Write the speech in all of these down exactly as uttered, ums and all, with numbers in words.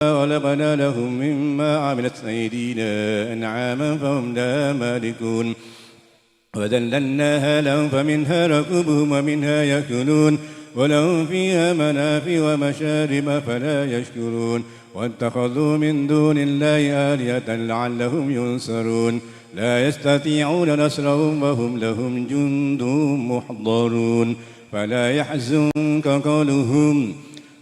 خلقنا لهم مما عملت أيدينا أنعاما فهم لها مالكون. وذللناها لهم فمنها ركوبهم ومنها يأكلون ولهم فيها منافع ومشارب أفلا يشكرون. واتخذوا من دون الله آلهة لعلهم ينصرون. لا يستطيعون نصرهم وهم لهم جند محضرون. فلا يحزنك قولهم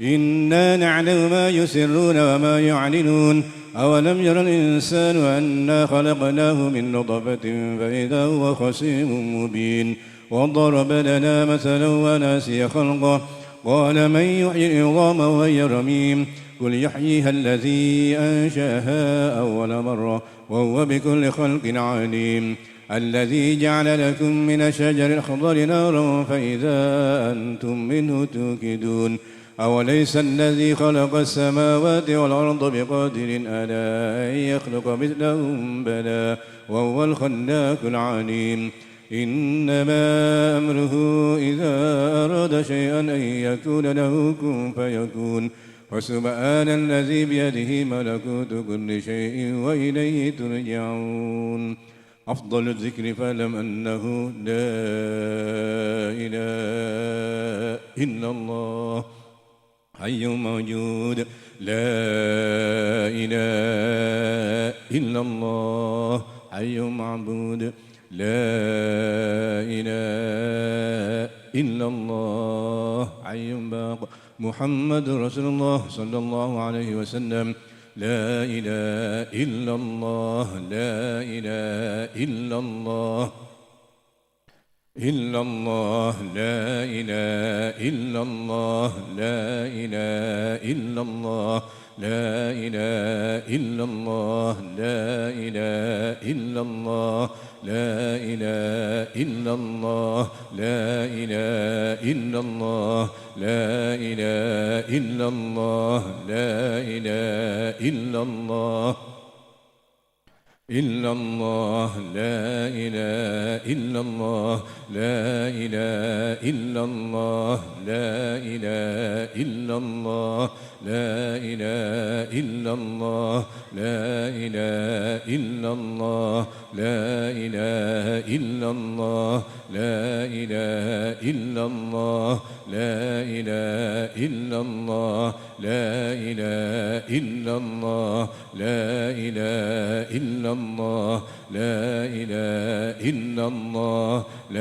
إنا نعلم ما يسرون وما يعلنون. أولم ير الإنسان أنا خلقناه من نطفة فإذا هو خصيم مبين. وضرب لنا مثلا ونسي خلقه. قال من يحيي العظام وهي رميم. قل يحييها الذي أنشأها أول مرة وهو بكل خلق عليم. الذي جعل لكم من الشجر الأخضر نارا فإذا أنتم منه توقدون. أوليس الذي خلق السماوات والأرض بقادر على أن يخلق مثلهم؟ بلى وهو الخلاق العليم. إنما أمره إذا أراد شيئا أن يقول له كن فيكون. فسبحان الذي بيده ملكوت كل شيء وإليه ترجعون. أفضل الذكر فاعلم أنه لا إله إلا الله حي موجود. لا إله إلا الله حي معبود. لا إله إلا الله حي باق. محمد رسول الله صلى الله عليه وسلم. لا إله إلا الله، لا إله إلا الله. إلا الله، لا إله إلا الله، لا إله إلا الله، لا إله إلا الله، لا إله إلا الله، لا إله إلا الله، لا إله إلا الله، لا إله إلا الله، لا إله إلا الله. إلا الله، لا إله إلا الله، لا إله إلا الله، لا إله إلا الله، لا إله إلا الله، لا إله إلا الله، لا إله إلا الله، لا إله إلا الله، لا إله إلا الله، لا إله إلا الله، لا إله إلا الله، لا إله إلا الله،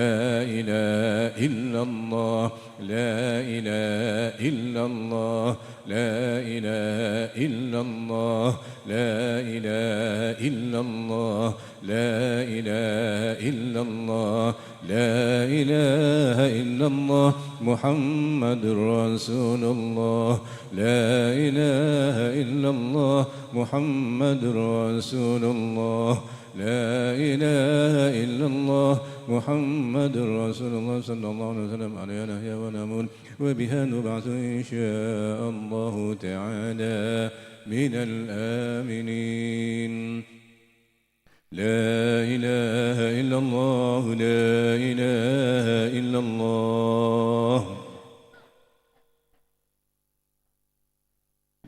لا إله إلا الله، لا إله إلا الله، لا إله إلا الله، لا إله إلا الله، لا إله إلا الله، لا إله إلا الله محمد رسول الله، لا إله إلا الله محمد رسول الله، لا إله إلا الله محمد رسول الله، صلى الله عليه وسلم، عليها نحيا ونموت وبها نبعث إن شاء الله تعالى من الآمنين. لا إله إلا الله، لا إله إلا الله.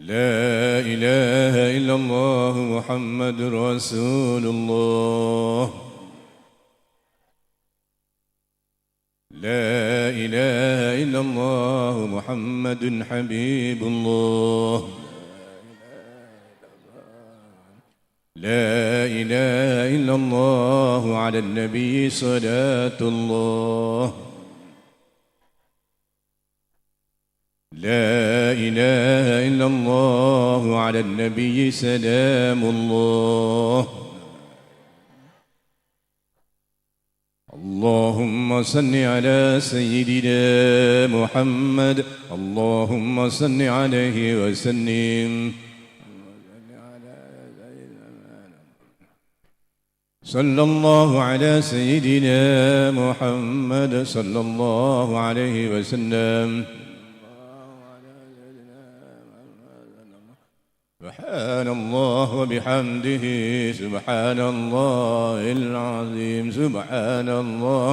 لا إله إلا الله محمد رسول الله. لا إله إلا الله محمد حبيب الله. لا إله إلا الله على النبي صلاة الله. لا إله إلا الله على النبي سلام الله. اللهم صل على سيدنا محمد. اللهم صل عليه وسلم. صلى الله على سيدنا محمد، صلى الله عليه وسلم. سبحان الله وبحمده، سبحان الله العظيم، سبحان الله.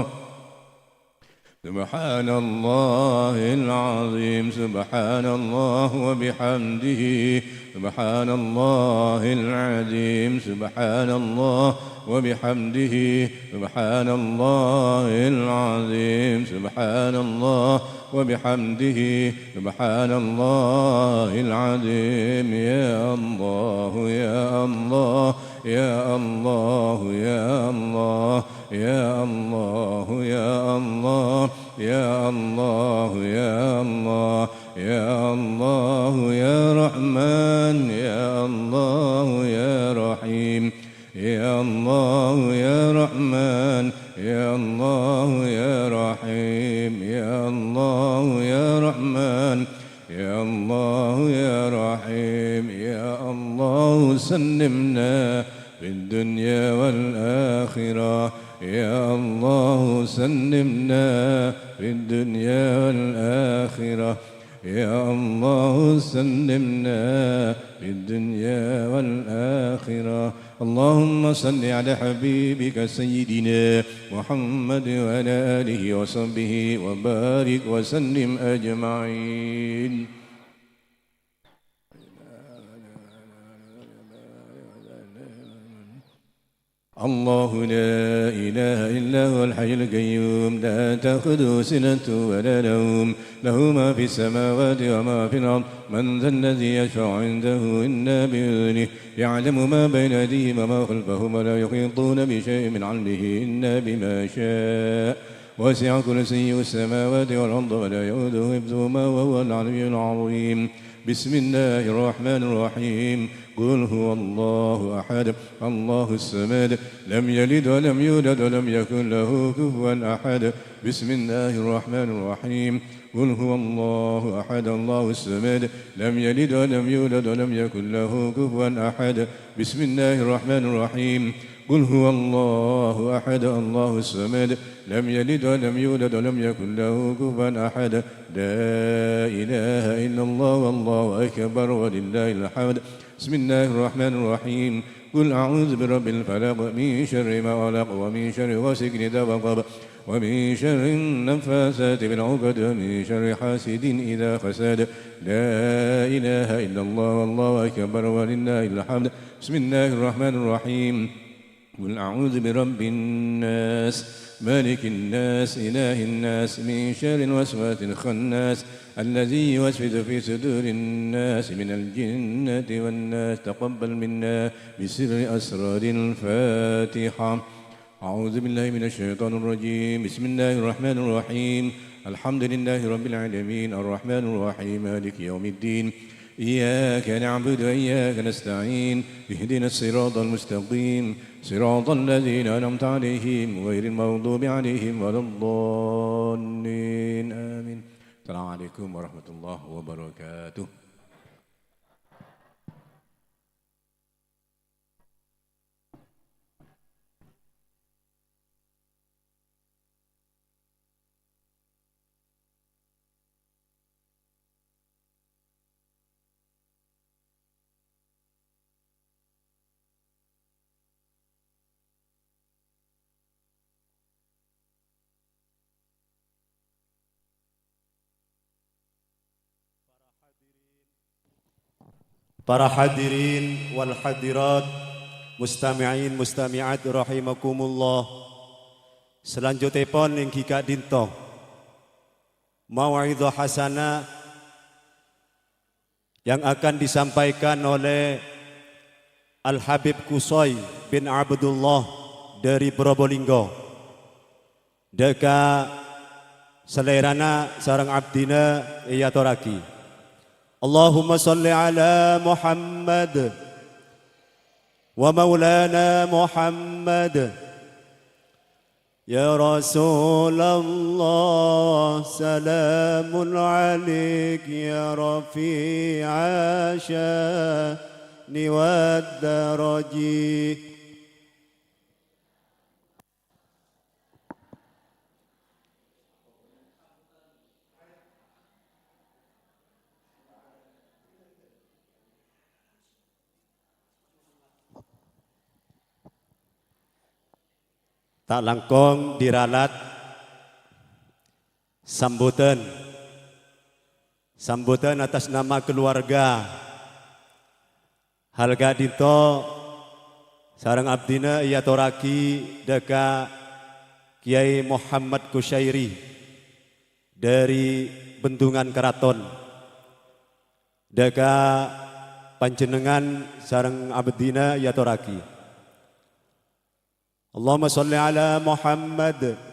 سبحان الله العظيم، سبحان الله وبحمده، سبحان الله العظيم، سبحان الله وبحمده، سبحان الله العظيم، سبحان الله وبحمده، سبحان الله العظيم. يا الله، يا الله، يا الله، يا الله، يا الله، يا الله، يا الله، يا الله، يا الله، يا رحمن، يا الله، يا رحيم. يا الله يا رحمن، يا الله يا رحيم، يا الله يا رحمن، يا الله يا رحيم، يا الله سلمنا في الدنيا والآخرة، يا الله سلمنا في الدنيا والآخرة. يا الله سلمنا في الدنيا والآخرة. اللهم صل على حبيبك سيدنا محمد وعلى آله وصحبه وبارك وسلم أجمعين. الله لا إله إلا هو الحي القيوم، لا تأخذه سنة ولا نوم، له ما في السماوات وما في الأرض، من ذا الذي يشفع عنده إلا بإذنه، يعلم ما بين أيديهم وما خلفهم، ولا يحيطون بشيء من علمه إلا بما شاء، وسع كرسيه السماوات والأرض، ولا يؤوده حفظهما، وهو العلي العظيم. بسم الله الرحمن الرحيم. قل هو الله أحد، الله الصمد، لم يلد ولم يولد ولم يكن له كفوا أحد. بسم الله الرحمن الرحيم. قل هو الله أحد، الله الصمد، لم يلد ولم يولد ولم يكن له كفوا أحد. بسم الله الرحمن الرحيم. قل هو الله أحد، الله الصمد، لم يلد ولم يولد ولم يكن له كفوا أحد. لا إله إلا الله، والله أكبر، ولله الحمد. بسم الله الرحمن الرحيم. قل أعوذ برب الفلق، من شر ما خلق، ومن شر غاسق إذا وقب، ومن شر النفاثات في العقد، ومن شر حاسد إذا حسد. لا إله إلا الله، والله أكبر، ولله الحمد. بسم الله الرحمن الرحيم. قل أعوذ برب الناس، ملك الناس، إله الناس، من شر الوسواس الخناس، الذي يوسوس في صدور الناس من الجنة والناس. تقبل منا بسر أسرار الفاتحة. أعوذ بالله من الشيطان الرجيم. بسم الله الرحمن الرحيم. الحمد لله رب العالمين. الرحمن الرحيم. مالك يوم الدين. إياك نعبد وإياك نستعين. اهدنا الصراط المستقيم. صراط الذين أنعمت عليهم غير المغضوب عليهم ولا الضالين. آمين. السلام عليكم ورحمة الله وبركاته. Para hadirin wal hadirat, mustami'in mustami'at rahimakumullah. Salanjutèpon èngghi ka'dinto mau'idhah hasanah yang akan disampaikan oleh Al-Habib Qusay bin Abdullah dari Probolinggo. Dâ' ka salèrana sareng abdhina èyatorraghi. Allahumma shalli ala Muhammad wa maulana Muhammad. يا رسول الله، سلام عليك يا رفيع الشأن والدرج. Ta' langkong diralat Sambutan. Sambutan atas nama keluarga. Hal ka'dinto sareng abdina èyatorraghi dhâ' ka Kyai Muhammad Kusyairi dhâri Bendungan Keraton. Dhâ' ka panjhennengngan sareng abdina èyatorraghi. Allahumma sholli ala Muhammad.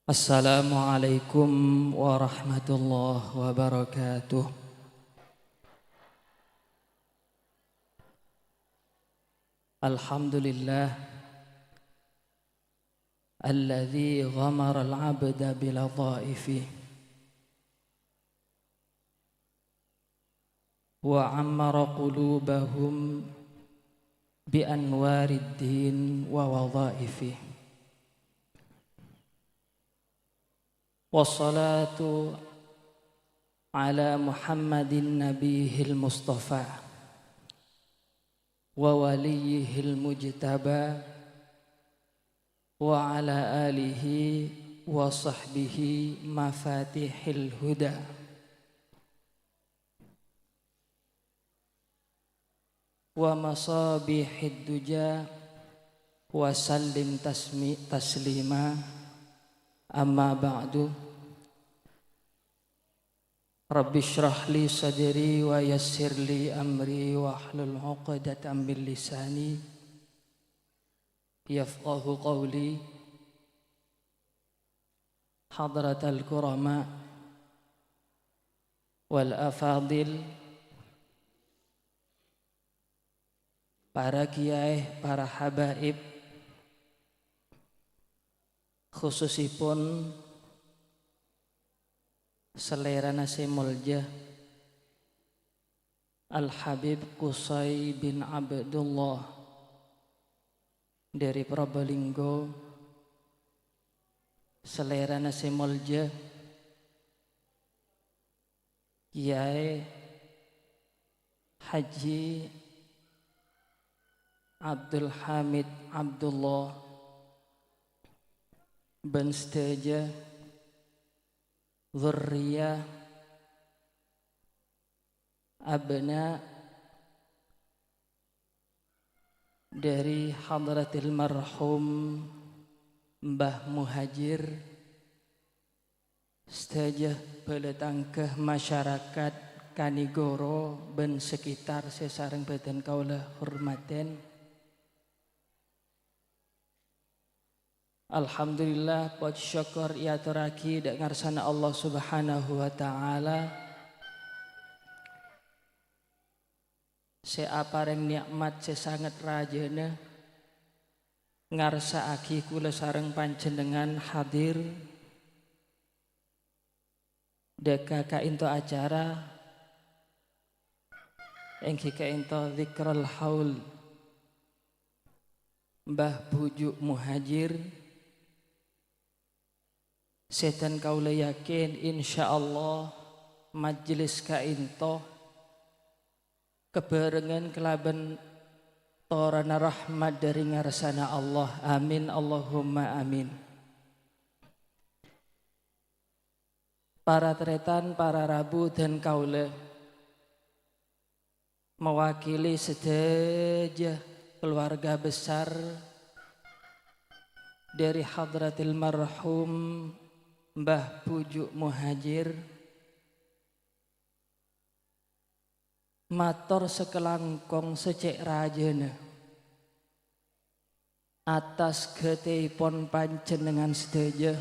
Assalamualaikum warahmatullahi wabarakatuh. Alhamdulillah, alladzi ghamara al-'abda biladhaifi, wa 'ammara qulubahum bi anwarid din wa wadhaifi. Wassalatu ala Muhammadin nabiyil mustafa wa waliyihil mujtaba wa ala alihi wa sahbihi mafatihil huda wa masabihid duja wa sallim tasmi-, taslima. Amma ba'du. Rabbi shrah li sadri wa yassir li amri wahlul 'uqdatam min lisani yafqahu qawli. Hadratal kurama wal afadil, para kiyaè, para habaib, khususipun salèrana sè molja, Al-Habib Qusay bin Abdullah dhâri Probolinggo, salèrana sè molja, Kiyaè Haji Abdul Hamid Abdullah bân sadhâjâ dzurriyah, abna' dhâri hadratil marhum Mbah Muhajir, sadhâjâ bhâlâ tangghâ masyarakat Kanigoro bân sekitar sè sareng bhâdhân kaulâ hormatè. Alhamdulillah, pojhi sokkor èyatorraghi dhâ' ngarsana Allah Subhanahu wa Ta'ala sè aparèng nè'mat sè sanget rajâna ngarsa'aghi kaulâ sareng panjhennengngan hadir dhâ' ka ka'ènto acara, èngghi ka'ènto Dzikrul Haul Mbah Bhuju' Muhajir. Sèdhân kaulâ yakin, insyaallah, majlis ka'ènto kabhârengan kalabân toronna rahmat dhâri ngarsana Allah. Amin, Allahumma amin. Para tarètan, para rabu, dhân kaulâ mewakili sadhâjâ keluarga besar Dhâri hadratil marhum Mbah Puju' Muhajir, mator sakalangkong sè cè' rajâna attas ghâtèèpon panjhennengngan sadhâjâ.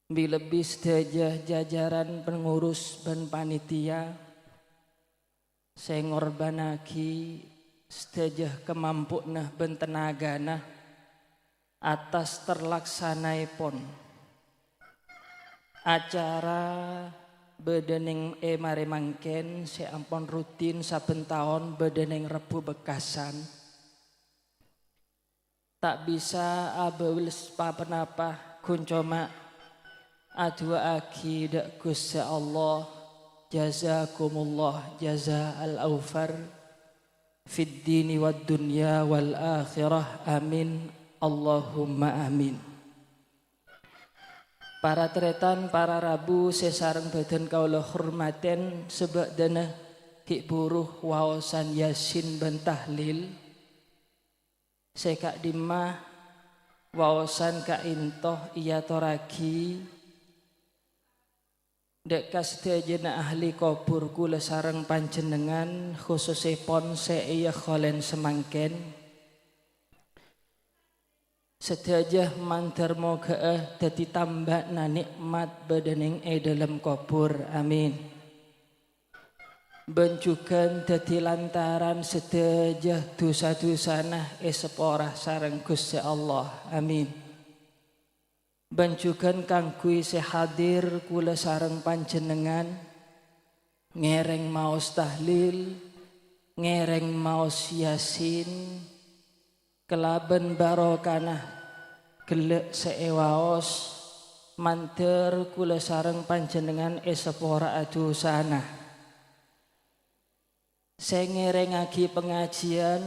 Bi-, lebbi sadhâjâ jajaran pengurus bân panitia sè ngorbhânnaghi sadhâjâ kamampowanna bân tenagana attas terlaksanaèpon acara bâdâ neng è marè mangkèn sè ampon rutin sabbhân taon bâdâ neng Rebbhu Bekkasan. Ta' bisa abâles pa-ponapa, ghun coma adu'aaghi dhâ' Ghustè Allah, jazakumullah jaza'al aufar fid dini wad dunya wal akhirah. Amin. Allahumma amin. Para tarètan, para rabu sè sareng bâdân kaulâ hormatè, sabâdâna ghi' bhuru waosan Yasin bân tahlil. Sè ka'dimma waosan ka'ènto èyatorraghi dhâ' ka sadhâjâna ahli kobhur kaulâ sareng panjhennengngan, khusussèpon sè èyakholèn samangkèn. Sadhâjâ mandhâr moghâ'â dhâddhi tambâna nè'mat bâdâ neng è dhâlem kobhur. Amin. Bân jhughân dhâddhi lantaran sadhâjâ dhusa-dhusana èsapora sareng Ghustè Allah. Amin. Bân jhughân kaangghuy sè hadir kaulâ sareng panjhennengngan ngèrèng maos tahlil, ngèrèng maos Yasin, kalabân barokana ghellâ' sè èwaos, mandhâr kaulâ sareng panjhennengngan èsapora'a dhusana. Sè ngèrèngngaghi pangajiyân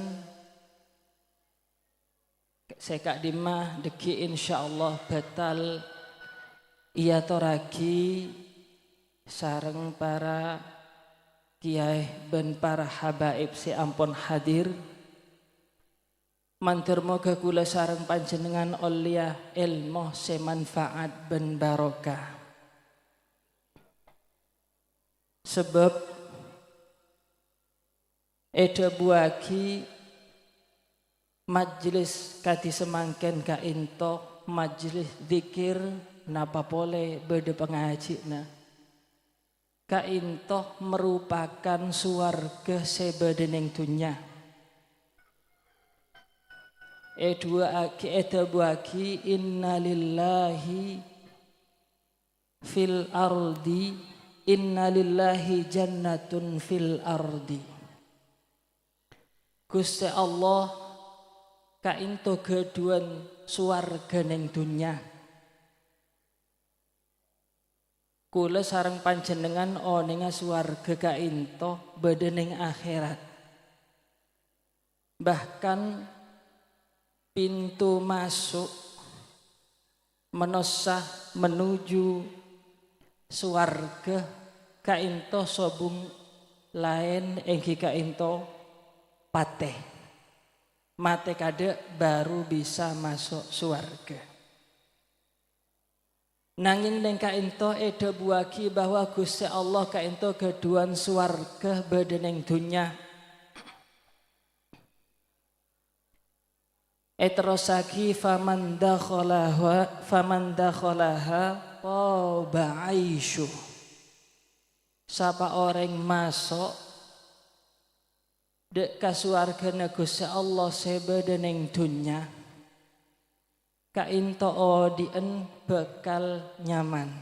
sè ka'dimma dhâggi' insyaallah bhâtal èyatorraghi sareng para kèyaè bân para habaib sè ampon hadir. Mandhâr moghâ kaulâ sareng panjhennengngan ollèya èlmo sè manfaat bân barokah. Sabâb èdhâbuwâghi majlis kadhi samangkèn ka'ènto majlis dzikir, napa polè bâdâ pangajhi'na. Ka'ènto maropakan sowarghâ sè bâdâ neng dhunnya. Èdhuwâ'aghi, èdhâbuwâghi, "Innalillahi fil ardi, innalillahi jannatun fil ardi." Ghustè Allah ka'ènto ghâdhuwân sowarghâ neng dhunnya. Kaulâ sareng panjhennengngan onènga sowarghâ ka'ènto bâdâ neng akhèrat. Bahkan pintu maso' manossa menuju sowarghâ ka'ènto sobung laèn èngghi ka'ènto patè. Matè kaadâ' baru bisa maso' sowarghâ. Nangèng neng ka'ènto èdhâbuwâghi bahwa Ghustè Allah ka'ènto ghâdhuwân sowarghâ bâdâ neng dhunnya. Èterrossaghi, "Faman dakhalaha, faman dakhalaha thaba aisyu." Sapa orèng maso' dhâ' ka sowarghâna Ghustè Allah sè bâdâ neng dhunnya, ka'ènto odi'ân bhâkal nyaman,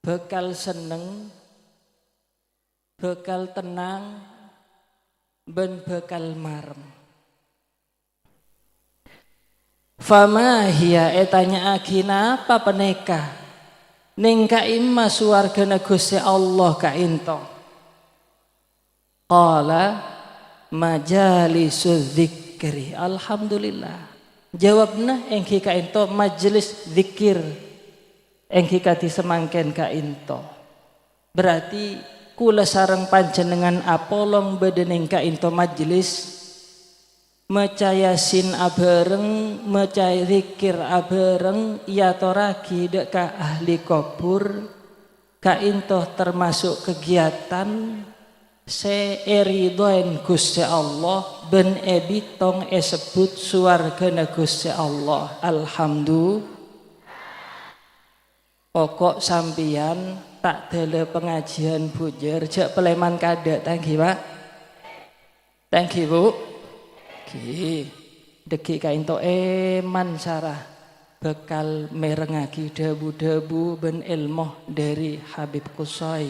bhâkal senneng, bhâkal tennang, bân bhâkal marem. "Fama hiya," ètanya'aghi, "Napa panèka? Neng ka'imma sowarghâna Ghustè Allah ka'ènto?" Qala, "Majalisu dzikri." Alhamdulillah. Jawabna èngghi ka'ènto majlis dzikir èngghi kadhi samangkèn ka'ènto. Berarti kaulâ sareng panjhennengngan apolong bâdâ neng ka'ènto majlis maca Yasin abhâreng, maca dzikir abhâreng, èyatorraghi dhâ' ka ahli kobhur, ka'ènto termasuk kegiatan sè èridhoè Ghustè Allah bân èbitong èsebbhut sowarghâna Ghustè Allah. Alhamdu-, pokok sampèyan ta' dâlâ pangajiân bhujâr, jhâ' palèman kadâ', ta' ènggi, Pak? Ta' ènggi, Bu? Ènggi. Dhâggi' ka'ènto èman sara bhâkal mèrengngaghi dhâbu-dhâbu bân èlmo dhâri Habib Qusay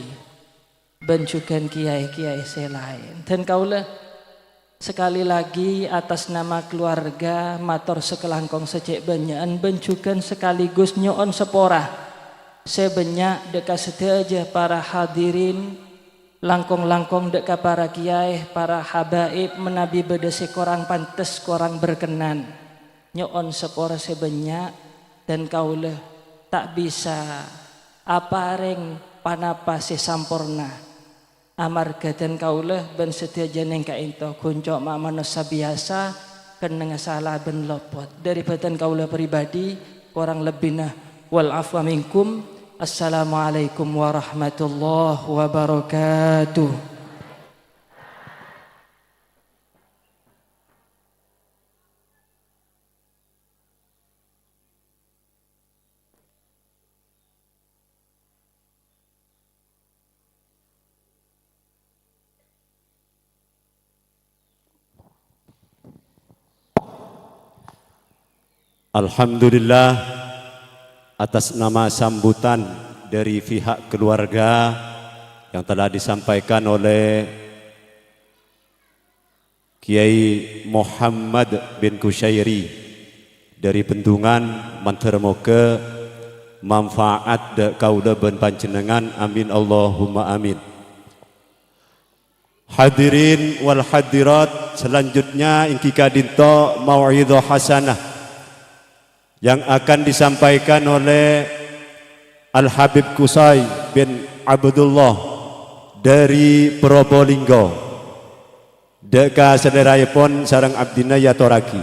bân jhughân kiyaè-kiyaè sè laèn. Dân kaulâ, sekali lagi, atas nama keluarga, mator sakalangkong sè cè' bânnya'an bân jhughân sekaligus nyo'on sapora sè bânnya' dhâ' ka sadhâjâ para hadirin, langkong-langkong dhâ' ka para kiyaè, para habaib, manabi bâdâ sè korang pantes, korang berkenan. Nyo'on sapora sè bânnya', dân kaulâ ta' bisa aparèng ponapa sè samporna. Amarghâ dân kaulâ bân sadhâjâna ka'ènto ghun coma manossa biyasa, kennengnga sala bân lopot. Dhâri bhâdhân kaulâ pribadi, korang lebbina, wal afwa minkum. Assalamualaikum warahmatullahi wabarakatuh. Alhamdulillah, atas nama sambutan dari pihak keluarga yang telah disampaikan oleh Kiai Muhammad bin Kusyairi dari Bendungan, mandhâr moghâ manfaat dhâ' kaulâ bân panjhennengngan. Amin, Allahumma amin. Hadirin wal hadirat, selanjutnya ènggi ka'dinto mau'idhah hasanah yang akan disampaikan oleh Al-Habib Qusay bin Abdullah dari Probolinggo. Dhâ' ka salèraèpon sareng abdhina èyatorraghi.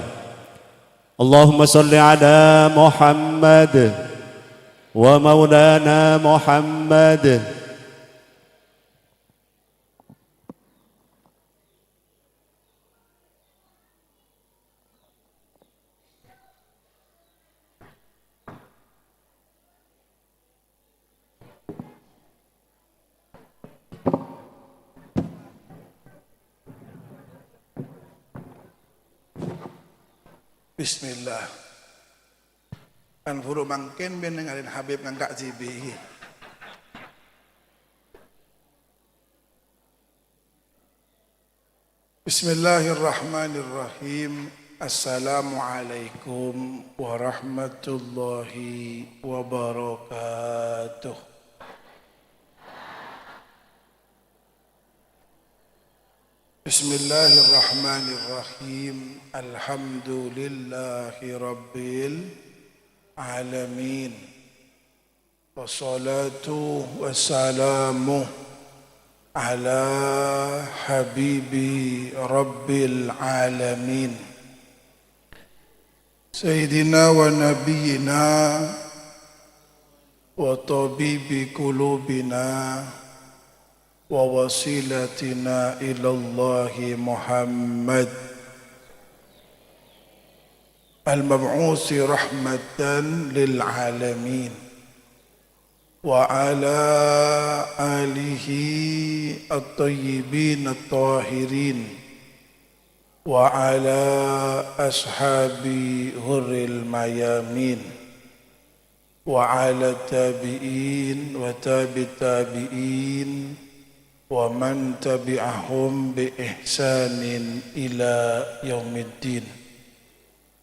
Allahumma shalli ala Muhammad wa maulana Muhammad. Bismillah. Kan buru mangkèn bân nèngalè Habib ngangka' jibi. Bismillahirrahmanirrahim. Assalamualaikum warahmatullahi wabarakatuh. Bismillahirrahmanirrahim. Alhamdulillahi rabbil alamin. Wassalatu wassalamu ala habibi rabbil alamin. Sayyidina wa nabiyyina wa tabibi qulubina wa wasilatina ilallahi Muhammad al-mab'usi rahmatan lil alamin. Wa ala alihi at-tayyibin at-tahirin, wa ala ashabi hurril mayamin, wa ala tabi'in wa tabi' tabi'in, wa man tabi'ahum bi ihsanin ila yaumiddin.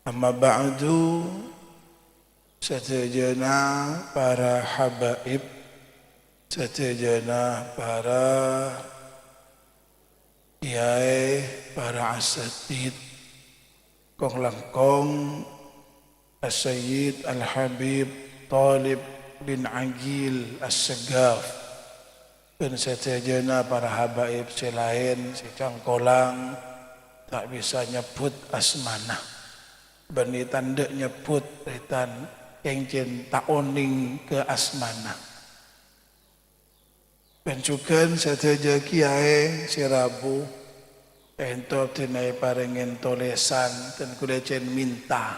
Amma ba'du, sadhâjâna para habaib, sadhâjâna para kiyaè, para asatidz, kong-langkong As-Sayyid Al-Habib Thalib bin Aqil As-Segaf, bân sadhâjâna para habaib sè laèn sè cangkolang ta' bisa nyebbhut asmana. Bânnè tandhâ nyebbhut, rètan kèngèng ta' onèng ka asmana. Bân jhughân sadhâjâ kèyaè sè rabu, ènto abdhina èparèngè tolèsan, dhân kaulâ cèn mènta.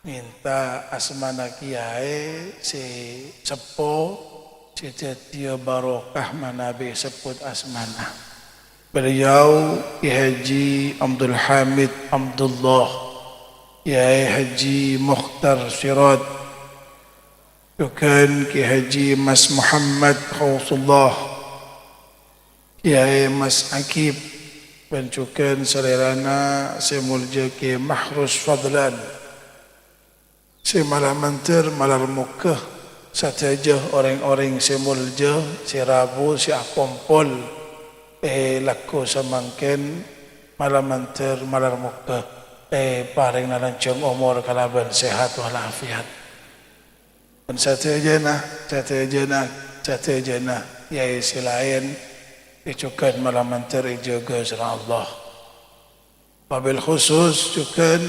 Mènta asmana kèyaè sè seppo, sè dhâddhiyâ barokah manabi sebbhut asmana. Beliau Kiai Haji Abdul Hamid Abdullah, Kiai Haji Mukhtar Sirot, jhughân Kiai Haji Mas Muhammad Khausatullah, Kiai Mas Akib, bân jhughân salèrana sè molja Kiai Mahrus Fadlan. Sè malar mandhâr, malar moghâ sadhâjâ orèng-orèng sè molja, sè rabu, sè akompol è lagghu samangkèn, malar mandhâr, malar moghâ èparèngana lanjhâng omor kalabân sehat walafiat. Bân sadhâjâna, sadhâjâna, sadhâjâna kèyaè sè laèn, è jhughân malar mandhâr èjâgâ sareng Allah. Wabil khusus jhughân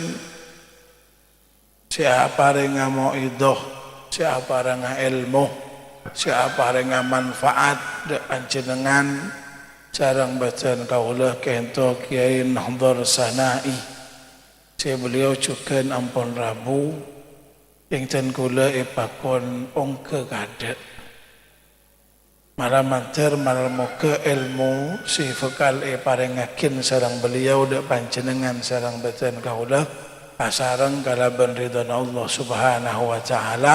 sè aparènga mau'idhah, sè aparènga èlmo, sè aparènga manfaat dâ' panjhennengngan sareng bhâdhân kaulâ ka'ènto Kiai Nahdhar Sana'i, sè beliau jhughân ampon rabu, kèngèng kaulâ èpakon ongghâ kaadâ'. Malar mandhâr, malar moghâ èlmo sè bhâkal èparèngngaghi sareng beliau dâ' panjhennengngan sareng bhâdhân kaulâ asareng kalabân ridhâna Allah Subhanahu wa Ta'ala,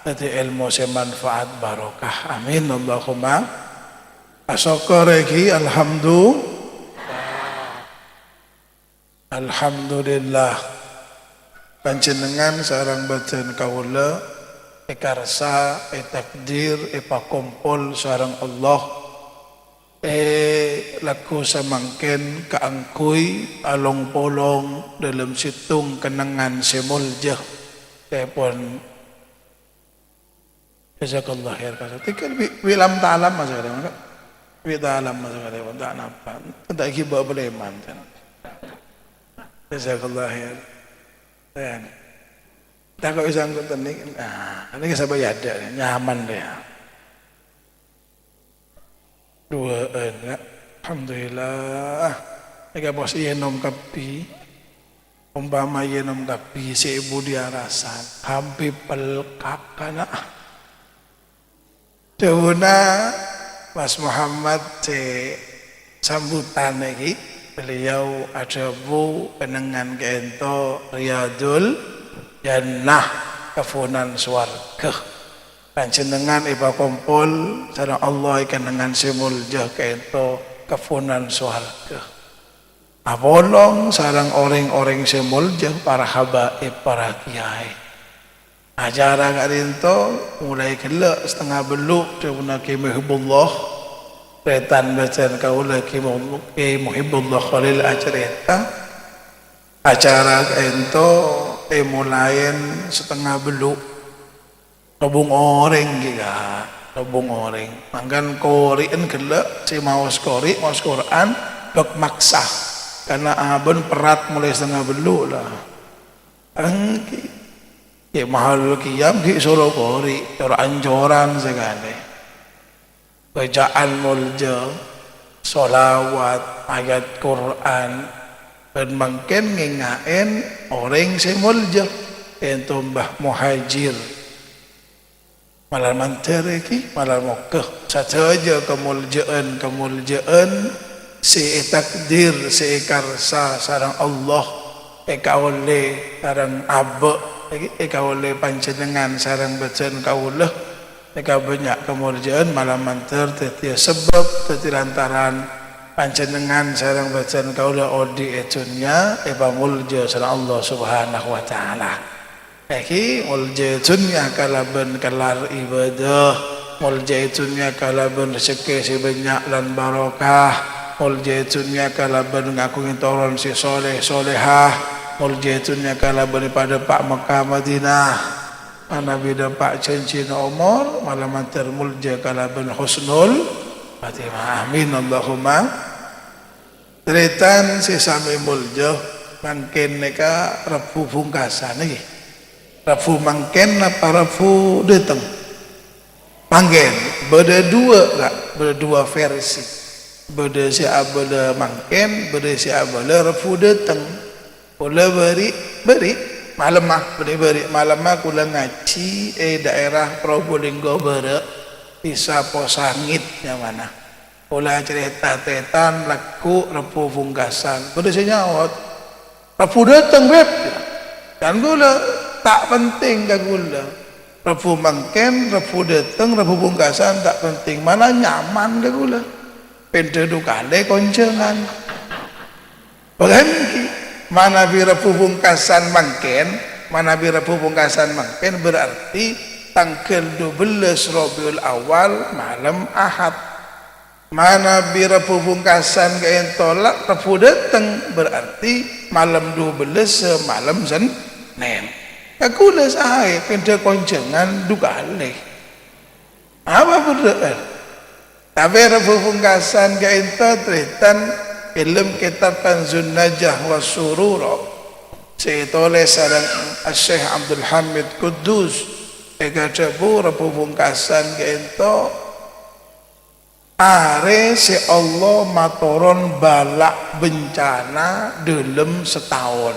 dhâddhi èlmo sè manfaat barokah. Amin, Allahumma. Asokkor èghi, alhamdu-, Alhamdulillah, panjhennengngan sareng bhâdhân kaulâ èkarsa, ètakdir, èpakompol sareng Allah è lagghu samangkèn kaangghuy along-polong dâlem sèttong kennengngan sè molja. Èpon Jazakallah khair, Kak. Tèkèl bi', bi' lam-talam masa kadhâng, Kak. Bi' talam masa kadhâng, ta' napa. Ta' ghibâ bâlèman, kan. Jazakallah khair. Kan. Tako' bisa angkut tènèng. Nah, ini sabâ yadâ, nyaman deh. Duwâ'ân, Kak. Alhamdulillah. Èka bos ènom kabbhi. Ompama ènom kabbhi sè èbudhi arasan. Hampir pelka' kana'. Dhâbuna Mas Muhammad sè sambutan èghi, beliau adhâbu kennengngan ka'ènto Riyadul Jannah, kabbhunan sowarghâ. Panjhennengngan èpakompol sareng Allah è kennengngan sè molja ka'ènto kabbhunan sowarghâ. Apolong sareng orèng-orèng sè molja, para habaib, para kèyaè. Acara ka'dinto molaè ghellâ' satengnga bellu', dhâbuna Kè Muhibullah, tarètan bhâdhân kaulâ Kè Mu-, Kè Muhibullah Khalil acarèta. Acara ka'dinto èmolaè satengnga bellu'. Lobung orèng ghi, Kak. Lobung orèng. Mangkana korè'en ghellâ' sè maos korè', maos Qur'an, bâk maksa. Karna abâ'na perrat molaè satengnga bellu' la. Èngghi. Yâ, mahal qiyam ghi' soro korè', cor-ancoran sakalè. Bâca'an molja, sholawat, ayat Qur'an, bân mangkèn ngènga'è orèng sè molja, ènto Mbah Muhajir. Malar mandhâr èghi, malar moghâ sadhâjâ kamolja'an-kamolja'an sè ètakdir, sè èkarsa sareng Allah, èkaollè sareng abâ', èghi, èkaollè panjhennengngan sareng bhâdhân kaulâ. Nèka bânnya' kamolja'an malar mandhâr dhâddhiyâ sabâb, dhâddhi lantaran panjhennengngan sareng bhâdhân kaulâ odi' è dhunnya èpamolja sareng Allah Subhanahu wa Ta'ala. Èghi, molja è dhunnya kalabân kellar ibadah, molja è dhunnya kalabân rejekkè sè bânnya' lan barokah, molja è dhunnya kalabân ngaghungè toron sè soleh-solehah, molja è dhunnya kalabân èpadâpa' Mekkah Madinah. Manabi dâpa' jhânjhina omor, malar mandhâr molja kalabân husnul khatimah. Amin, Allahumma. Tarètan sè samè molja, mangkèn nèka Rebbhu bungkasan, ngghi. Rebbhu mangkèn napa Rebbhu dhâteng? Mangkèn. Bâdâ duwâ', Ka'. Bâdâ duwâ' versi. Bâdâ sè abâlâ mangkèn, bâdâ sè abâlâ Rebbhu dhâteng. Kaulâ bâri', bâri', malemma, bâri', bâri', malemma kaulâ ngajhi è daerah Probolinggo Bârâ', Desa Posangit nyamana. Kaulâ carèta tarètan lagghu' Rebbhu bungkasan. Bâdâ sè nyaot, "Rebbhu dhâteng, Beb." Can kaulâ, ta' penting ka kaulâ. Rebbhu mangkèn, Rebbhu dhâteng, Rebbhu bungkasan, ta' penting. Mana nyaman ka kaulâ. Pènḍâ du kalè konjhângan. Bâgân ghi, manabi Rebbhu bungkasan mangkèn, manabi Rebbhu bungkasan mangkèn berarti tangghâl dua belas Rabiul Awal malem Ahad. Manabi Rebbhu bungkasan ka'ènto la Rebbhu dhâteng, berarti malem dua belas malem Sennèn. Ka kaulâ saè pènḍâ konjhângan du kalè. Apa bhâdhâ'ân? Tapè Rebbhu bungkasan ka'ènto tarètan è dâlem kètab Kanzun Najah was Surur sè ètolès sareng Syekh Abdul Hamid Quddus, èkadhâbu Rebbhu bungkasan ka'ènto arè sè Allah matoron bâlâ' bencana dâlem sataon.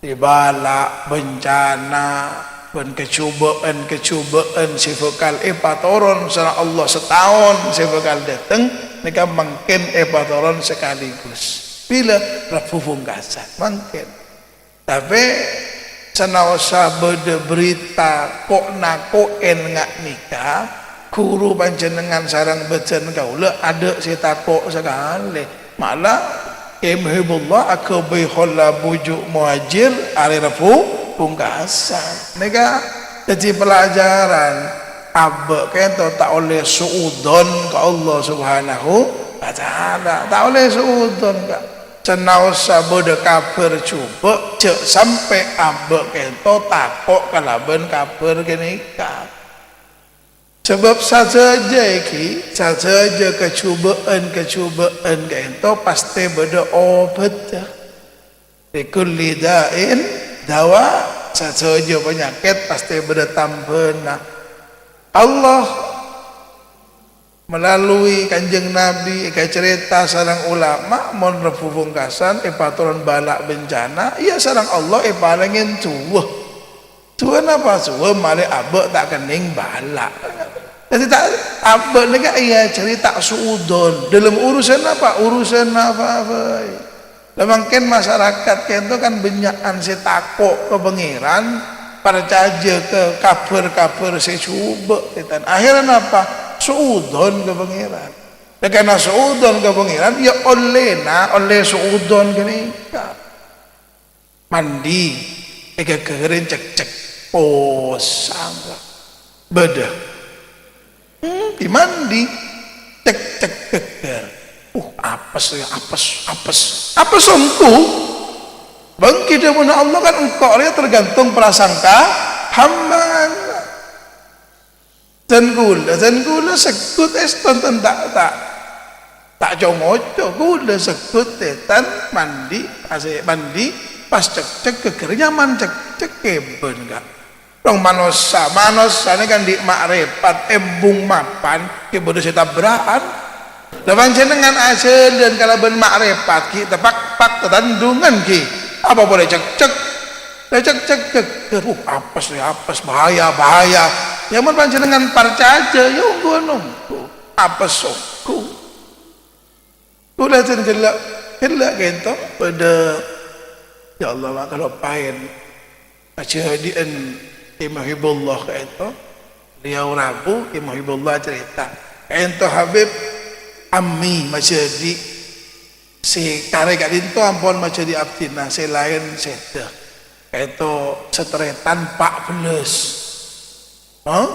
È bâlâ', bencana, bân kajhubâ'ân-kajhubâ'ân sè bhâkal èpatoron sareng Allah sataon sè bhâkal dhâteng, nèka mangkèn èpatoron sakaligus. Bilâ? Rebbhu bungkasan, mangkèn. Tapè sanaossa bâdâ berita ko'-nako'èn nga' nèka, ghuru panjhennengngan sareng bhâdhân kaulâ adâ' sè tako' sakalè. Mala Kè Muhibullah aghâbây holla bhuju' Muhajir arè Rebbhu bungkasan. Nèka dhâddhi pelajaran. Abâ' ka'ènto ta' ollè su'udon ka Allah Subhanahu wa Ta'ala. Ta' ollè su'udon, Ka'. Sanaossa bâdâ kabhâr jhubâ', jhâ' sampè' abâ' ka'ènto tako' kalabân kabhâr ghânèka. Sabâb sadhâjâ èngghi, sadhâjâ kajhubâ'ân-kajhubâ'ân ka'ènto pastè bâdâ obhâddhâ. "Likulli da'in dawa," sadhâjâ panyakèt pastè bâdâ tambhâna. Allah melalui Kanjeng Nabi èkacarèta sareng ulama, mon Rebbhu bungkasan èpatoron bâlâ' bencana, iyâ sareng Allah èpalèngè duwâ. Duwâ napa? Duwâ malè abâ' ta' kennèng bâlâ'. Dhâddhi ta', abâ' nèka èajhâri ta' su'udon. Dâlem urusan apa? Urusan apa bhâi. Lah mangkèn masyarakat ka'ènto kan bânnya'an sè tako' ka Pangèran, parcajâ ka kabhâr-kabhâr sè jhubâ', tarètan. Akhèrra napa? Su'udon ka Pangèran. Lah karna su'udon ka Pangèran, iyâ ollèna, ollè su'udon ghânèka. Mandi, èghâghârân cekcek, posang, Ka'. Bâdâ. Hmm, dimandi, cekcek ghâghâr. Uh, apes ya, apes, apes. Apes ongghu. Bângkè dhâbuna Allah kan engko' rèya tergantung prasangka hambana. Dân kaulâ, dân kaulâ segghut èston ten ta', ta', ta' co-ngoco. Kaulâ segghut ètan mandi, asè mandi, pas cekcek ghâghâr nyaman cekcek kèbân, Ka'. Rong manossa, manossa nèka andi' ma'rèfat, embung mapan, kè bâdâ sè tabra'an. Lah panjhennengngan ajhâlân kalabân ma'rèfat, ghi' tapak-pak tatandhungan, ghi. Apa polè cekcek? Lah cekcek ghâghâr, uh, apes, ya, apes, bahaya, bahaya. Ya, mon panjhennengngan parcajâ, ya, ongghu, ongghu. Apes ongghu. Kaulâ dân ghellâ', ghellâ' ka'ènto, bâdâ, ya Allah, ma' kaloppaèn. Ajhâdi'ân Kè Muhibullah ka'ènto. Riau rabu, Kè Muhibullah carèta. Ka'ènto Habib, Ammi majhâdi'. Sè karè ka'dinto ampon majhâdi' abdhina, sè laèn sèdhâ. Ka'ènto satarètan pa' bellâs. Hah?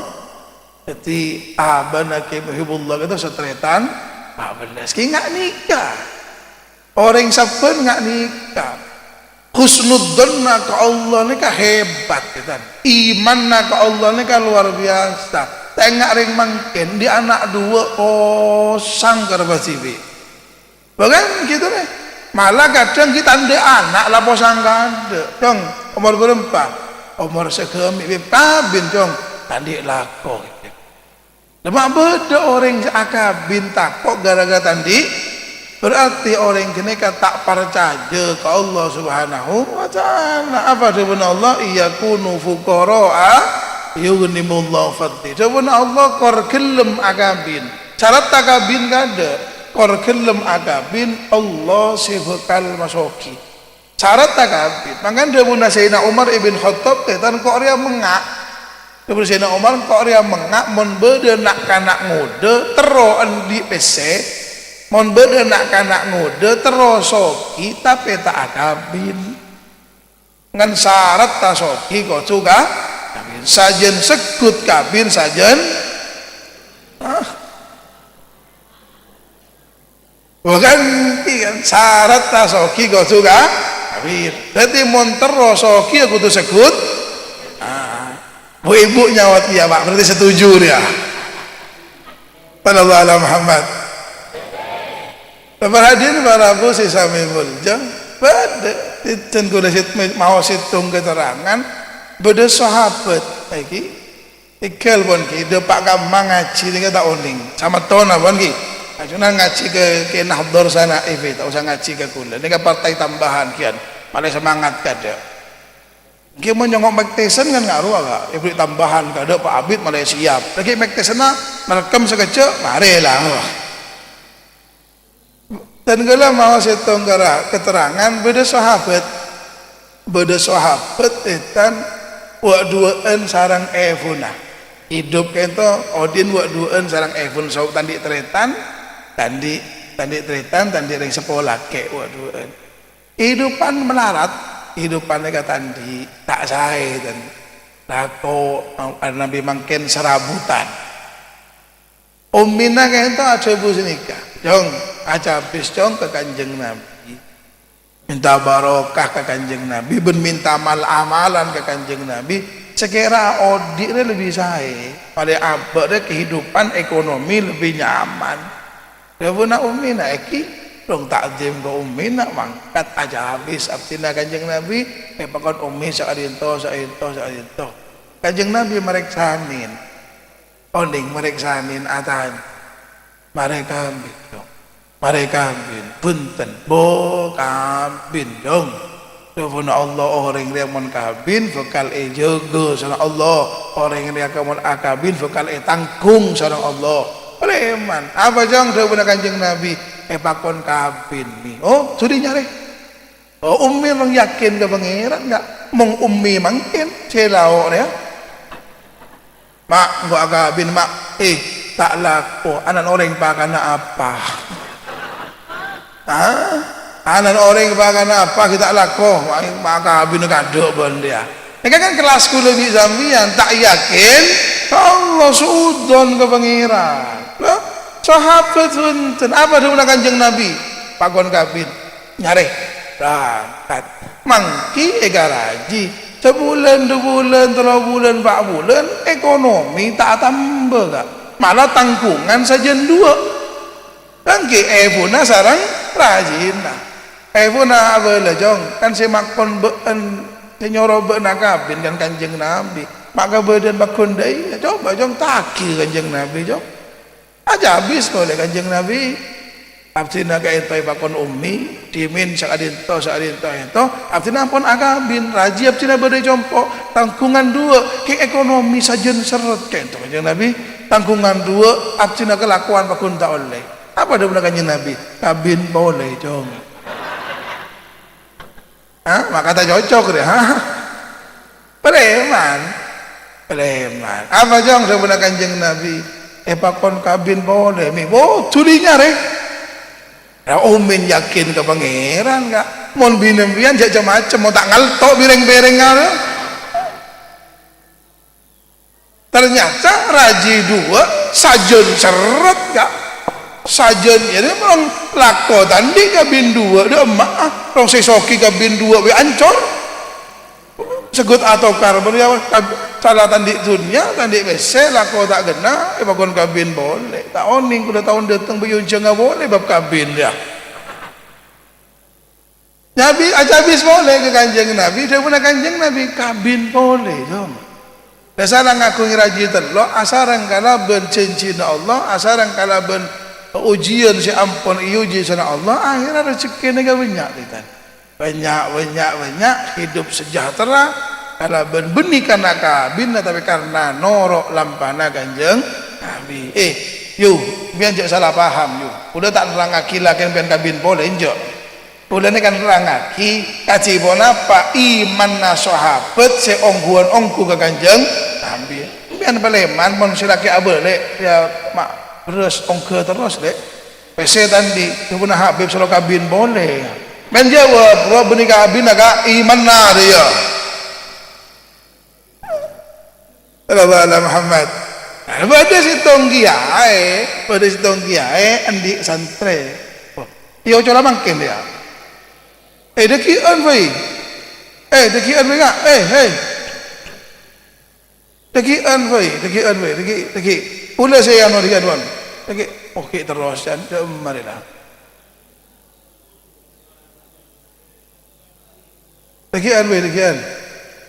Dhâddhi, abana Kè Muhibullah ka'ènto satarètan pa' bellâs. Kè nga' nèka. Orèng sabbhân nga' nèka. Husnudzanna ka Allah nèka hebat, tarètan. Imanna ka Allah nèka luar biasa. Ta' enga' rèng mangkèn, andi' ana' duwâ' posang karè bâdâ dhibi'. Bahkan gitu deh. Malah kadhâng ghi' ta' andi' ana' la posang kandhâ'. Cong, omor bârâmpa? Omor saghâmè' bi' kabin, Cong. Ta' andi' lako. Coma bâdâ orèng sè akabin tako' ghârâ-ghârâ ta' andi', berarti orèng ghânèka ta' parcajâ ka Allah Subhanahu wa Ta'ala. Apa dhâbuna Allah? "Iyakunu fuqara'a yughnihimullahu fadli." Dhâbuna Allah, kor ghellem akabin. Syarat akabin kadhâ', kor ghellem akabin, Allah sè bhâkal masogi. Syarat akabin. Mangkana dhâbuna Sayyidina Umar ibn Khattab, "Tan ko' rèya mengnga'." Dhâbuna Sayyidina Umar, "Ko' rèya mengnga', mon bâdâ na'-kana' ngodâ, terro andi' pèssè, mon bâdâ na'-kana' ngodâ, terro sogi, tapè ta' akabin." Ngan syarat ta' sogi kodhu ka-, kabin. Sajân segghut kabin, sajân. Ah. Bukan, kan syarat ta' sogi kodhu ka-, kabin. Berarti mon terro sogi ya kodhu segghut. Ah. Bu ibu nyawat iya, Pak. Berarti setuju dia. Sallallahu ala Muhammad. Parhatian para bu sè samè molja, bâdâ. Dinten kaulâ sèt-, maos sèttong keterangan, bâdâ sahabat, iki, tèghâl pon ghi, dâpa' kamma ngajhi nèka ta' onèng. Sametton pon ghi. Ajunan ngajhi ka, ka Nahdhor Sanaif, ta' osa ngajhi ka kaulâ. Nèka partai tambahan kèyan, malè semangat kadhâ'. Ghi mon nyongngo' mèktèsen kan ngarowa, Kak. Èbèrri' tambahan, kadhâ' Pak Abid malè siap. Lagi mèktèsenna nerekkem sakejjhâ', marè la. Dan kaulâ maos sèttong kara-, keterangan bâdâ sahabat. Bâdâ sahabat ètan wa'-duwâ'ân sareng èbhuna. Hidup kènto odi'na wa'-duwâ'ân sareng èbhuna, sabâb ta' andi' tarètan, ta' andi', ta' andi' tarètan, ta' andi' rèng seppo lakè' wa'-duwâ'ân. Kehidupan melarat, kehidupan nèka ta' andi', ta' saè, dan lako, manabi mangkèn sarabutan. Ummina kènto adhâbu sanèka, "Cong, acabis, Cong, ka Kanjeng Nabi. Minta barokah ka Kanjeng Nabi, bân minta mal-amalan ka Kanjeng Nabi. Sakèra odi' rè lebbi saè, malè abâ' rè kehidupan ekonomi lebbi nyaman." Dhâbuna ummina, "Èngghi, rong ta'zim ka ummina, mangkat acabis abdhina Kanjeng Nabi, èpakon ummi saka'dinto, saka'dinto, saka'dinto." Kanjeng Nabi marèksanè. Onèng marèksanè atanya, "Marè kabin, Cong? Marè kabin?" "Bhunten, bo kabin, Cong." Dhâbuna Allah, orèng rèya mon kabin bhâkal èjâgâ sareng Allah. Orèng rèya mon akabin bhâkal ètangghung sareng Allah. Palèman. "Apa, Cong?" dhâbuna Kanjeng Nabi. "Èpakon kabin, Mi." "Oh, sudi nyarè." Oh, ummi rèng yakin ka Pangèran, Kak. Mon ummi mangkèn, sè lao' rèya. "Ma', engko' akabin, Ma'." "Eh, ta' lako. Ana'na orèng pakana apa?" "Hah? Ana'na orèng pakana apa ghi' ta' lako?" "Ma', ma' akabin kadhâ' bân rèya." Nèka kan kelas kaulâ bi' sampèyan, ta' yakin, Allah su'udzon ka Pangèran. Lho, sahabat bhunten, apa dhâbuna Kanjeng Nabi? "Pakon kabin." Nyarè, berangkat. Mangkèn èkarajhi. Sabulân, dubulân, tello bulân, empa' bulân, ekonomi ta' atamba, Kak. Malah tangghungan sajân duwâ'. Èngghi èbhuna sareng rajina. Èbhuna abâlâ, Cong. Kan sè makon bâ'en, sè nyoro bâ'na kabin kan Kanjeng Nabi. Ma' kabâdâ'ân pagghun dâ'iyâ. Coba, Cong, taghi Kanjeng Nabi, Cong. Acabis polè Kanjeng Nabi. Abdhina ka'ènto èpakon ummi, dhimèn saka'dinto, saka'dinto, ènto. Abdhina ampon akabin, rajhi abdhina bâdâ è compo', tangghungan duwâ', kèng ekonomi sajân serret ka'ènto Kanjeng Nabi. Tangghungan duwâ', abdhina kalakowan pagghun ta' ollè. Apa dhâbuna Kanjeng Nabi? "Kabin polè, Cong." Hah? Maka ta' cocok rè, ha? Preman. Preman. Apa, Cong, dhâbuna Kanjeng Nabi? "Èpakon kabin polè, Mi." Oh, duli nyarè. Ya, Umin yakin ka Pangèran, Kak. Mon binè sampèyan, jhâ' cem-macem, mon ta' ngalto' bèrèng-bèrèng, Kak. Ternyata rajhi duwâ' sajân serret, Kak. Sajân, jadi mon lako ta' andi' kabin duwâ', dâ' emma'a. Rong sè soghi kabin duwâ' bhâi ancor. Segghut atokar, bâriyâ kab-, sala ta' andi' dhunnya, ta' andi' pèssè, lako ta' ghenna', èpakon kabin polè. Ta' onèng kaulâ taon dâteng bhâi onjhângnga polè bab kabin, ya. Nabi acabis polè ka Kanjeng Nabi, dhâbuna Kanjeng Nabi, "Kabin polè, Jong." Dhâ' sareng ngaghungè rajhi tello', asareng kalabân janjina Allah, asareng kalabân ujiyân sè ampon èojhi sareng Allah, akhèrra rejekkèna ghâ' bânnya', tètan. Bânnya', bânnya', bânnya', hidup sejahtera, kalabân bânnè kana' kabinna, tapè karna noro' lampana Kanjeng Nabi. Eh, yu, sampèyan jhâ' sala paham, yu. Kaulâ ta' nerrangngaghi lakèna sampèyan kabin polè, enjâ'. Kaulâ nè kan nerrangngaghi kajhi ponapa imanna sahabat sè ongghuwân ongghu ka Kanjeng Nabi. Sampèyan palèman mon sè lakè abâli', ya, ma' bherrâs ongghâ terros, Lè'. Pèssè ta' andi', dhâbuna Habib soro kabin polè. Mèn jâwâb, "Rowa bânnè kabinna, Ka', imanna," rèya. Sallallahu ala Muhammad. Nah, bâdâ sèttong kiyaè, bâdâ sèttong kiyaè andi' santrè. Oh, iyâ, ocola mangkèn, yâ. Eh, dhâggi'ân, bhâi. Eh, dhâggi'ân, bhâi, Ka'. Eh, eh. Dhâggi'ân, bhâi. Dhâggi'ân, bhâi. Dhâggi', dhâggi'. Kaulâ sè anu dhâggi'ân, bhâi. Dhâggi'. Oh, ghi' terros, jân. Jâ' marè, la. Dhâggi'ân, bhâi, dhâggi'ân.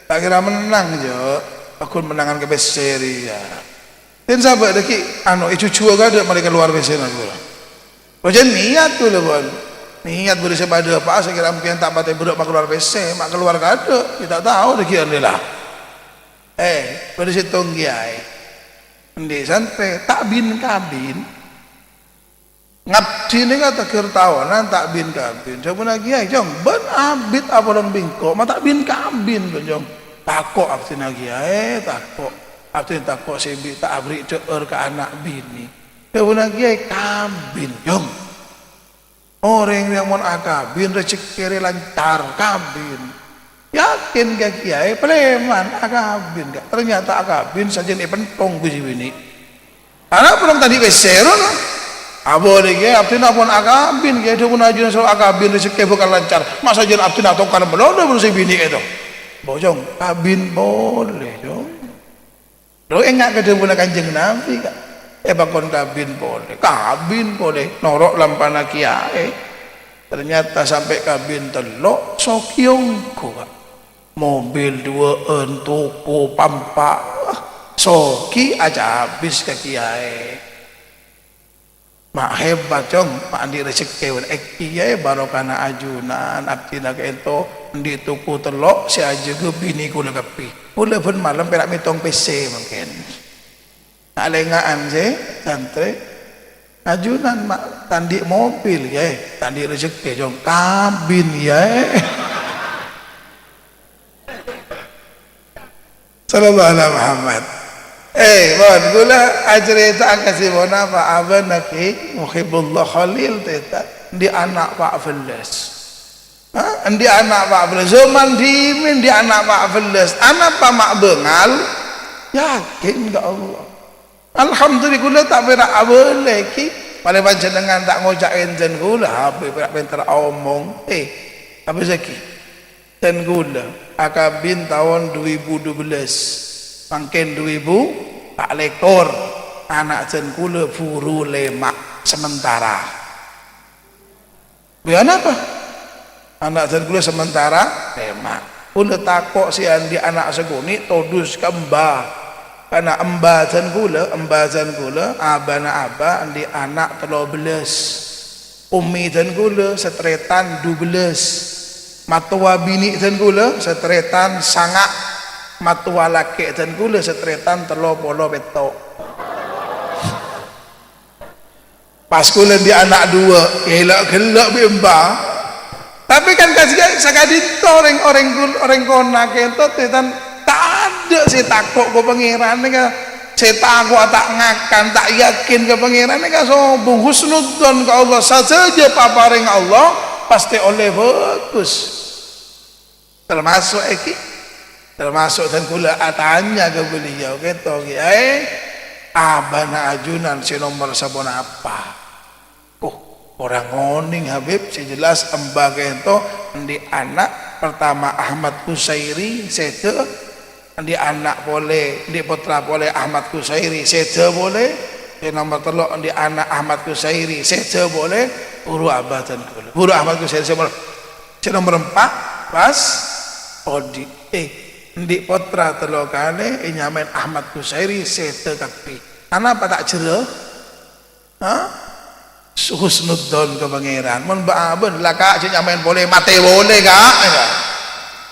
Ta' kèra mennang, jâ'. Paggun mennangan ka pèssè rèya. Tèn sabâ' dhâggi', anu, èjhujhuwâ kaadâ' marè kalowar pèssèna, kaulâ. Bâjâ niyat kaulâ, bân. Niyat bâdâ sè padâ, apa, sakèra sampèyan ta' patè berrâ' makalowar pèssè, ma' kalowar kaadâ', ya ta' tao dhâggi'ân, la. Eh, bâdâ sèttong kiyaè. Andi' santrè, ta' bin-kabin. Ngabdhi nèka teggher taonan ta' bin-kabin. Dhâbuna kiyaè, "Jong, bân abit apolong bi' engko', ma' ta' bin-kabin, bân, Jong. Tako' abdhina kiyaè, tako'. Abdhina tako' sè bi' ta' aberri' dhâ'âr ka ana' binè." Dhâbuna kiyaè, "Kabin, Jong. Orèng rèya mon akabin, rejekkè rè lancar, kabin." Yakin ka kiyaè, palèman akabin, Ka'. Ternyata akabin sajân èpenthong bi' sè binè'. Ana' polong ta' andi' pèssè, ro, no. Abâli, Kiyaè, abdhina pon akabin, Kiyaè, dhâbuna ajunan soro akabin, rejekkè bhâkal lancar. Ma' sajân abdhina tokar malolo bân sè binè' èto. Bo, Jong, kabin polè, Jong. Lo, enga' ka dhâbuna Kanjeng Nabi, Ka'. Èpakon kabin polè. Kabin polè. Noro' lampana kiyaè. Ternyata sampè' kabin tello', soghi ongghu, Ka'. Mobil duwâ'ân, toko pa'-empa'. Soghi acabis ka kiyaè. Ma' hebat, Cong, ma' andi' rejekkè, bân. Èkkiyaè barokana ajunan, abdhina ka'ènto andi' toko tello' sè ajâgâ binè kaulâ kabbhi. Kaulâ bân malem pèra' mètong pèssè mangkèn. Alènga'an sè santrè. Ajunan ma' ta' andi' mobil, Kiyaè, ta' andi' rejekkè, Cong, kabin, Kiyaè. Sallallahu ala Muhammad. Eh, mon, kaulâ acarèta'a ka sè ponapa abâ'na Ki Muhibullah Khalil, tèta. Andi' ana' pa' bellâs. Ha? Andi' ana' pa' bellâs. Zaman dhimèn andi' ana' pa' bellâs. Anapa ma' bângal? Yakin ka Allah. Alhamdulillah, kaulâ ta' pèra' abâli, Ki. Palèng panjhennengngan ta' ngoca' ènjhân kaulâ, apa pèra' pènter aomong. Eh, apa sè Ki? Dân kaulâ akabin taon du èbu du bellâs, mangkèn du èbu pa' lèkor. Ana' dân kaulâ buru lèma' sementara. Bâ, anapa? Ana' dân kaulâ sementara lèma'. Kaulâ tako' sè andi' ana' sakonè' todus ka emba. Karna emba dân kaulâ, emba dân kaulâ, abâna abâ andi' ana' tello bellâs. Ummi dân kaulâ satarètan du bellâs. Mattowa binè' dân kaulâ satarètan sanga'. Mattowa lakè' dân kaulâ satarètan tello polo pètto'. Pas kaulâ andi' ana' duwâ', èghellâ'-ghellâ' bi' emba. Tapè kan kajiyâ saka'dinto orèng, orèng kul-, orèng kona kènto tètan tadâ' sè tako' ka Pangèran nèka. Sè tako' ta' ngakan, ta' yakin ka Pangèran nèka sobung. Husnudzon ka Allah, sadhâjâ paparèng Allah pastè ollè bhâghus. Termasuk èngghi, termasuk dân kaulâ atanya ka beliau, "Kènto, Kiyaè, abâna ajunan sè nomer saponapa?" Oh, ora ngonèng, Habib, sè jelas emba kènto andi' ana', pertama Ahmad Kusairi, sèdhâ, andi' ana' polè, andi' pottra polè Ahmad Kusairi, sèdhâ polè, sè nomer tello' andi' ana' Ahmad Kusairi, sèdhâ polè, buru abâ dân kaulâ. Buru Ahmad Kusairi, sè nomer Sè nomer empa', pas odi'. Eh, endi' pottra tello kalè ènyamaè Ahmad Kusairi, sèdhâ kabbhi. Anapa ta' jhârâ? Ha? Husnudzon ka Pangèran. Mon bâ'-abâ', la, Ka', jhâ' nyamaè polè, matè polè, Ka'.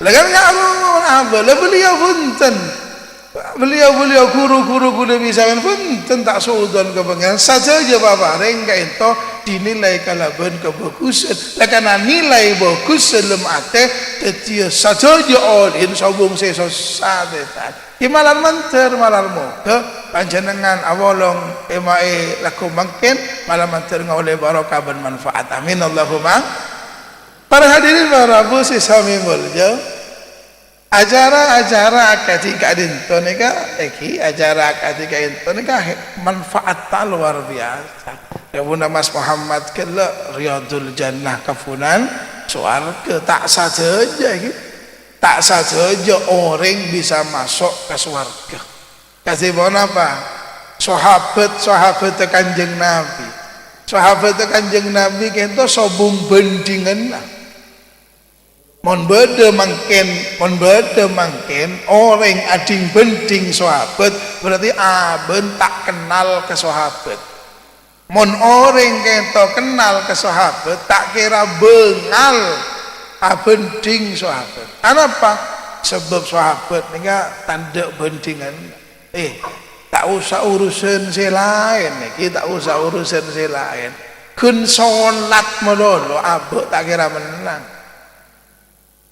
Lah kan, ya Allah, mon abâ', la beliau bhunten. Beliau-beliau ghuru-ghuru ghulâ bisa men bhunten ta' su'udzon ka Pangèran. Sadhâjâ paparèng kaènto dinilai kalabân kabhâghusân. Lah, karana nilai bhâghus dâlem atè, dhâddhiyâ sadhâjâ oḍi' sobung sè sossa, tètan. Ghi malar mandhâr, malar moghâ panjhennengngan awolong temaè lagghu mangkèn, malar mandhâr ngaollè barokah bân manfaat. Amin, Allahumma. Para hadirin, para rabu sè samè molja, acara-acara akadhi ka'ḍinto nèka, èngghi acara akadhi ka'ḍinto nèka he-, manfaatta lowar biyasa. Dhâbuna Mas Muhammad ghellâ', Riyadul Jannah, kabbhunan sowarghâ, ta' sadhâjâ, èngghi. Ta' sadhâjâ orèng bisa maso' ka sowarghâ. Kadhi ponapa? Sahabat-sahabatta Kanjeng Nabi. Sahabatta Kanjeng Nabi kaènto sobung bhândhinganna. Mon bâḍâ mangkèn, mon bâḍâ mangkèn orèng aḍing-bhândhing sahabat, berarti abâ' ta' kennal ka sahabat. Mon orèng kaènto kennal ka sahabat, ta' kèra bângal abhândhing sahabat. Anapa? Sabâb sahabat nèka tanḍhâ bhândhingan. Eh, ta' osa urusan sè laèn, nèkè ta' osa urusan sè laèn. Ghun solat malolo, abâ' ta' kèra mennang.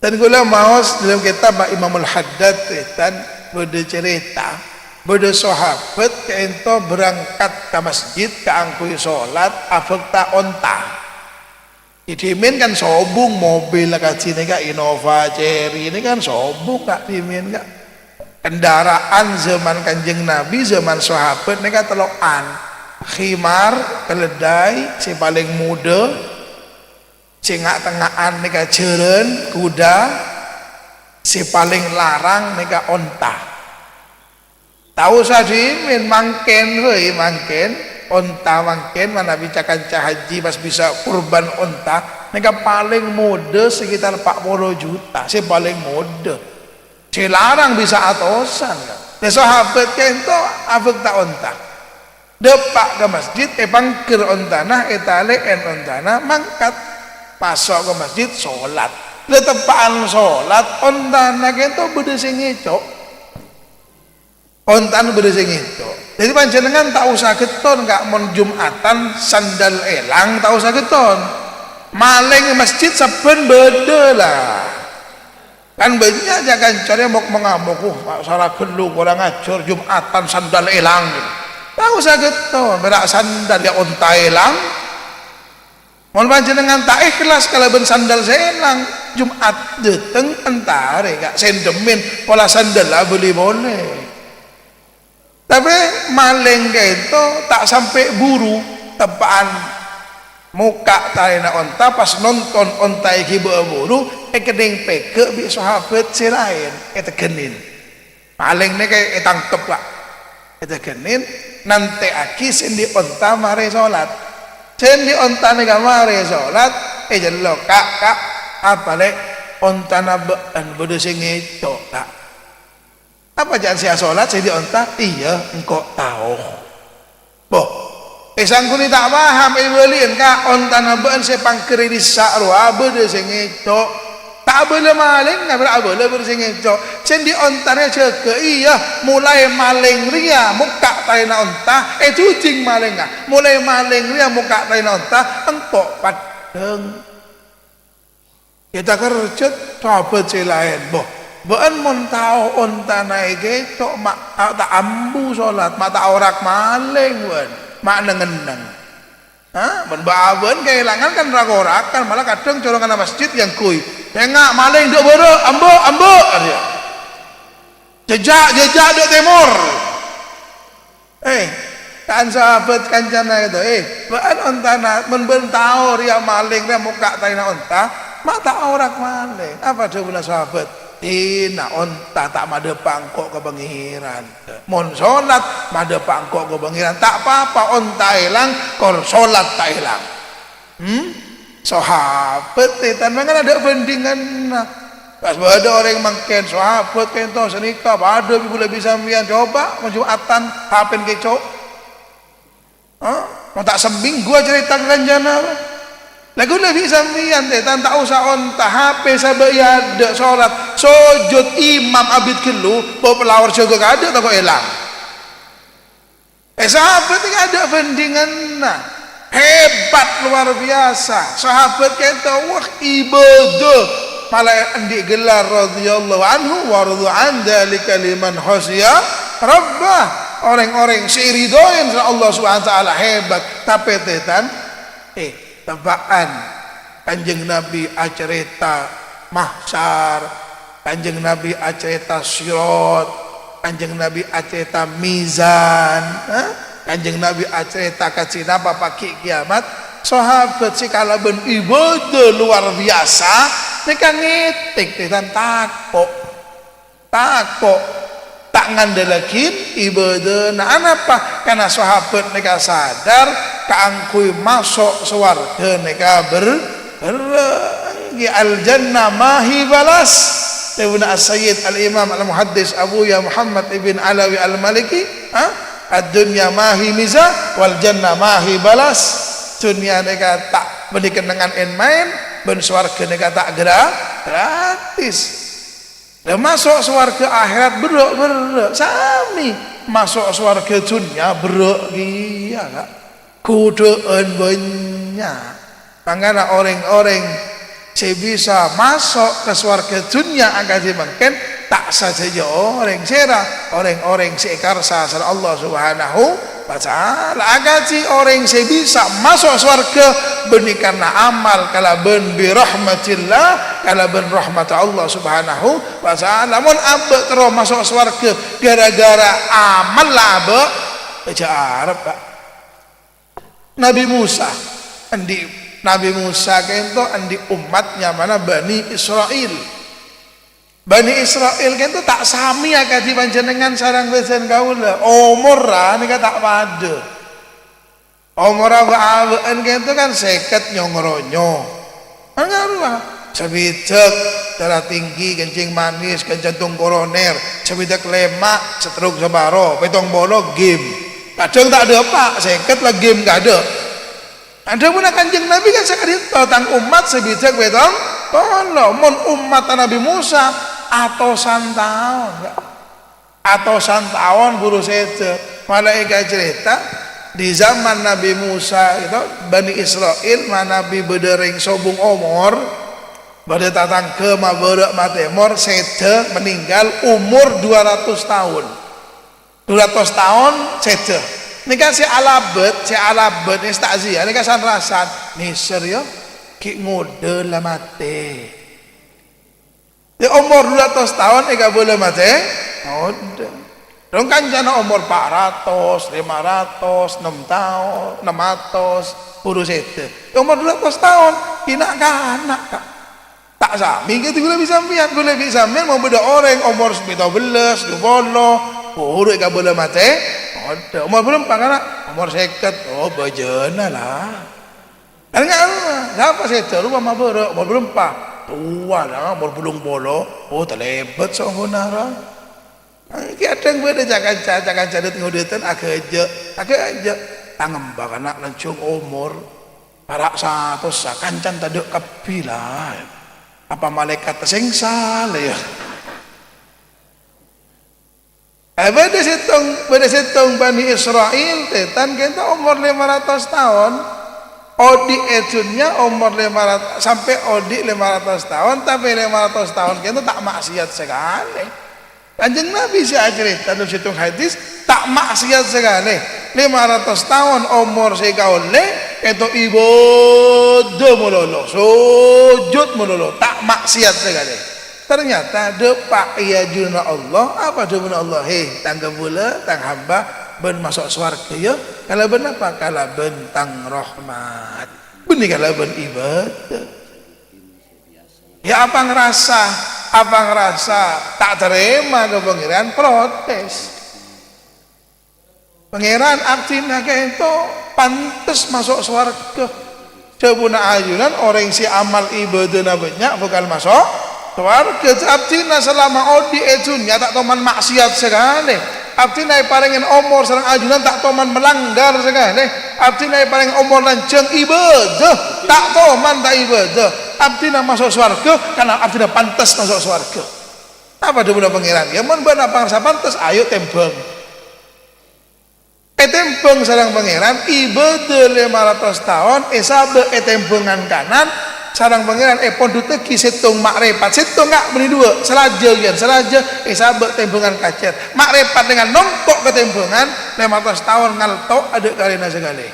Dan kaulâ maos dâlem kètab Imamul Haddad, eh, tan bâḍâ carèta, bâḍâ sahabat kaènto berangkat ka masjid kaangghuy solat abhâkta onta. È dhimèn kan sobung, mobil akadhi nèka Innova, Cherry nèka kan sobung, Ka', dhimèn, Ka'. Kendaraan zaman Kanjeng Nabi, zaman sahabat nèka tello'an. Khimar, keledai, sè palèng moḍâ, sè nga'-tengnga'an nèka jhârân, kuda, sè palèng larang nèka onta. Ta' osa dhimèn, mangkèn bhâi, mangkèn. Onta mangkèn, manabi ca-kanca haji pas bisa kurban onta, nèka palèng moḍâ sekitar empat puluh juta, sè palèng moḍâ. Sè larang bisa atosan, Ka'. Lha, sahabat kaènto abhâkta onta. Ḍâpa' ka masjid, èpangghâr ontana, ètalè'èn ontana, mangkat. Maso' ka masjid, solat. Lha, teppa'an solat, ontana kaènto bâḍâ sè ngèco'. Ontana bâḍâ sè ngèco'. Dhâddhi, panjhennengngan ta' osa ghetton, Ka', mon Jum'atan sandal èlang, ta' osa ghetton. Malèng è masjid sabbhân bâḍâ, la. Kan bânnya' jhâ' kancana mok-, mengamok, "Uh, Pak, sala ghâllu, korang ajhâr, Jum'atan sandal èlang." Ta' osa ghetton, mèra' sandal, ya, onta èlang. Mon panjhennengngan ta' èhlas kalabân sandal sè èlang, Jum'at ḍâteng èntarè, Ka', sè ḍhimèn pola sandalla abâli polè. Tapè malèng kaènto ta' sampè' buru, teppa'an mokka' talèna onta, pas nonton onta èghibâ'â buru, èkennèng pèghâ' bi' sahabat sè laèn, ètegghennin. Malèng nèka ètangkep, Ka'. Ètegghennin, nantè'aghi sè anḍi' onta marè solat. Sè anḍi' onta nèka marè solat, ècello', "Ka', Ka', apa, Lè'? Ontana bâ'ân bâḍâ sè ngèco', Ka'." "Apa, jhâ' sè asolat sè anḍi' onta?" "Iyâ, engko' tao." Bo, è sangghuna ta' paham, èbâli'in, Ka', ontana bâ'ân sè pangghâr è ḍissa' rowa bâḍâ sè ngèco'. Ta' abâlâ malèngnga, mèra' abâlâ bâḍâ sè ngèco'. Sè anḍi' ontana jâgâ, iyâ, molaè malèng rèya mokka' talèna onta, èjhujhing malèngnga. Molaè malèng rèya mokka' talèna onta, engko' paḍḍhâng. Ya, ta' kerjhât sahabat sè laèn. Bo, bâ'ân mon tao ontana èkèco', ma', ta', ta' ambu solat, ma' ta' orak malèng bâ'ân, ma' neng-enneng. Ha? Mon bâ'-abâ'ân kaèlangan kan rak-orakan, mala kadhâng coronganna masjid èyangghuy. "Sènga', malèng ḍâ' bârâ', ambu, ambu," arèya. "Jejjhâk, jejjhâk ḍâ' tèmor." Eh, kan sahabat kancana itu, "Eh, bâ'ân ontana, mon bâ'ân tao rèya malèng rèya mokka' talèna onta, ma' ta' orak malèng." Apa ḍhâbuna sahabat? "Dina onta ta' maḍâpa' engko' ka Pangèran. Mon solat, maḍâpa' engko' ka Pangèran. Ta' pa-apa onta èlang, kor solat ta' èlang." Hmm? Sahabat, tètan, mangkana adâ' bhândhinganna. Pas bâdâ orèng mangkèn, sahabat kènto sanèka, padâ bi' bulâ bi' sampèyan, coba, mon Jumatan, H P-na kèco'. Hah? Mon ta' saminggu acarèta ka kancana. Lah, ghulâ bi' sampèyan, tètan, ta' osa onta, H P sabâ' è adâ', solat, sojud imam abit ghâllu, bâ' palaor jâgâ kaadâ' tako' èlang. Eh, sahabat nèka adâ' bhândhinganna. Hebat luar biasa. Sahabat kènto, wah, ibâdâ. Malah andi' gelar radhiyallahu anhu wa radhu an, dzalika liman khasyiya rabbah. Orèng-orèng sè èridhoè sareng Allah Subhanahu wa Ta'ala, hebat. Tapè, tètan, eh, Teppa'an Kanjeng Nabi acarèta mahsyar, Kanjeng Nabi acarèta sirat, Kanjeng Nabi acarèta mizan, ha? Kanjeng Nabi acarèta kajhi napa paghi' kiyamat. Sahabat sè kalabân ibâdâ luar biasa, nèka ngètèk, tètan, tako'. Tako', ta' ngandellaghi ibâdâna. Anapa? Karna sahabat nèka sadar kaangghuy maso' sowarghâ nèka ber-, berrâ'. Èngghi, "Al-jannah ma hi balas." Dhâbuna As-Sayyid Al-Imam Al-Muhaddis Abuya Muhammad ibn Alawi Al-Maliki, ha? "Ad-dunya ma hi miza, wal jannah ma hi balas." Dhunnya nèka ta' bânnè kennengngan èn-maèn, bân sowarghâ nèka ta' gra-, gratis. Lah, maso' sowarghâ akhèrat berrâ'-berrâ', samè. Maso' sowarghâ dhunnya berrâ' kèya, Ka'. Ghudhâ'ân bânnya'. Mangkana orèng-orèng sè bisa maso' ka sowarghâ dhunnya akadhi mangkèn, ta' sadhâjâ orèng, sèra, orèng-orèng sè èkarsa sareng Allah Subhanahu wa Ta'ala. Akadhi orèng sè bisa maso' sowarghâ bânnè karna amal kalabân bi rahmatillah, kalabân rahmatta Allah Subhanahu wa Ta'ala. Mon abâ' terro maso' sowarghâ gara-gara amal la abâ', jhâ' arep, Ka'. Nabi Musa, andi' Nabi Musa kènto andi' ommat nyamana Bani Isra'il. Bani Isra'il kènto ta' samè akadhi panjhennengngan sareng bhâdhân kaulâ. Omorra nèka ta' padâ. Omorra bâ'-abâ'ân kènto kan sèket nyong-ronyong. Kan karowa. Sabidhâk darah tinggi, kencing manis, kencing tongkoroner. Sabidhâk lèma', stroke saparo, pètong polo, game. Kadhâng ta' dâpa', sèket la game kaadâ'. Adhâbuna Kanjeng Nabi kan saka'dinto, "Tang ommat sabidhâk pètong polo." Mon ommatta Nabi Musa, atosan taon, Ka'. Atosan taon buru sèdhâ. Malaèkat carèta, di zaman Nabi Musa, gitu, Bani Isra'il manabi bâdâ rèng sobung omor, bâdâ tatangghâ mabârâ' matèmor, sèdhâ, meninggal, omor dua ratus taon. Dua ratus taon sèdhâ. Nèka sè alabât, sè alabât, sè ta'ziyah, nèka san-rasan. Nèser, yâ, ghi' ngodâ la matè. Yâ, omor dua ratus taon èkabâlâ matè, ngodâ. Dong kancana omor pa' ratos, lèma ratos, nem taon, nem atos, buru sèdhâ. Yâ, omor dua ratus taon, ghi' na'-kana', Ka'. Ta' samè kèya ghulâ bi' sampèyan, ghulâ bi' sampèyan mon bâdâ orèng omor pètto bellâs, dua polo, buru èkabâlâ matè, ngodâ. Omor bârâmpa, kana'? Omor sèket, oh, bâjâna la. Kan nggak apa, nggak apa, sèdhâ rowa mabârâ', omor bârâmpa? Towa la, omor bâllung polo, oh, talèbât songghuna ra. Èngghi kadhâng bâdâ ca-kanca, ca-kanca dât-ngodâtân aghâjâ', aghâjâ'. Tang emba kana' lanjhâng omor, para' satossa, kancan tadâ' kabbhi la. Apa malaèkat tasèngsal, yâ? Eh, bâdâ sèttong, bâdâ sèttong Bani Isra'il, tètan kènto omor lèma ratos taon. Odi' è dhunnya omor lèma ratos, sampè' odi' lèma ratos taon, tapè lèma ratos taon kènto ta' maksiat sakalè. Kanjeng Nabi sè acarèta dâlem sèttong hadis, ta' maksiat sakalè. Lèma ratos taon omor sè èkaollè, kènto ibâdâ malolo, sojud malolo, ta' maksiat sakalè. Ternyata dâpa' è ajunanna Allah, apa dhâbuna Allah? "He, tang kabulâ, tang hamba, bân maso' sowarghâ, yâ." Kalabân apa? Kalabân tang rahmat. Bânnè kalabân ibâdâ. Yâ, apa ngrasa, apa ngrasa ta' tarèma ka Pangèran, protes. Pangèran, abdhina kènto pantes maso' sowarghâ. Dhâbuna ajunan, orèng sè amal ibâdâna bânnya' bhâkal maso' sowarghâ. Abdhina salama odi' è dhunnya ta' toman maksiat sakalè. Abdhina èparèngè omor sareng ajunan ta' toman malanggar sakalè. Abdhina èparèngè omor lanjhâng ibâdâ, ta' toman ta' ibâdâ. Abdhina maso' sowarghâ karana abdhina pantes maso' sowarghâ. Apa dhâbuna Pangèran? Ya, mon bâ'na pangarsa pantes, ayo tèmbhâng. Ètèmbhâng sareng Pangèran, ibâdâ lèma ratos taon èsabâ' è tèmbhângan kanan, sareng Pangèran èpondhuttaghi sèttong ma'rèfat, sèttong, Ka', bânnè duwâ', salajâ kèyan, salajâ èsabâ' tèmbhângan kacèr. Ma'rèfat dengan nompo' ka tèmbhângan, lèma ratos taon ngalto' adâ' karèna sakalè.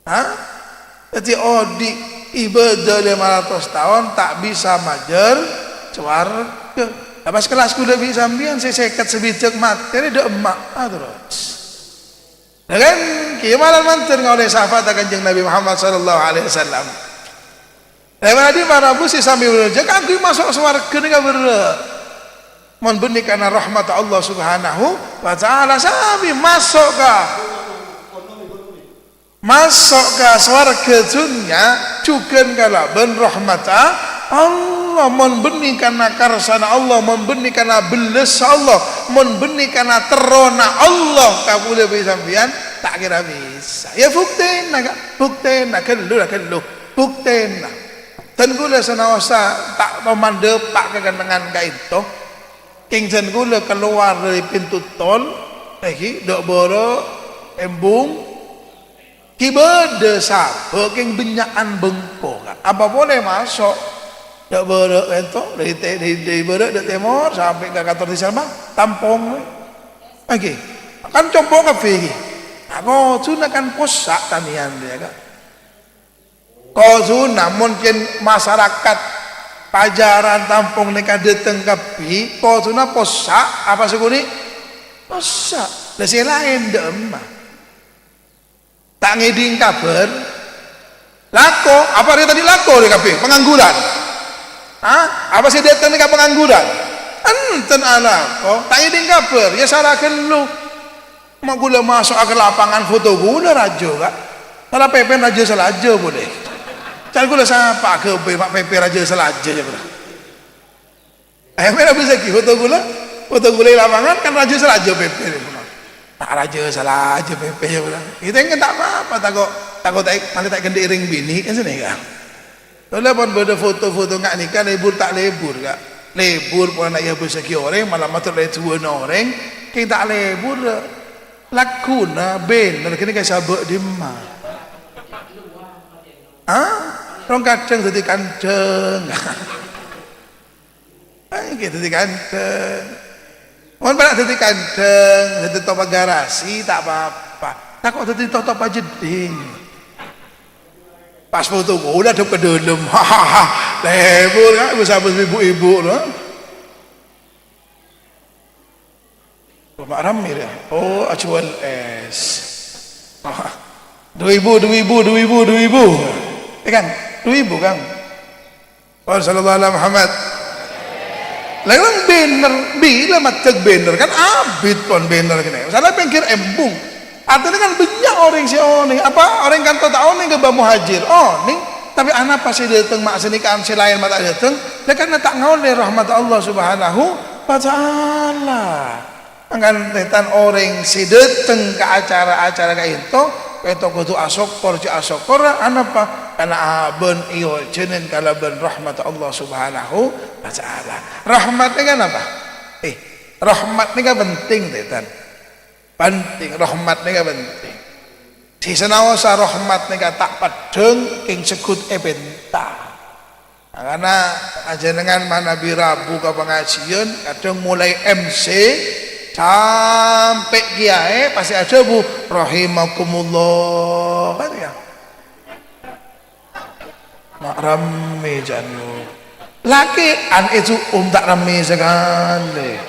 Ha? Dhâddhi odi' ibâdâ lèma ratos taon ta' bisa majâr sowarghâ. Lah, pas kellas kaulâ bi' sampèyan sè sèket sabidhâk matè rè dâ' emma', ah, terros. Lah, kan, kèya malar mandhâr ngaollè syafaat Kanjeng Nabi Muhammad sallallahu alaihi wasallam. Lèbât adi' para rabu sè sami berjâ kaangghuy maso' sowarghâ nèka berrâ'. Mon bânnè karana rahmat Allah Subhanahu wa Ta'ala, sami maso' ka Maso' ka sowarghâ dhunnya jhughân kalabân rahmatta Allah. Mon bânnè karana karsana Allah, mon bânnè karana bellâssa Allah, mon bânnè karana terrona Allah ka kaulâ bi' sampèyan, ta' kèra bisa. Ya, buktèna, Ka', buktèna, ghâllu la, ghâllu, buktèna. Dân kaulâ sanaossa ta' toman dâpa' ka kennengngan ka'ènto. Kèng dân kaulâ kalowar dâri pintu tol, èngghi, dâ' bârâ', embung, Ghi' bâdâ sabâ' kèng bânnya'an bengko, Ka'. Apa polè maso'? Dâ' bârâ' kento, dâri tè-, dâri, dâri bârâ' dâ' tèmor sampè' ka kantor desa, Bang. Tampong. Èngghi. Kan compo' kabbhi, èngghi. Nah, kodhuna kan possa' tanèyan, yâ, Ka'. Kodhuna mon kèng masarakat Pajaran Tampong nèka dâteng kabbhi, kodhuna possa' apa sè ghuli? Possa'. Lah sè laèn dâ' emma. Ta' ngèdhing kabhâr. Lako, apa rèya tadâ' lako rèya kabbhi? Pangangguran. Hah? Apa sè dâteng nèka pangangguran? Enten alako, ta' ngèdhing kabhâr, yâ sara ghâllu. Ma' ghulâ maso'a ka lapangan foto ghulâ rajâ, Ka'. Sala pèpèna rajâ salajâ polè. Can ghulâ sapa aghâbây ma' pèpè rajâ salajâ, yâ, ghulâ. Ayo, mèra bisa ghi foto ghulâ. Foto ghulâ è lapangan kan rajâ salajâ pèpè. Ta' rajâ salajâ pèpè, yâ, ghulâ. Ghitèng kan ta' apa-apa, tako', tako' ta', malè ta' èkendhi'i rèng binè', kan sènè, Ka'. Ghulâ pon bâdâ foto-foto nga' nèka lebur ta' lebur, Ka'. Lebur pon na' èabâsaghi orèng, malah mator lè duwâna orèng, kèng ta' lebur. Lagghuna bannèr ghânèka sabâ' dimma? Hah? Rong kadhâng dhâddhi kandhâng. Èngghi dhâddhi kandhâng. Mon pernah dhâddhi kandhâng, dhâddhi topa garasi, ta' apa-apa. Tako' dhâddhi totopa jeddhing. Pas foto ghulâ dhâp ka dâlem. Lebur, Ka', bisa bes ibu-ibu, no? Ma' rammè, yâ. Oh, ajuwâl ès. Dua ribu, dua ribu, dua ribu, dua ribu. Yâ, Kang? Dua ribu, Kang. Oh, sallallahu ala Muhammad. Lah, emang bannèr, bilâ maddhâ bannèr? Kan abit pon bannèr kènè'. Sala pèngghir embung. Artèna kan bânnya' orèng sè onèng. Apa orèng kanto ta' onèng ka Bâ Muhajir? Onèng. Tapè anapa sè dâteng ma' sanèka sè laèn ma' ta' dâteng? Lah, karna ta' ngaollè rahmat Allah Subhanahu wa Ta'ala. Mangkana, tan-, orèng sè dâteng ka acara-acara ka'ènto, ka'ènto kodhu asokkor, jhâ' asokkor, anapa? Karna abâ'na èojhânan kalabân rahmat Allah Subhanahu wa Ta'ala. Rahmat nèka napa? Eh, rahmat nèka penting, tan-, penting, rahmat nèka penting. Sè sanaossa rahmat nèka ta' peddhâng, kèng segghut èpènta. Mangkana ajenengan manabi rabu ka pangajiân, kadhâng molaè M C sampè' kèyaè pastè adhâbu, "Rahimakumullah." Kan, yâ? Ma' rammè, jhân. Lakè'an èju'um ta' rammè sakalè.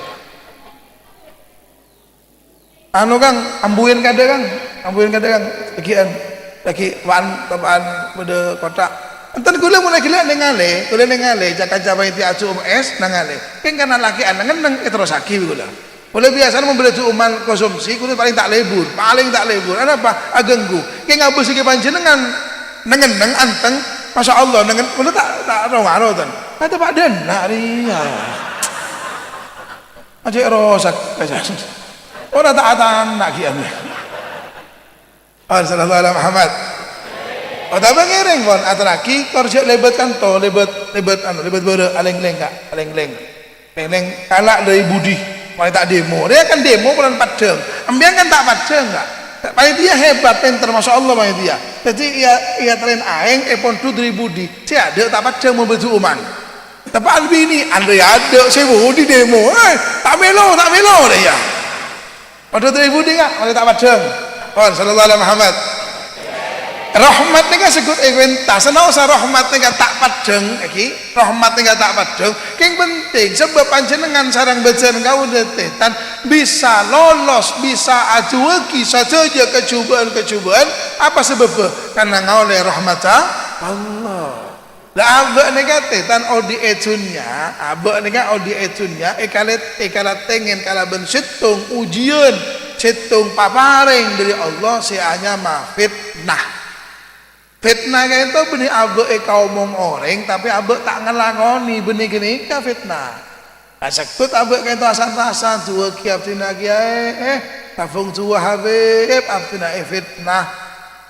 Anu, Kang, ambuwân kadhâ', Kang. Ambuwân kadhâ', Kang. Laghi'ân. Laghi' topa'an, topa'an bâdâ kottha'. Enten ghulâ mon laghi' nèngalè, ghulâ nèngalè, ca-, kanca panitia aju'um ès, nèngalè. Kèng karna lakè'an ngennèng, èterrossaghi bi' ghulâ. Ghulâ biyasana mon bâdâ ju'uman konsumsi, ghulâ palèng ta' lebur, palèng ta' lebur. Anapa? Aghânggu. Kèng abâs ghi' panjhennengan. Neng-enneng anteng, masyaallah, neng-, kaulâ ta', ta' ro-maro, ten. Kata Pak Dena, rèya. Ajjhâ' rosak, ora ta' atana' ghi' anu. Pon, sallallahu ala Muhammad. Otabâ ngèrèng, pon, aterraghi, kor jhâ' lèbât kanto, lèbât, lèbât, anu, lèbât bârâ', alèng-lèng, Ka', alèng-lèng. Lèng-lèng kala' dâri budi, malah ta' demo. Rèya kan demo polana paddhâng. Empèyan kan ta' paddhâng, Ka'. Panitia hebat, pènter, masyaallah panitia. Dhâddhi, iyâ, iyâ, tren aèng èpondhu dâri budi. Sè adâ' ta' paddhâng mon bâdâ uman. Tapè albini, andai adâ' sè budi demo. Eh, ta' mèlo, ta' mèlo, rèya. Padâ dâri budi, Ka'? Malah ta' paddhâng. Pon, sallallahu ala Muhammad. Rahmat nèka seggut èpènta. Sanaosa rahmat nèka ta' paddhâng, èghi. Rahmat nèka ta' paddhâng. Kèng penting, sabâb panjhennengngan sareng bâjâna kaulâ, tan, bisa lolos, bisa aduwâghi sadhâjâ kajhubâ'ân-kajhubâ'ân. Apa sabâbbhâ? Karna ngaollè rahmatta Allah. La, abâ' nèka, tan, odi' è dhunnya, abâ' nèka odi' è dhunnya, èkalèt-, èkalatèngèn kalabân sèttong ujiyân, sèttong paparèng dâri Allah sè anyama fitnah. Fitnah ka'ènto bânnè abâ' èkaomong orèng, tapè abâ' ta' ngalakonè, bânnè ghânèka fitnah. Kasegghut abâ' ka'ènto asan-rasan, duwâghi abdhina kèyaè, eh, tabung duwâ Habib, abdhina èfitnah.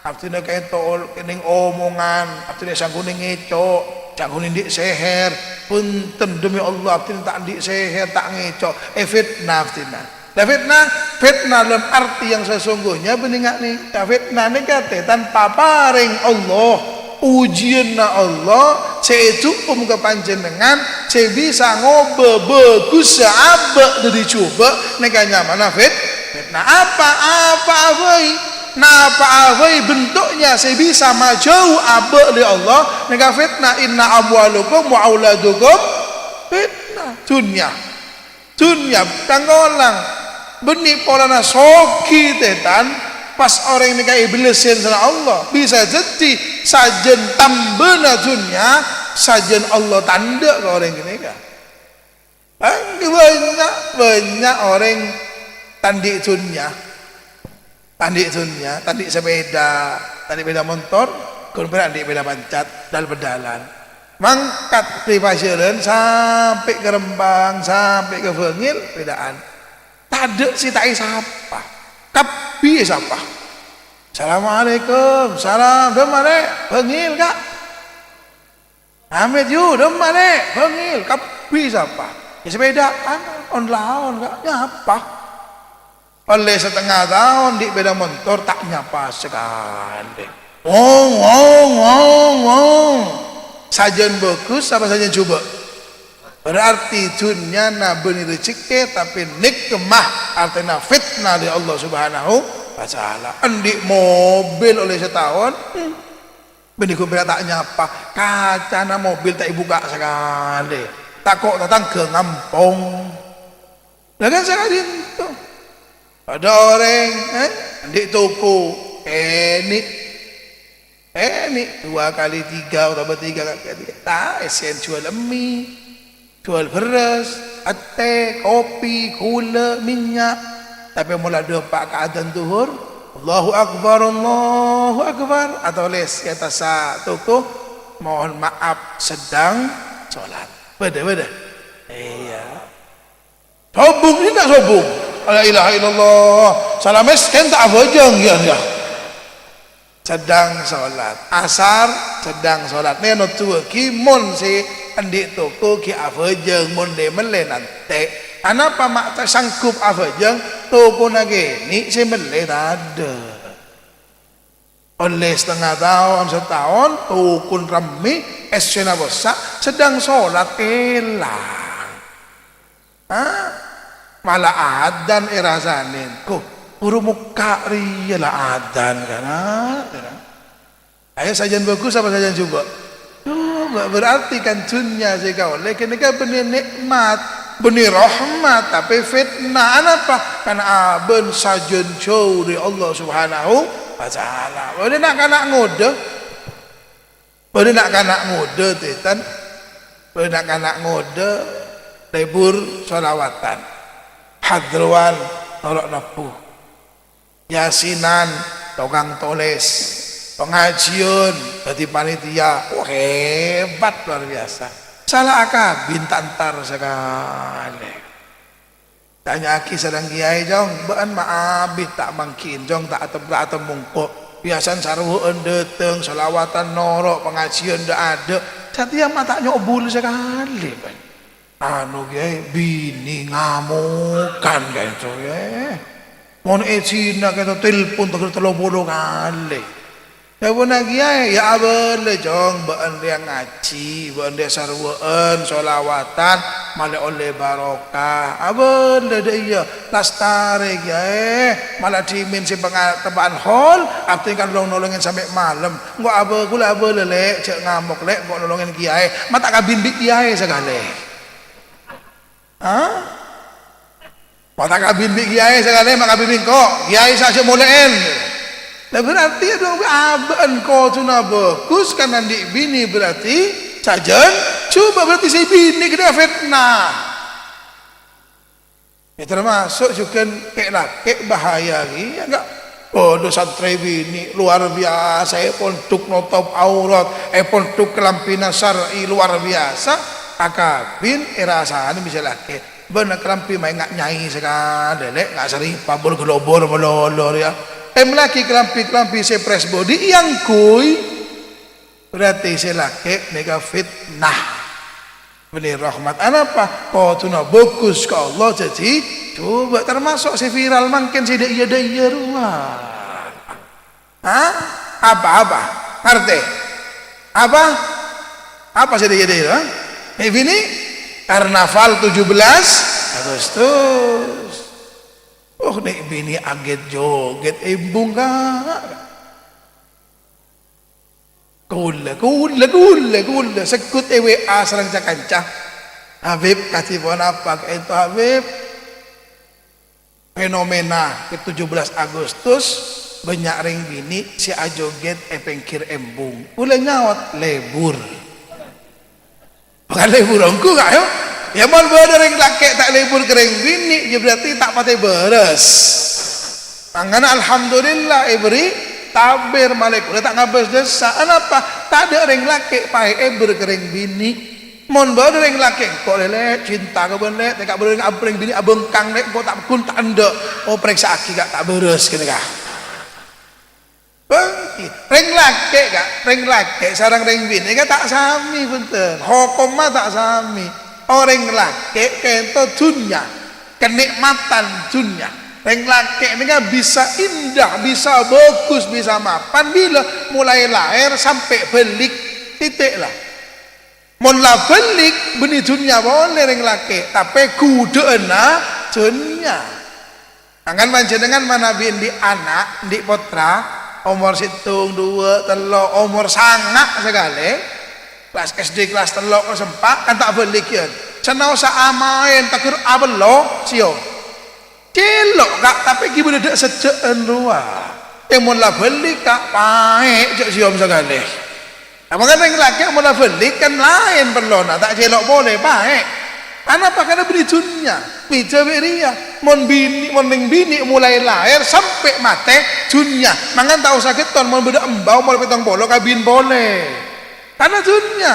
Abdhina ka'ènto ol-, kènèng omongan, abdhina sangghuning ngèco', sangghuning andi' sèhèr. Bhunten, demi Allah, abdhina ta' andi' sèhèr, ta' ngèco', èfitnah abdhina. La fitnah, fitnah dalam arti yang sesungguhnya bânnè nga' nèka. Fitnah nèka, tan, paparèng Allah, ujiyânna Allah sè èdhukum ka panjhennengngan, sè bisa ngobâ bhâghussa abâ' dâri jhubâ', nèka nyamana fit-, fitnah. Apa? Apa abâi? Napa abâi bentuknya sè bisa majâu abâ' dâri Allah? Nèka fitnah. Inna amwalakum wa auladukum fitnah. Dhunnya. Dhunnya, tang-kolang. Bânnè polana soghi, tan, pas orèng nèka èbellessèn sareng Allah. Bisa dhâddhi sajân tambâna dhunnya, sajân Allah tandhâ ka orèng ghânèka. Bân-, bânnya', bânnya' orèng ta' andi' dhunnya. Ta' andi' dhunnya, ta' andi' sapèda, ta' andi' pèda montor, ghun pèra' andi' pèda pancat, dal-bâdâlan. Mangkat dâri Pajhâlân sampè' ka Rembang, sampè' ka Bângil, pèda'an. Tadâ' sè ta' èsapa. Kabbhi èsapa. "Assalamualaikum." "Salam." "Dâmma, Lè'?" "Bângil, Ka'." "Amit, yu, dâmma, Lè'?" "Bângil." Kabbhi sapa? Yâ, sapèdaan, on-laon, Ka', nyapa. Ollè satengnga taon andi' pèda montor, ta' nyapa sakalè. Wong, wong, wong, wong. Sajân bhâghus apa sajân jhubâ'? Berarti dhunnyana bânnè rejekkè, tapè nikmah, artèna fitnah dâri Allah Subhanahu wa Ta'ala. Andi' mobil ollè sataon, hmm. Bânnè ghun pèra' ta' nyapa, kacana mobil ta' èbukka' sakalè. Tako' tatangghâ ngampong. Lah kan sakadinto. Bâdâ orèng, eh, andi' toko, ènè'. Ènè' dua kali tiga otabâ tiga kali tiga. Ta' èssèna juwâl emmè. Juwâl bherrâs, ètè, kopi, ghulâ, mènnya'. Tapè mon la dâpa' ka adzan dhuhur, "Allahu Akbar, Allahu Akbar," atolès è attassa toko, "Mohon maaf, sedang sholat." Bâdâ, bâdâ. Iyâ. Sobung, enjâ' sobung. La ilaha illallah. Salamè kèng ta' abhâjâng, yâ, yâ. Sedang sholat. Asar, sedang sholat. Nè, noduwâghi mon sè andi' toko ghi' abhâjâng, mon lè-mellè nantè'. Anapa ma' ta' sanggup abhâjâng? Tokona kènè' sè mellè tadâ'. Ollè satengnga taon, sataon, tokon rammè, èssèna bâssa', sedang sholat èlang. Ha? Mala adzan èrasanè. Ko, buru mokka' rèya la adzan, kana? Ayo, sajân bhâghus apa sajân jhubâ'? Jhubâ', berarti kan dhunnya sè èkaollè ghânèka bânnè nikmat, bânnè rahmat, tapè fitnah. Anapa? Kan abâ' sajân jhâu dâri Allah Subhanahu wa Ta'ala. Bâdâ na'-kana' ngodâ. Bâdâ na'-kana' ngodâ, tètan. Bâdâ na'-kana' ngodâ, lebur sholawatan. Hadrowan noro' nebbhu. Yasinan, tokang tolès. Pangajhiân, dhâddhi panitia, oh, hebat, luar biasa. Sala akabin ta' entar sakalè. Tanya'aghi sareng kèyaè, "Cong, bâ'ân ma' abit ta' mangghi'in, Cong, ta' atem-, ta' atemmo engko'. Biyasana sarwa'an dâteng, shalawatan noro', pangajhiân dâ'-adâ'. Satèya ma' ta' nyobul sakalè, bâ'ân." Anu, kèyaè, binè ngamokan ka'dinto, kèyaè. Mon èzina ka'dinto telpon teggher tello polo kalè. Dhâbuna kèyaè, "Yâ abâlâ, Cong, bâ'ân rèya ngajhi, bâ'ân rèya sarwa'an, shalawatan, malè ollè barokah. Abâlâ dâ' iyâ, lastarè, kèyaè. Mala dhimèn sè panga-, teppa'an hol, abdhina kan long-nolongèn sampè' malem. Engko' abâ-, kaulâ abâlâ, Lè', jhâ' ngamok, Lè', engko' nolongèn kèyaè. Ma' ta' kabin bi' kèyaè sakalè." Hah? Ma' ta' kabin bi' kèyaè sakalè, ma' kabin bi' engko'. Kèyaè sè ajhâk molè'èn. Lah, berarti abâ'ân kodhuna bhâghus kan andi' binè, berarti sajân jhubâ', berarti sè binè ghâdhâ fitnah. Yâ, termasuk jhughân kè'-lakè' bahaya kèya, enggak? Bâdâ santrè binè luar biasa, èpondhuk notop aurat, èpondhuk kalambhina syar'i luar biasa, akabin èrasanè bi' sè lakè'. Bâ'na kalambhi ma' enga' nyai sakalè, Lè', nga' sèrri pabor-globor malolo rèya. Èmellèaghi kalambhi-kalambhi sè press body èangghuy. Berarti sè lakè' nèka fitnah. Bânnè rahmat. Anapa? Kodhuna bhâghus ka Allah, dhâddhi jhubâ', termasuk sè viral mangkèn sè dâ' iyâ-dâ' iyâ rowa. Hah? Apa, apa? Ngartè? Apa? Apa sè dâ' iyâ-dâ' iyâ rowa? Nè' binè? Karnaval tujuh belas Agustus. Oh, nè' binè aget-joget, embung, Ka'. Kaulâ, kaulâ, kaulâ, kaulâ segghut è W A sareng ca-kanca. "Habib, kadhi ponapa ka'dinto, Habib?" Fenomena ke tujuh belas Agustus, bânnya' rèng binè' sè ajoget è pèngghir embung. Kaulâ nyaot, "Lebur." Bukan lebur ongghu, Ka', yo. Ya, mon bâdâ rèng lakè' ta' lebur ka rèng binè', ya berarti ta' patè bârâs. Mangkana alhamdulillah èberri' takbir, malè kaulâ ta' ngabâs dâssa'. Anapa? Tadâ' rèng lakè' paè èbâr ka rèng binè'. Mon bâdâ rèng lakè', "Engko', Lè', cinta ka bâ'ân, Lè', tèka bâdâ rèng ab-, rèng binè' abhângkang, Lè', engko' ta' ghun ta' endâ'." Oh, parèksa'aghi, Ka', ta' bârâs kènè, Ka'. Bângkè. Rèng lakè', Ka', rèng lakè' sareng rèng binè' Ka' ta' samè, bhunten. Hokomma ta' samè. Orèng lakè' ka'dinto dhunnya, kanè'matan dhunnya. Rèng lakè' nèka bisa indah, bisa bhâghus, bisa mapan bilâ molaè lahèr sampè' bâlik. Titik, la. Mon la bâlik, bânnè dhunnya polè rèng lakè', tapè ghudhâ'ânna dhunnya. Mangkana panjhennengngan manabi andi' ana', andi' pottra, omor sèttong, duwâ', tello', omor sanga' sakalè, kelas S D kelas tello', kelas empa', kan ta' bâlik, yâ. Sanaossa amaèn, teggher apello', sèyom. Cèlo', Ka', tapè ghi' bâdâ dâ' sajjhâ'ân rowa. È mon la bâlik, Ka', paè jhâ' sèyom sakalè. Apa kan rèng lakè' mon la bâlik kan laèn pellona, ta' cèlo' polè, paè. Anapa? Karna bânnè dhunnya. Bhidhâ bi' rèya. Mon binè, mon rèng binè' molaè lahèr sampè' matè, dhunnya. Mangkana ta' osa ghetton, mon bâdâ emba omor pèttong polo kabin polè. Karna dhunnya.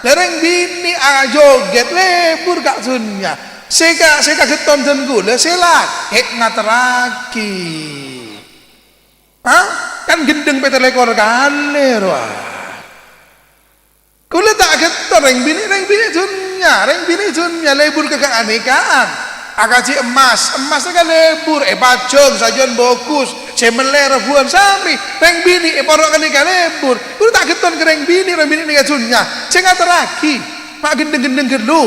Lah rèng binè' ajoget lebur ka dhunnya. Sè ka-, sè kaghetton dân kaulâ, sè lakè' ngaterraghi. Hah? Kan ghendheng pèttong lèkor kalè rowa. Kaulâ ta' ghetton rèng binè', rèng binè' dhunnya, rèng binè' dhunnya lebur ka kaanèkaan. Akadhi emmas, emmas nèka lebur, èpajhâng sajân bhâghus, sè mellè rebbhuwân samè, rèng binè' èporo' ghânèka lebur. Kaulâ ta' ghetton ka rèng binè', rèng binè' nèka dhunnya, sè ngaterraghi, ma' ghendheng-ghendheng ghâllu.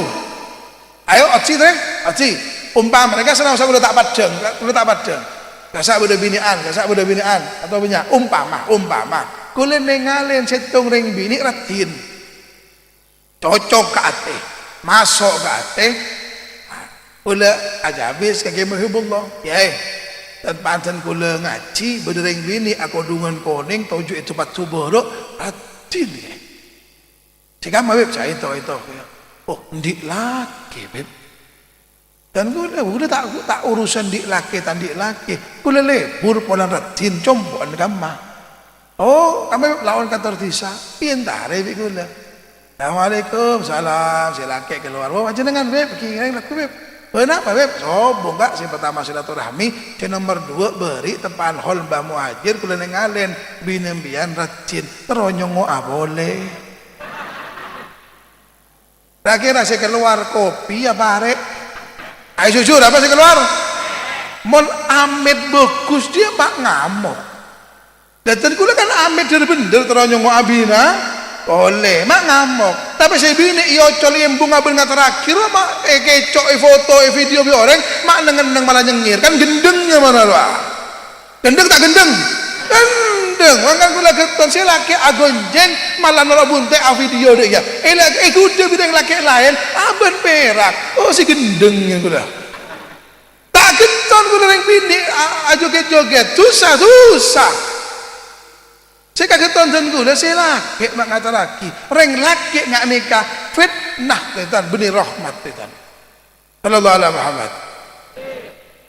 Ayo, oji, Trè, oji. Ompama, nèka sanaossa kaulâ ta' paddhâng, kaulâ ta' paddhâng. Kassa' bâdâ binè'an, kassa' bâdâ binè'an, atau bânnya'. Ompama, ompama. Kaulâ nèngalè sèttong rèng binè' raddhin. Cocok ka atè, maso' ka atè. Kaulâ ajâbis ka Kè Muhibullah. Kèyaè, tan-, panten kaulâ ngajhi, bâdâ rèng binè' akodhungan konèng, toju' èdhu-paddhu bârâ', raddhin, Kèyaè. Sè kamma, Bib, sè èto-èto. Oh, andi' lakè, Bib. Dân kaulâ, kaulâ ta', ta' urusan andi' lakè, ta' andi' lakè. Kaulâ lebur polana raddhin compo'an kamma. Oh, kamu laon kantor desa. Piye entarè bi' kaulâ? Assalamualaikum, salam. Sè lakè' kalowar. "Oh, panjhennengan, Bib? Ghi ngèrèng lagghu, Bib?" "Bâ'na apa, Bib?" "Sobung, Ka'. Sè partama silaturahmi, sè nomer duwâ' bâri' teppa'an hol Mbah Muhajir, kaulâ nèngalè binè' empèyan rajin, terro nyongngo'a polè." Ra-kèra sè kalowar kopi apa arè'? Ayo jujur, apa sè kalowar? Mon amèt bhâghus, dia ma' ngamok. Dhâddhi kaulâ kan amèt dhâr-bhendhâr terro nyongngo'a binè', polè, ma' ngamok. Tapè sè binè' èocol èmbung abân ngaterraghi, rowa ma' èkèco', èfoto, èvideo bi' orèng, ma' neng-enneng mala nyengngèr. Kan ghendheng nyamana, rowa. Ghendheng ta' ghendheng? Ghendheng. Mangkana kaulâ ghâtton sè lakè' aghonjheng, mala noro' bunte' avideo dâ' iyâ. È la-, èghudhâ bi' rèng lakè' laèn, abân pèrak. Oh, sè ghendheng kaulâ. Ta' ghâtton kaulâ rèng binè' a-, ajogèt-jogèt. Susah, susah. Sè kaghâtton dân kaulâ sè lakè' ma' ngaterraghi. Rèng lakè' nga' nèka fitnah, tètan, bânnè rahmat, tètan. Sallallahu ala Muhammad.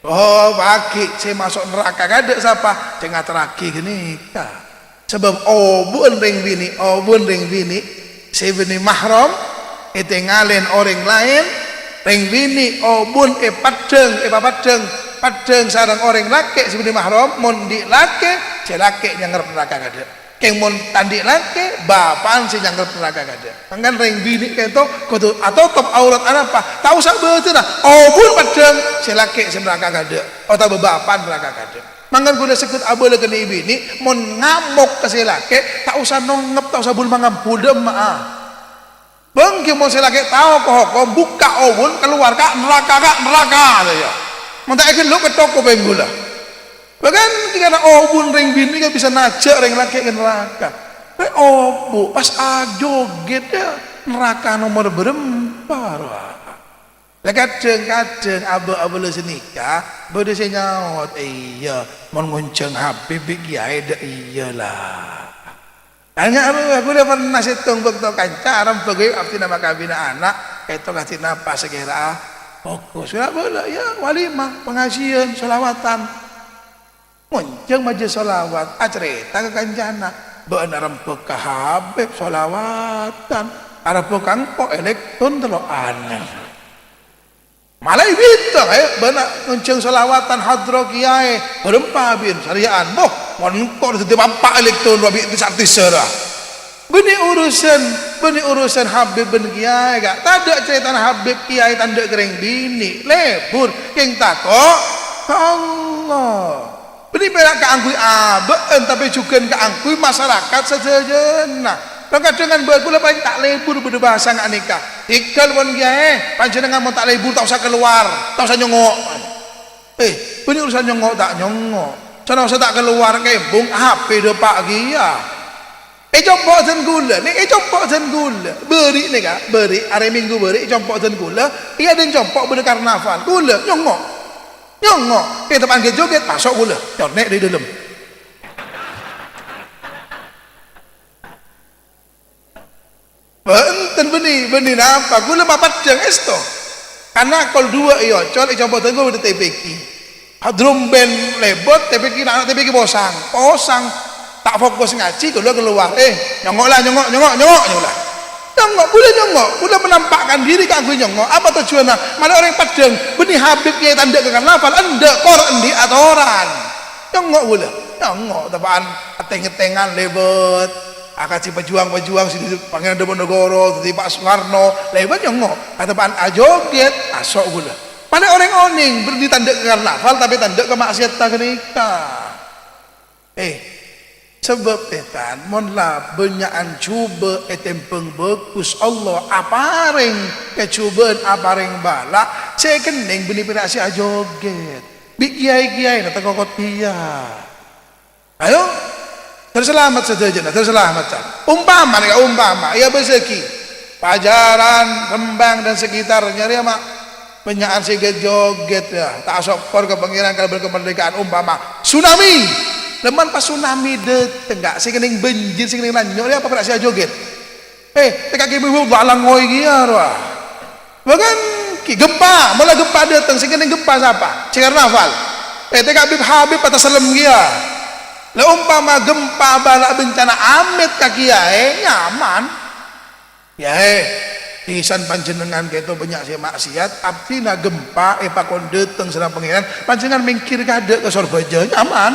Oh, paghi' sè maso' naraka kaadâ' sapa? Sè ngaterraghi ghânèka. Sabâb obu'en rèng binè', obu'en rèng binè' sè bânnè mahram, ètengalè orèng laèn, rèng binè' obu'en èpaddhâng, èpapaddhâng, paddhâng sareng orèng lakè' sè bânnè mahram, mon andi' lakè, sè lakè' nyangngèr naraka kaadâ'. Kèng mon ta' andi' lakè, bapa'en sè nyangngèr naraka kaadâ'. Mangkana rèng binè' ka'dinto kodhu atotop aurat anapa? Ta' osa bâdâna, obu'en paddhâng sè lakè' sè naraka kaadâ', otabâ bapa'en naraka kaadâ'. Mangkana kaulâ segghut abâlâ ka nè'-binè', mon ngamok ka sè lakè', ta' osa nongngep, ta' osa bul-mangambul, dâ'emma'a. Bângkè mon sè lakè' tao ka hokom, bukka' obu'en, kalowar, Ka', naraka, Ka', naraka, sèya. Mon ta' èghellok, kèthok kopèng kaulâ. Bâkal kèra obu'en rèng binè' kan bisa najâ' rèng lakè' ka naraka. Rè' obu' pas ajogèt, yâ, naraka nomer bârâmpa, rowa. La, kadhâng-kadhâng abâ'-abâlâ sanèka bâdâ sè nyaot, "Iyâ, mon ngonjhâng Habib bi' kèyaè dâ' iyâ, la." Tanya rowa, kaulâ pernah sèttong bâkto kanca arembhâk abdhina makabina ana', kèto kadhi napa sakèra'a bhâghus. Bâlâ-bâlâ, yâ, walimah, pangajiân, sholawatan. Ngonjhâng majlis sholawat, acarèta ka kancana, "Bâ'na arembhâk ka Habib sholawatan, arembhâk ka engko' èlèkton tello'an." Mala èbitong, ayo, bâ'na ngonjhâng sholawatan hadra kèyaè, bârâmpa bân sarèya'an. Boh, mon engko' dhâddhi bapa' èlèkton rowa bi' tisa-tisa ra. Bânnè urusan, bânnè urusan Habib bân kèyaè, Ka'. Tadâ' carètana Habib kèyaè tandhâ' ka rèng binè', lebur, kèng tako' ka Allah. Bânnè pèra' kaangghuy abâ'en, tapè jhughân kaangghuy masarakat sadhâjâna. Rang-kadhângan bâ-, kaulâ palèng ta' lebur bâdâ bhâsa nga' nèka. "Tèghâl, pon, kèyaè, panjhennengngan mon ta' lebur ta' osa kalowar, ta' osa nyongngo'." Eh, bânnè urusan nyongngo' ta' nyongngo'. Sanaosa ta' kalowar kembung, H P dâpa' kèya. Ècompo' dân kaulâ, nè, ècompo' dân kaulâ. Bâri' nèka, bâri', arè Minggu bâri' ècompo' dân kaulâ, iyâ, dâ' compo' bâdâ karnaval. Kaulâ nyongngo'. Nyongngo', è teppa'an ghi' jogèt, maso' kaulâ, nyonè' dâri dâlem. Bhunten, bânnè, bânnè napa? Kaulâ mapaddhâng èsto. Karna kol duwâ' èocol, ècompo' dân kaulâ bâdâ T V G. Drum band lebot, T V G, na'-, T V G posang. Posang. Ta' fokus ngajhi, kaulâ kalowar. "Eh, nyongngo' la, nyongngo', nyongngo', nyongngo'," nyongngo' la. Nyongngo', kaulâ nyongngo', kaulâ menampakkan diri kaangghuy nyongngo'. Apa tojjhuwânna? Mala orèng paddhâng, bânnè Habib kèyaè tandhâ' ka karnaval, endâ', kor andi' atoran. Nyongngo' kaulâ, nyongngo', teppa'an tèng-tèngan lebot. Akajhi pejuang-pejuang sè dhâddhi Pangèran Diponegoro, dhâddhi Pak Soekarno, lebot nyongngo'. Ka teppa'an ajogèt, maso' kaulâ. Palèng orèng onèng, bânnè tandhâ' ka karnaval, tapè tandhâ' ka ma'sèyatta ghânèka. Eh, sabâb, tètan, mon la bânnya'an jhubâ' ètèmbhâng bhâghus, Allah aparèng kajhubâ'ân, aparèng bhâlâ', sè èkennèng bânnè pèra' sè ajogèt. Bi' kèyaè-kèyaèna tako' kèya. Ayo, ter-, salamet sadhâjâna, ter-, salamet, Tan. Umpama nèka, umpama, iyâ, bâsaghi. Pajaran, Rembang, dan sekitarnya rèya, ma', bânnya'an sè ghet-joghet, yâ. Ta' asokkor ka Pangèran kalabân kamardikaan, umpama tsunami. Lèman pas tsunami dâteng, Ka', sè kennèng bânjir, sè kennèng lanyo', rèya apa pèra' sè ajoghet? Eh, tèka kèbâ bâ' langoy kèya, rowa. Bhâkal ghi-, gempa, mala gempa dâteng, sè kennèng gempa sapa? Sè karnaval. Eh, tèka Bib Habib atasellem kèya. La ompama gempa bala' bencana amit ka kiyaè, nyaman. Kiyaè, bhisan panjhennengngan kèto bânnya' sè maksiat, abdhina gempa èpakon dâteng sareng Pangèran, panjhennengngan mèngghir kaadâ' ka Sorbhâjâ, nyaman.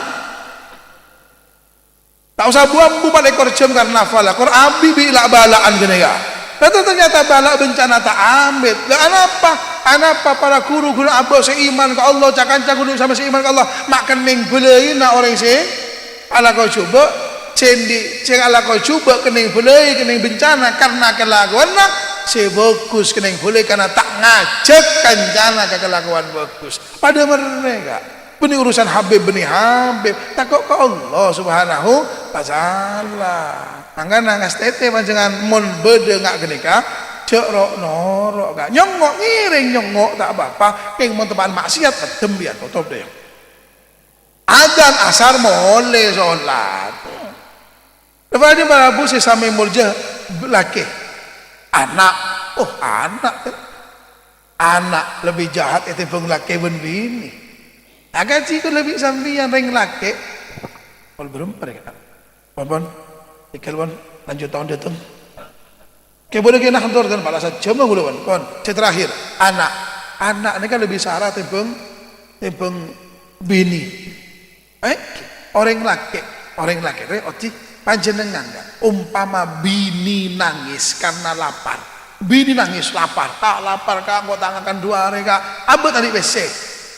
Ta' osa bu-ambu pat lèkor jam karnaval, kor abi bi' la'-bala'an ghânèka. Lah, ternyata bala' bencana ta' amit. Lah, anapa? Anapa para ghuru-ghuru abâ' sè iman ka Allah, ca-kanca ghuru samè sè iman ka Allah, ma' kennèng bâlâina orèng sè alako jhubâ'? Sè andi' sè alako jhubâ' kennèng bâlâi, kennèng bencana karna kalakowanna, sè bhâghus kennèng bâlâi karna ta' ngajhâk kancana ka kalakowan bhâghus. Padâ mèrrè, Ka'. Bânnè urusan Habib bânnè Habib, tako' ka Allah Subhanahu wa Ta'ala. Mangkana ngastètè panjhennengngan mon bâdâ nga' ghânèka, jhâ' ro'-noro', Ka'. Nyongngo', ngèrèng nyongngo' ta' apa-apa, kèng mon teppa'an maksiat, peddem bi' atotop, dâ' iyâ. Adzan asar molè solat. Dhâbuna para rabu sè samè molja lakè. Ana', oh, ana'. Ana' lebbi jahat ètèmbhâng lakè bân binè. Akajhi kaulâ bi' sampèyan rèng lakè. Pol bârâmpa rè, Ka'? Pon, pon. Tèghâl, pon. Lanjut taon dâteng. Kè bâdâ kè nahador dan pala sajjhâm kaulâ, pon. Pon. Sè terakhir, ana'. Ana' nèka lebbi sara tèmbhâng, tèmbhâng binè. Eh, orèng lakè', orèng lakè' rè, odi panjhennengngan, Ka', ompama binè nangès karna lapar. Binè nangès lapar, "Ka', lapar, Ka', engko' ta' ngakan du arè, Ka'." Abâ' ta' andi' pèssè.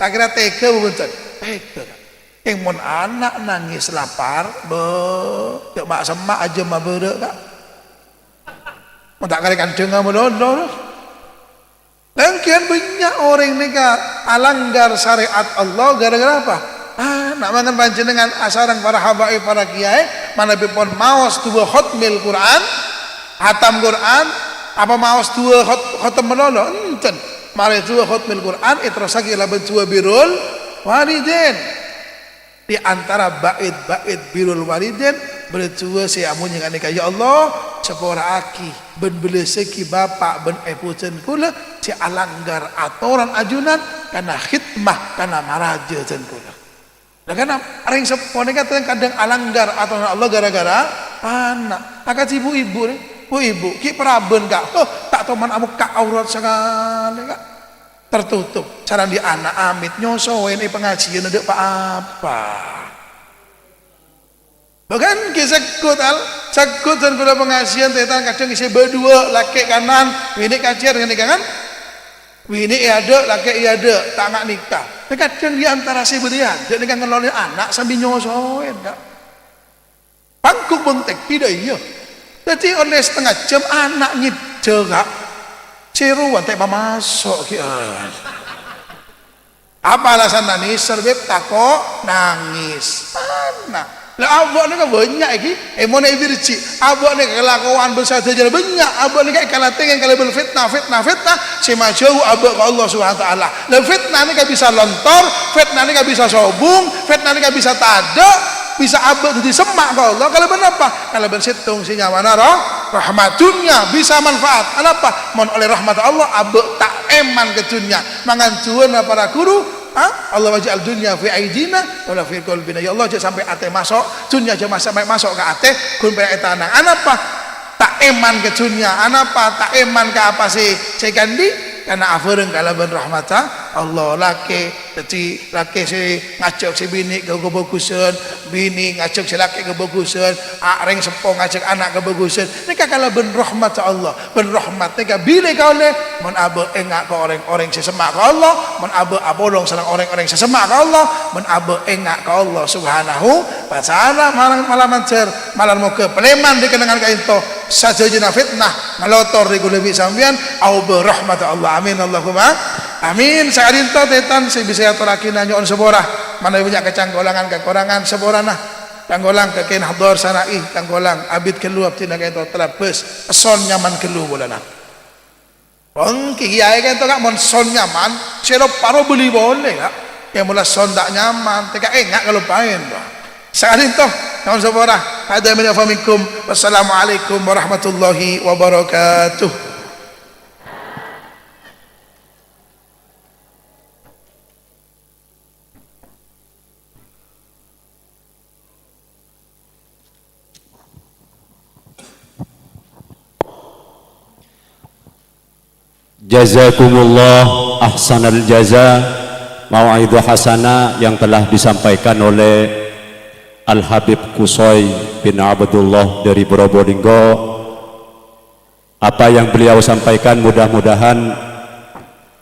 Ta' kèra tèghâ apa bhunten? Tèghâ, Ka'. Kèng mon ana' nangès lapar, bâ, jhâ' ma'-, semma' ajâm abârâ', Ka'. Mon ta' karè kandhângnga malolo, no. Langghiyân bânnya' orèng nèka alanggar sarè'at Allah gara-gara apa? Ana'. Mangkana panjhennengngan asareng para habaib, para kiyaè, manabi pon maos duwâ khotmil Qur'an, hatam Qur'an, apa maos duwâ khot-, khotem malolo? Enten. Marè duwâ khotmil Qur'an èterrossaghi kalabân duwâ birrul walidain. Di antara bait-bait birrul walidain, bâdâ duwâ sè amonye nganèka, "Ya Allah, saporaaghi bân bellâssaghi bapa' bân èbhu dân kaulâ sè alanggar atoran ajunan karna khidmah karna maraja dân kaulâ." Lah, karna rèng seppo nèka kadhâng alanggar atoran Allah gara-gara ana'. Akadhi bu-ibu rè, bu-ibu, ghi' parabân, Ka'. Huh, ta' toman abukka' aurat sakalè, Ka'. Tertutup. Sareng di' ana' amit nyosoè è pangajiân tadâ' pa-apa. Bahkan ghi' segghut, Al, segghut dân kaulâ pangajiân, tètan kadhâng sè bâdâ duwâ', lakè' kanan, binè' kacèr ghânèka, kan? Binè' è adâ', lakè' è adâ', ta' nga' nèka. Nah, kadhâng di antara sè bâdâ è adâ' nèka ngelolè ana' sambi nyosoè, Ka'. Panggung bângtèng, bhidhâ iyâ. Dhâddhi ollè satengnga jam ana' ngèdhâ, Ka'. Sè rowa ta' pamaso' ghi', ah. Apa alasanna nèser, Beb? Tako' nangès. Ana'. Lah, abâ' nèka bânnya' ghi, è, mon è Virji. Abâ' nèka kalakowan bân sadhâjâna bânnya'. Abâ' nèka èkalatèngè kalabân fitnah, fitnah, fitnah sè majâu abâ' ka Allah Subhanahu wa Ta'ala. Lah, fitnah nèka bisa lontor, fitnah nèka bisa sobung, fitnah nèka bisa tadâ', bisa abâ' dhâddhi semma' ka Allah. Kalabân apa? Kalabân sèttong sè nyamana roh-, rahmat. Dhunnya bisa manfaat. Anapa? Mon ollè rahmat Allah, abâ' ta' èman ka dhunnya. Mangkana du'âna para ghuru, ha? "Allahumma ij'al dunya fi aidina wa la fi qulubina." Ya Allah, jhâ' sampè' atè maso', dhunnya jhâ' ma-, sampè' maso' ka atè, ghun pèra' è tanang. Anapa? Ta' èman ka dhunnya. Anapa? Ta' èman ka apa sè, sè èkandhi'. Karna abhâreng kalabân rahmatta Allah. Lakè, dhâddhi lakè sè ngajhâk sè binè' ka kabhâghusân, binè' ngajhâk sè lakè kabhâghusân, a-, rèng seppo ngajhâk ana' kabhâghusân. Nèka kalabân rahmatta Allah. Bân rahmat nèka bilâ èkaollè, mon abâ' enga' ka orèng-orèng sè semma' ka Allah, mon abâ' apolong sareng orèng-orèng sè semma' ka Allah, mon abâ' enga' ka Allah Subhanahu wa Ta'ala. Malar, malar mandhâr, malar moghâ palèman dâri kennengngan ka'dinto, sadhâjâna fitnah ngalotor dâri kaulâ bi' sampèyan, aobâ rahmat Allah. Amin, Allahumma amin. Saka'dinto tètan sè bisa èatorraghi, nyo'on sapora. Manabi bânnya' kacangkolangan, kakorangan, saporana. Cangkolang ka Kè Nahdhor Sana'i, cangkolang abit ghâllu abdhina ka'dinto talabâs, son nyaman ghâllu polana. Èngghi, kiyaè ka'dinto, Ka', mon son nyaman, sè lo-, paro bâli polè, Ka'. Yâ, mola son ta' nyaman, tèka enga' kaloppaèn, Ka'. Saka'dinto, nyo'on sapora. Hadza minni wa minkum. Wassalamualaikum warahmatullahi wabarakatuh. Jazakumullah ahsanal jaza, mau'idhah hasanah yang telah disampaikan oleh Al-Habib Qusay bin Abdullah dari Probolinggo. Apa yang beliau sampaikan mudah-mudahan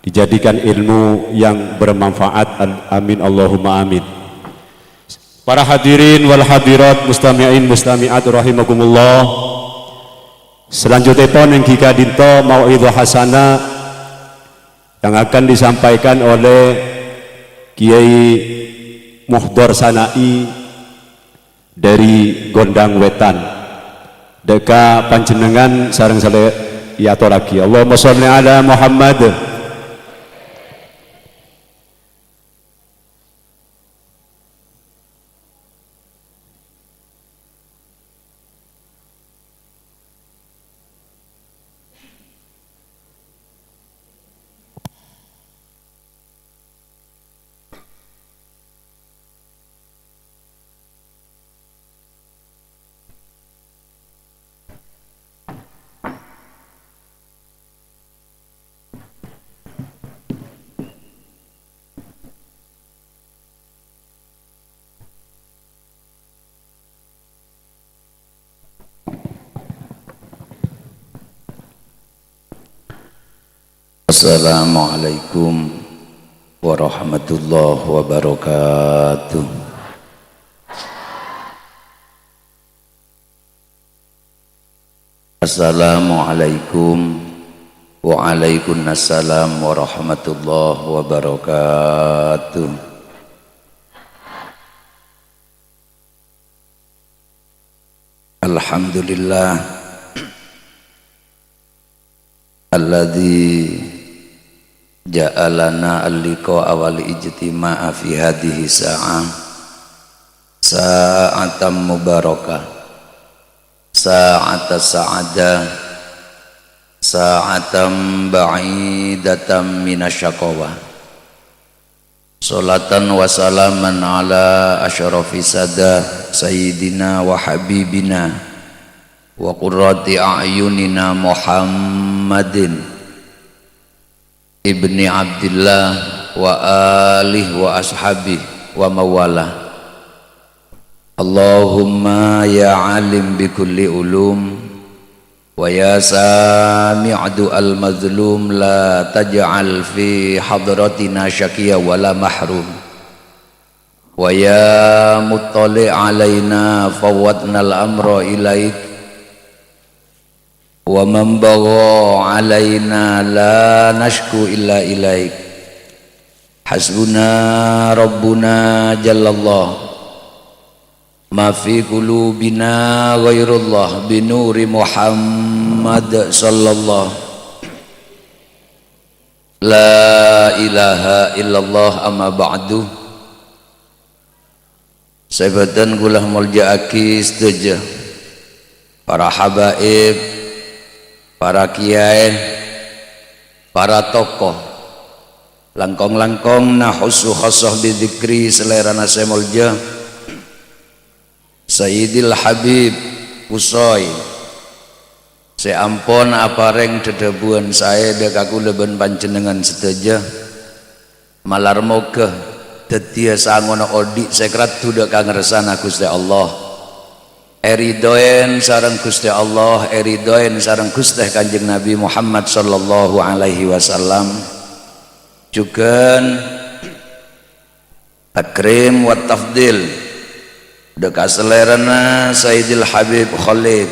dijadikan ilmu yang bermanfaat. Al-, amin, Allahumma amin. Para hadirin wal hadirat, mustami'in mustami'at rahimakumullah. Selanjutnya pon èngghi ka'dinto mau'idhah hasanah yang akan disampaikan oleh Kiai Muhdor Sana'i dari Gondang Wetan. Dâ' ka panjhennengngan sareng salè èyatorraghi. Allahumma sholli ala Muhammad. Assalamualaikum warahmatullahi wabarakatuh. Assalamualaikum. Waalaikumsalam warahmatullahi wabarakatuh. Alhamdulillah. Alladzi ja'alana al-liqa'a wal ijtima'a fi hadhihi sa'ah, sa'atan mubarakah, sa'ata sa'adah, sa'atan ba'idatan minasyaqawah. Sholatan wa salaman ala asyrafi sadah sayyidina wa habibina wa qurrati a'yunina Muhammadin ibni Abdillah wa alihi wa ashabihi wa mawalah. Allahumma ya alim bi kulli ulum, wa ya sami'u du'al mazlum, la taj'al fi hadratina syaqiyya wa la mahrum. Wa ya muttali' alaina fawwadnal amra ilaik. Wa man bagha alaina la nasyku illa ilaik. Hasbuna Rabbuna jallallah. Ma fi qulubina ghairullah bi nuri Muhammad sallallahu. La ilaha illallah, amma ba'du. Sè bhâdhân kaulâ molja'aghi sadhâjâ, para habaib, para kiyaè, para tokoh. Langkong-langkong nahussu khassah bidzikri salèrana sè molja, Sayyidil Habib Qusay, sè ampon aparèng dhâdhâbuwân saè dâ' ka kaulâ bân panjhennengngan sadhâjâ. Malar moghâ dhâddhiyâ sangona odi' sè karaddhu dâ' ka ngarsana Ghustè Allah. Èridhoèn sareng Ghustè Allah, èridhoèn sareng Ghustè Kanjeng Nabi Muhammad sallallahu alaihi wasallam. Jhughân takrim wa tafdil dâ' ka salèrana Sayyidil Habib Khalid,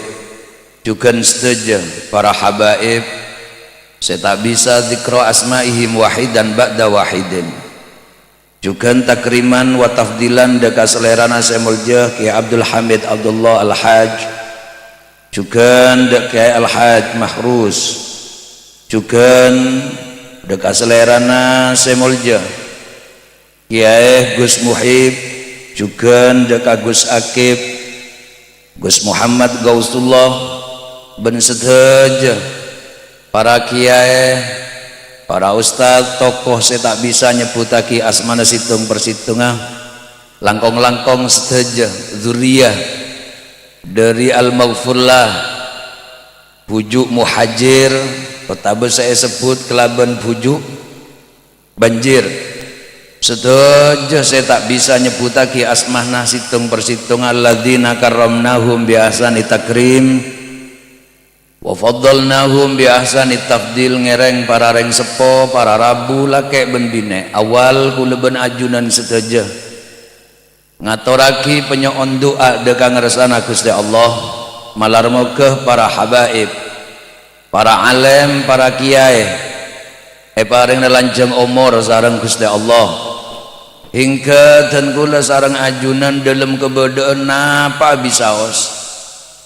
jhughân sadhâjâ para habaib sè ta' bisa dzikra asma'ihim wahidan ba'da wahidin. Jhughân takriman wa tafdilan dâ' ka salèrana sè molja Kèyaè Abdul Hamid Abdullah Al-Hajj, jhughân dâ' Kèyaè Al-Hajj Mahrus, jhughân dâ' ka salèrana sè molja Kèyaè Gus Muhib, jhughân dâ' ka Gus Akib, Gus Muhammad Ghausdullah, bân sadhâjâ para kèyaè, para ustad, tokoh sè ta' bisa nyebbhuttaghi asmana sèttong per sèttongnga, langkong-langkong sadhâjâ dzurriyah dâri Al-Maghfurlah, bhuju' Muhajir, otabâ sè èsebbhut kalabân bhuju' banjir. Sadhâjâ sè ta' bisa nyebbhuttaghi asmana sèttong per sèttongnga, alladzina karramnahum bi ahsani takrim, wa faddalnahum bi ahsani tafdil, ngèrèng para rèng seppo, para rabu, lakè' bân binè', awal kaulâ bân ajunan sadhâjâ ngatorraghi panyo'on du'a dâ' kangarsana Ghustè Allah, malar moghâ para habaib, para alèm, para kiyaè èparèngana lanjhâng omor sareng Ghustè Allah. Hèngghâ dân kaulâ sareng ajunan dâlem kabâdâ'ân napa'a bisaos,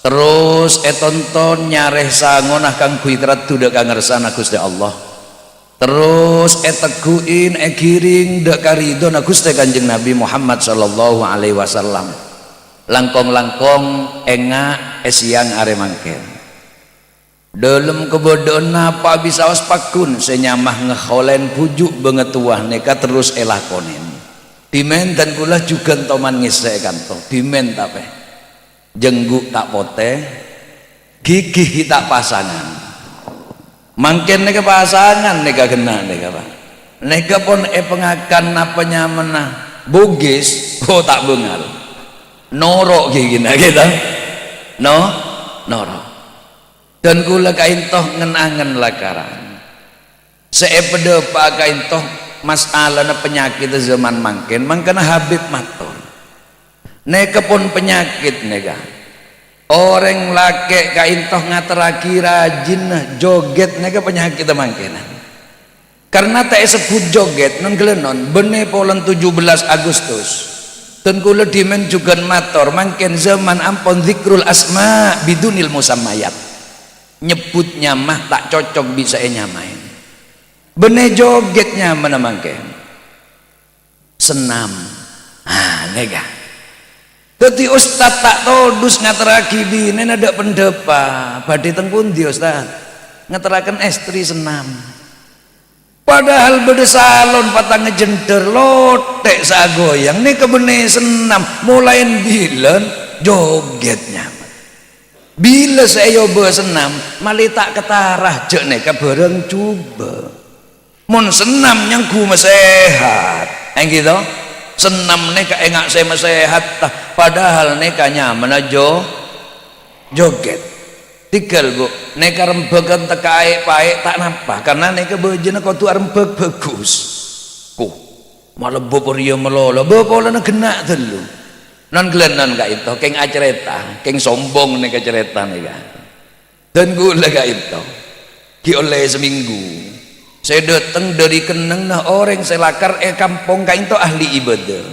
terros ètonton nyarè sangona kaangghuy karaddhu dâ' kangarsana Ghustè Allah. Terros ètegghu'in, èghiring dâ' karidhona Ghustè Kanjeng Nabi Muhammad sallallahu alaihi wasallam. Langkong-langkong ènga' è sèyang arè mangkèn. Dâlem kabâdâ'ân napa'a bisaos paggun sè nyama ngèholèn bhuju' bângatowa nèka terros èlakonèn. Dhimèn dân kaulâ jhughân toman ngèssè'è kanto. Dhimèn tapè. Jhângghu' ta' potè, ghighi ghi' ta' pasangan. Mangkèn nèka pasangan nèka ghenna' nèka, Pak. Nèka pon èpangakan napa nyamana Bugis, oh, ta' bângal. Noro' ghigina, gitu. No? Noro'. Dân kaulâ ka'ènto ngen-angen lakaran. Sè èpadâpa'a ka'ènto masalana panyakèt zaman mangkèn, mangkana Habib mator. Nèka pon panyakèt nèka. Orèng lakè' ka'ènto ngaterraghi rajina jogèt nèka panyakèt mangkènan. Karna ta' èsebbhut jogèt, non-ghâlânon, bânnè polana tujuh belas Agustus. Dân kaulâ dhimèn jhughân mator, mangkèn zaman ampon dzikrul asma bidunil musammayat. Nyebbhut nyama ta' cocok bisa ènyamaè. Bânnè jogèt nyamana mangkèn. Sennam. Ah, nèka. Dhâddhi ustad ta' todus ngaterraghi binèna dâ' pandâpa. Bâdhi teng pundi, Ustad? Ngaterraken èstri sennam. Padahal bâdâ salon patang jendher, lotè' saagoyang. Nèka bânnè sennam. Molaè bilân jogèt nyamana. Bilâ sè èobâ sennam, malè ta' katara jhâ' nèka bhârâng jhubâ'. Mon sennam nyangghu masèhat, èngghi to? Sennam nèka enga' sè masèhat, ta-, padahal nèka nyamana jo-, jogèt. Tèghâl, Bu, nèka rembhâghân tekka aè'-paè' ta' napa, karna nèka bâjâna kodhu arembhâk bhâghus. Ku, malebbo' rèya malolo, bâ polana ghenna' ghâllu. Non-ghâlânon ka'ènto, kèng acarèta, kèng sombong nèka carèta nèka. Dân kaulâ ka'ènto, ghi' ollè samènggu. Sè dâteng dâri kennengnganna orèng sè lakar è kampong ka'ènto ahli ibadah.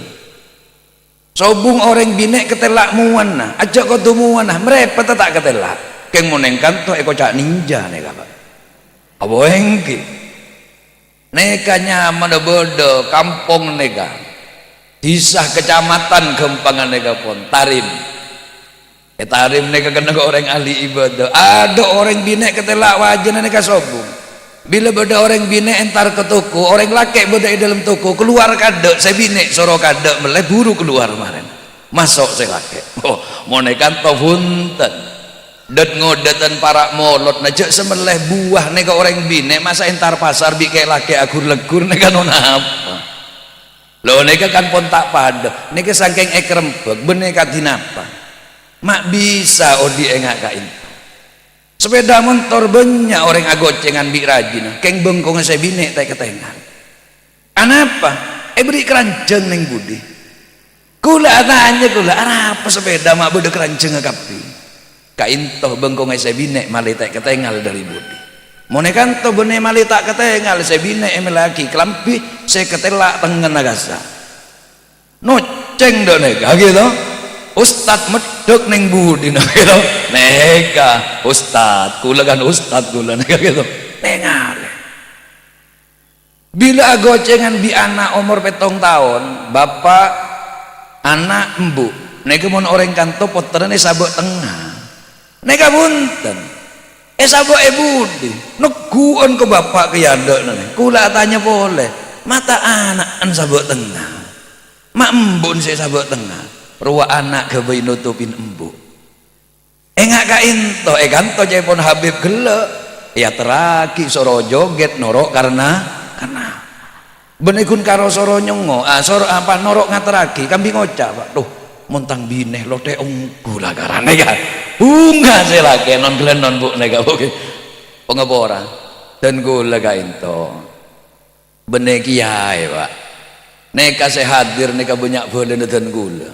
Sobung orèng binè' katella' mowana, ajâ' kodhu mowana, marèpot ta' katella'. Kèng mon èngkanto èkoca' ninja nèka, Pak. Apa èngghi? Nèka nyamana bâdâ kampong nèka. Dhisa kacamatan ghâmpangan nèka pon, Tarim. È Tarim nèka kennengnganna orèng ahli ibadah. Adâ' orèng binè' katella' wajâna nèka sobung. Bilâ bâdâ orèng binè' entar ka toko, orèng lakè' bâdâ è dâlem toko, kalowar kaadâ', sè binè' soro kaadâ' mellè buru kalowar marèn. Maso' sè lakè'. Oh, mon èkanto bhunten. Dât-ngodâdhân para' molodhâ jâ' sè mellè buwâ nèka orèng binè' masa' entar pasar bi' kè-lakè' aghur-legghur nèka non apa? Lho, nèka kan pon ta' padâ. Nèka sakèng èkarembhâk, bânnè kadhi napa? Ma' bisa odi' enga' ka'ènto. Sepèda montor bânnya' orèng agocèngan bi' rajina, kèng bengkongnga sè binè' ta' èkatengal. Anapa? Èberri' karanjhâng neng budi. Kaulâ atanya kaulâ, arapa sepèda ma' bâdâ karanjhângnga kabbhi? Ka'ènto bengkongnga sè binè' malè ta' èkatengal dâri budi. Mon èkanto bânnè malè ta' katengal, sè binè' èmellèaghi kalambhi sè katella' tengnganna kassa'. Nocèng dâ' nèka, gitu. Ustad meddhâk neng budina, gitu. Nèka, ustad, kaulâ kan ustad kaulâ nèka, gitu. Nèngalè. Bilâ agocèngan bi' ana' omor pèttong taon, bapa', ana', embu'. Nèka mon orèng kanto pottrana èsabâ' tengnga. Nèka bhunten. Èsabâ' è budi. Negghu'ân ka bapa' kèya adâ'na nè. Kaulâ atanya polè. Mata ana'na sabâ' tengnga. Ma' embu'na sè sabâ' tengnga. Rowa ana' ghâbây notopin embu'. Enga' ka'ènto, èkanto ca'èpon Habib ghellâ'. Èyaterraghi soro jogèt noro' karna, karna. Bânnè ghun karo soro nyongngo', ah, soro apa, noro' ngaterraghi, kambi ngoca', Pak, "Duh, mon tang binè lotè ongghu la karana, kan?" Bhunga sè lakè non-ghellâ' non, Bu', nèka, Bu'. Pangapora. Dân kaulâ ka'ènto. Bânnè kèyaè, Pak. Nèka sè hadir nèka bânnya' bhâlâna dân kaulâ.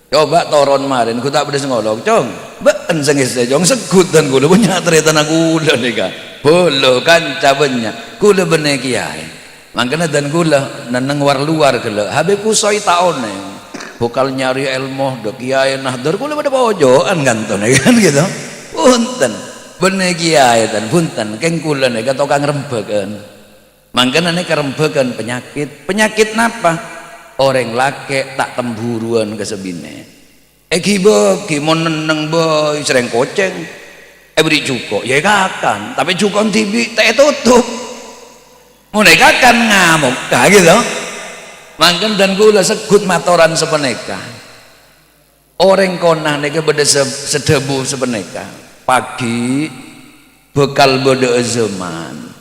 Coba toron marèn, ghu ta' bâdâ sè ngolok, "Cong, bâ'en sè ngèssè, Cong, segghut dân kaulâ, bânnya' tarètanna kaulâ nèka. Bhâlâ, kanca bânnya', kaulâ bânnè kèyaè." Mangkana dân kaulâ nenneng war-lowar ghellâ', Habib Kusoy ta' onèng. Bhâkal nyarè èlmo, dâ' kèyaè nahdhâr, kaulâ bâdâ pojo'an kanto nèka, kan gitu. Bhunten, bânnè kèyaè, tan, bhunten, kèng kaulâ nèka tokang rembhâghân. Mangkana nèka rembhâghân panyakèt. Panyakèt napa? Orèng lakè' ta' temburuwân ka sè binè'. Èghi-bâghi, mon nenneng bhâi, sèrèng kocèng. Èberri' jhuko', ya èkakan, tapè jhuko'na dhibi' ta' ètotop. Mon èkakan, ngamok, ka gitu. Mangkana dân kaulâ segghut matoran sapanèka. Orèng kona nèka bâdâ sè, sè dhâbu sapanèka. Paghi' bhâkal bâdâ'â jhâman.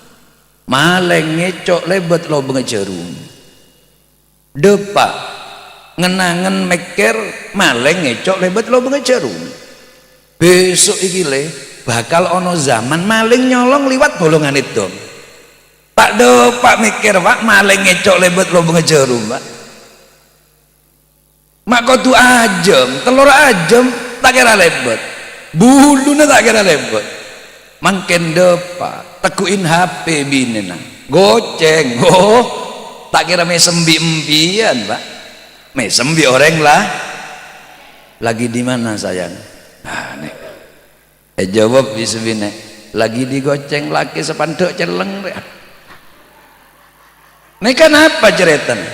Malèng ngèco' lèbât lobângnga jhârum. Dâpa', ngen-angen mèkkèr, malèng ngèco' lèbât lobângnga jhârum. Bhâso' èghi lè, bhâkal ana jhâman malèng nyolong liwat bolongan èdhung. Ta' dâpa' mèkkèr, Pak, malèng ngèco' lèbât lobângnga jhârum, Pak. Ma' kodhu ajâm, tellor ajâm, ta' kèra lèbât. Buluna ta' kèra lèbât. Mangkèn dâpa', tegghu'in H P binèna. Gocèng, oh, ta' kèra mèsem bi' empèyan, Pak. Mèsem bi' orèng la-, "Lagi di mana, sayang?" Nah, nè. Èjâwâb bi' sè binè', "Lagi digocèng lakè sè pandâ' cellèng rè." Nèka napa carètana?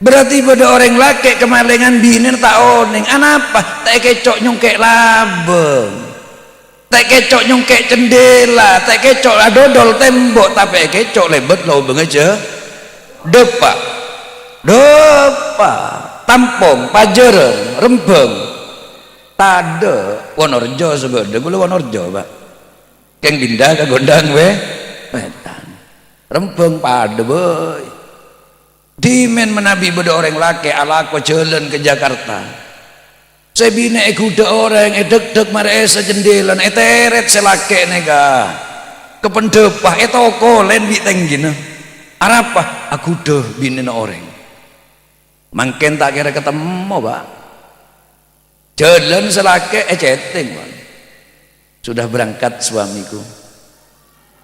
Berarti bâdâ orèng lakè' kamalèngan, binèna ta' onèng. Anapa? Ta' èkèco' nyongkè' labâng. Ta' èkèco' nyongkè' cendhèla, ta' èkèco' adodol tèmbok, tapè èkèco' lèbât lobângnga jhâ-, dâpa'. Dâpa'. Tampong, pajhârân, rembhâng. Tadâ', Wonorejo sè bâdâ, kaulâ Wonorejo, Pak. Kèng pindah ka Gondang Wè-, Wètan. Rembhâng padâ bhâi. Dhimèn manabi bâdâ orèng lakè' alako jhâlân ka Jakarta. Sè binè' èghudhâ orèng, èdhekdhek marè èssa jendhilana, ètèrèt sè lakè' nèka. Ka pendhâpa, ètokolèn bi' tèngghina. Arapa? Aghudhâ binèna orèng. Mangkèn ta' kèra katemmo, Pak. Jhâlân sè lakè' ècètèng, Pak. "Sudah berangkat suamiku?"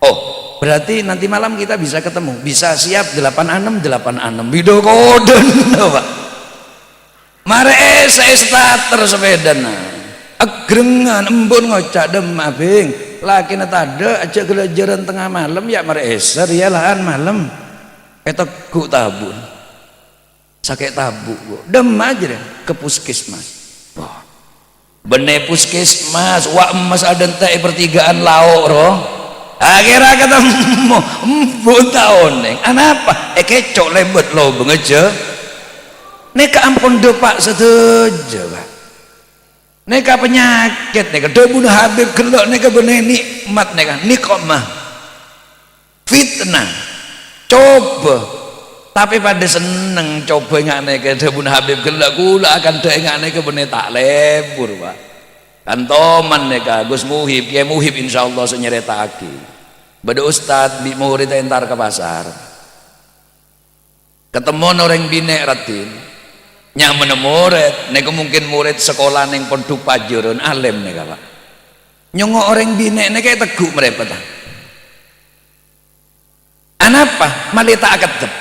"Oh, berarti nanti malam kita bisa ketemu." "Bisa, siap, delapan enam, delapan enam." Bidhâ kodhâna, Pak. Marè èssa èstarter sapèdana. Ègrèngan, embun ngoca', "Dâmma, Bhing. Lakèna tadâ', ajjhâ' ghâlâjhârân tengnga malem, ya' marè èssa rèya la'an malem." Ètegghu' tabu'na. Sakè' tabu', Bu. Dâmma jârèya? Ka puskesmas. Wah. Bânnè puskesmas, wa' emmas adânta' è pertigaan lao', ro. Akhèrra katemmo, embu' ta' onèng. Anapa? Èkèco' lèbât lobângnga jhâ-, nèka ampon dâpa' sadhâjâ, Pak. Nèka panyakèt, nèka dhâbuna Habib ghellâ', nèka bânnè nikmat, nèka niqmah. Fitnah, coba. Tapè padâ senneng coba ènga' nèka, dhâbuna Habib ghellâ', kaulâ akanta' ènga' nèka bânnè ta' lebur, Pak. Kantoman nèka, Gus Muhib, Kèyaè Muhib, insyaallah sè nyarèta'aghi. Bâdâ ustad bi' morèdda èntar ka pasar. Katemmo orèng binè' raddhin. Nyamana morèd, nèka mungkin morèd sakola neng pondhuk pajhârân, alèm nèka, Pak. Nyongngo' orèng binè' nèka ètegghu' marèpot, ah. Anapa? Malè ta' akeddhep.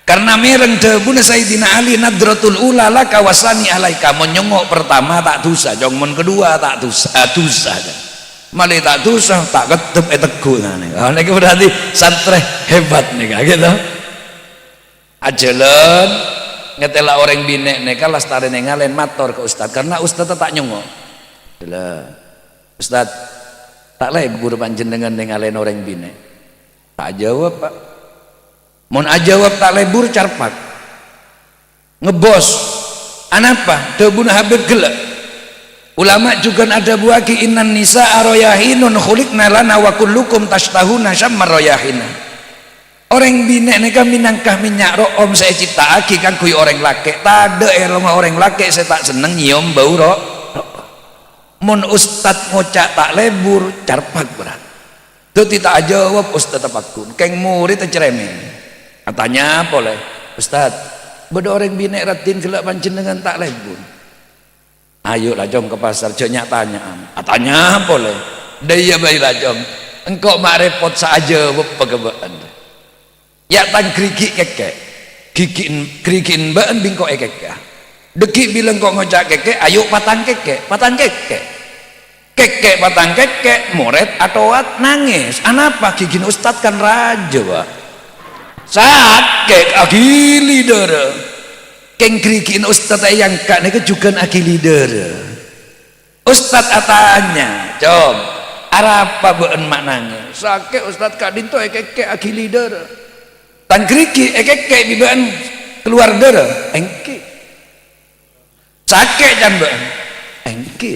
Karna mèreng dhâbuna Sayyidina Ali, "Nadratul ula laka wa sani alaika." Mon nyongngo' pertama ta' dusa, Cong. Mon kedua ta' dusa, ah, dusa, Cong. Malè ta' dusa, ta' keddhep ètegghu' ngene. Ah, nèka berarti santrè hebat nèka, gitu. Ajhâlân, ngatèla orèng binè' nèka lastarè nèngalèn mator ka ustad, karna ustad ta' nyongngo'. Dâlâ, "Ustad, ta' lebur panjhennengngan nèngalèn orèng binè'?" Ta' ajâwâb, Pak. Mon ajâwâb ta' lebur, carpak. Ngebbos. Anapa? Dhâbuna Habib ghellâ'. Ulama jhughân adhâbuwâghi, "Innan nisa'a rayahinun khuliqna lana wa kullukum tashtahuna syamma rayahina." Orèng binè' nèka mènangka mènnya' ro'om sè ècipta'aghi kaangghuy orèng lakè'. Tadhâ' è longnga orèng lakè' sè ta' senneng nyèyom bâu ro-, ro'om. Mon ustad ngoca' ta' lebur, carpak, bhârât. Dhâddhi ta' ajâwâb ustad paggun, kèng morèdda cerèmèn. Atanya polè, "Ustad, bâdâ orèng binè' raddhin ghellâ' panjhennengngan ta' lebur?" "Ayo la, Cong, ka pasar, jhâ' nya'-tanya'an." Atanya polè. "Dâ' iyâ bhâi la, Cong. Engko' ma' rèpot sè ajâwâb ka bâ'ân. Ya' tang ghârighi' kèkè'. Ghârighi'in, ghârighi'in bâ'ân bi' engko' èkèkè'a. Dhâggi' bilâ engko' ngoca' kèkè', ayo patang kèkè', patang kèkè'." Kèkè' patang kèkè', morèd atowat nangès. Anapa? Ghârighi'in ustad kan rajâ, Pak. Sakè' aghili dârâ. Kèng ghârighi'in ustad èyangka' nèka jhughân aghili dârâ. Ustad atanya, "Cong, arapa bâ'ân ma' nangès?" "Sakè', Ustad, ka'dinto èkèkè' aghili dârâ." "Tang ghârighi' èkèkè' bi' bâ'ân kalowar dârâ?" "Èngghi." "Sakè' can bâ'ân?" "Èngghi."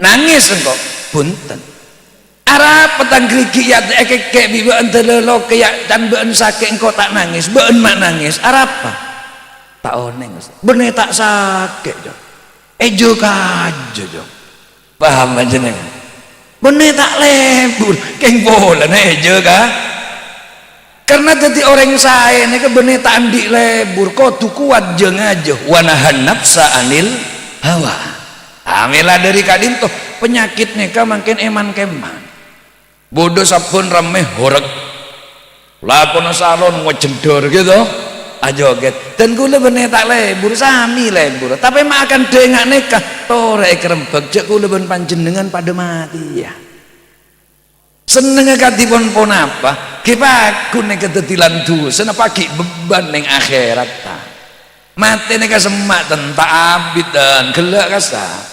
"Nangès engko'?" "Bhunten." "Arapa tang ghârighi' ya èkèkè' bi' bâ'ân dâlâ lokè ya can bâ'ân sakè' engko' ta' nangès, bâ'ân ma' nangès, arapa?" "Ta' onèng, Ustad." "Bânnè ta' sakè', Cong. Èjâ kajâ, Cong." Paham panjhennengngan? Bânnè ta' lebur, kèng polana èjâ ka-, Karna dhâddhi orèng saè nèka bânnè ta' andi' lebur, kodhu kowat jâ-ngajâ, "Wa nahan nafsa 'anil hawa." Ah, mèla dhâri ka'dinto, panyakèt nèka mangkèn èman-kèman. Bâdâ sabbhân rammè horek. Lakona salon ngojhendhâr gitu. Ajogèt. Dan kaulâ bânnè ta' lebur, samè lebur. Tapè ma' akantha ènga' nèka, torè èkarembhâk, jhâ' kaulâ bân panjhennengngan padâ matèya. Sennengnga kadhi pon-ponapa, ghi' paggun nèka dhâddhi lan dhusana, paghi' bebbhân neng akhèratta. Matè nèka semma', ten, ta' abit, ten, ghellâ' kassa'.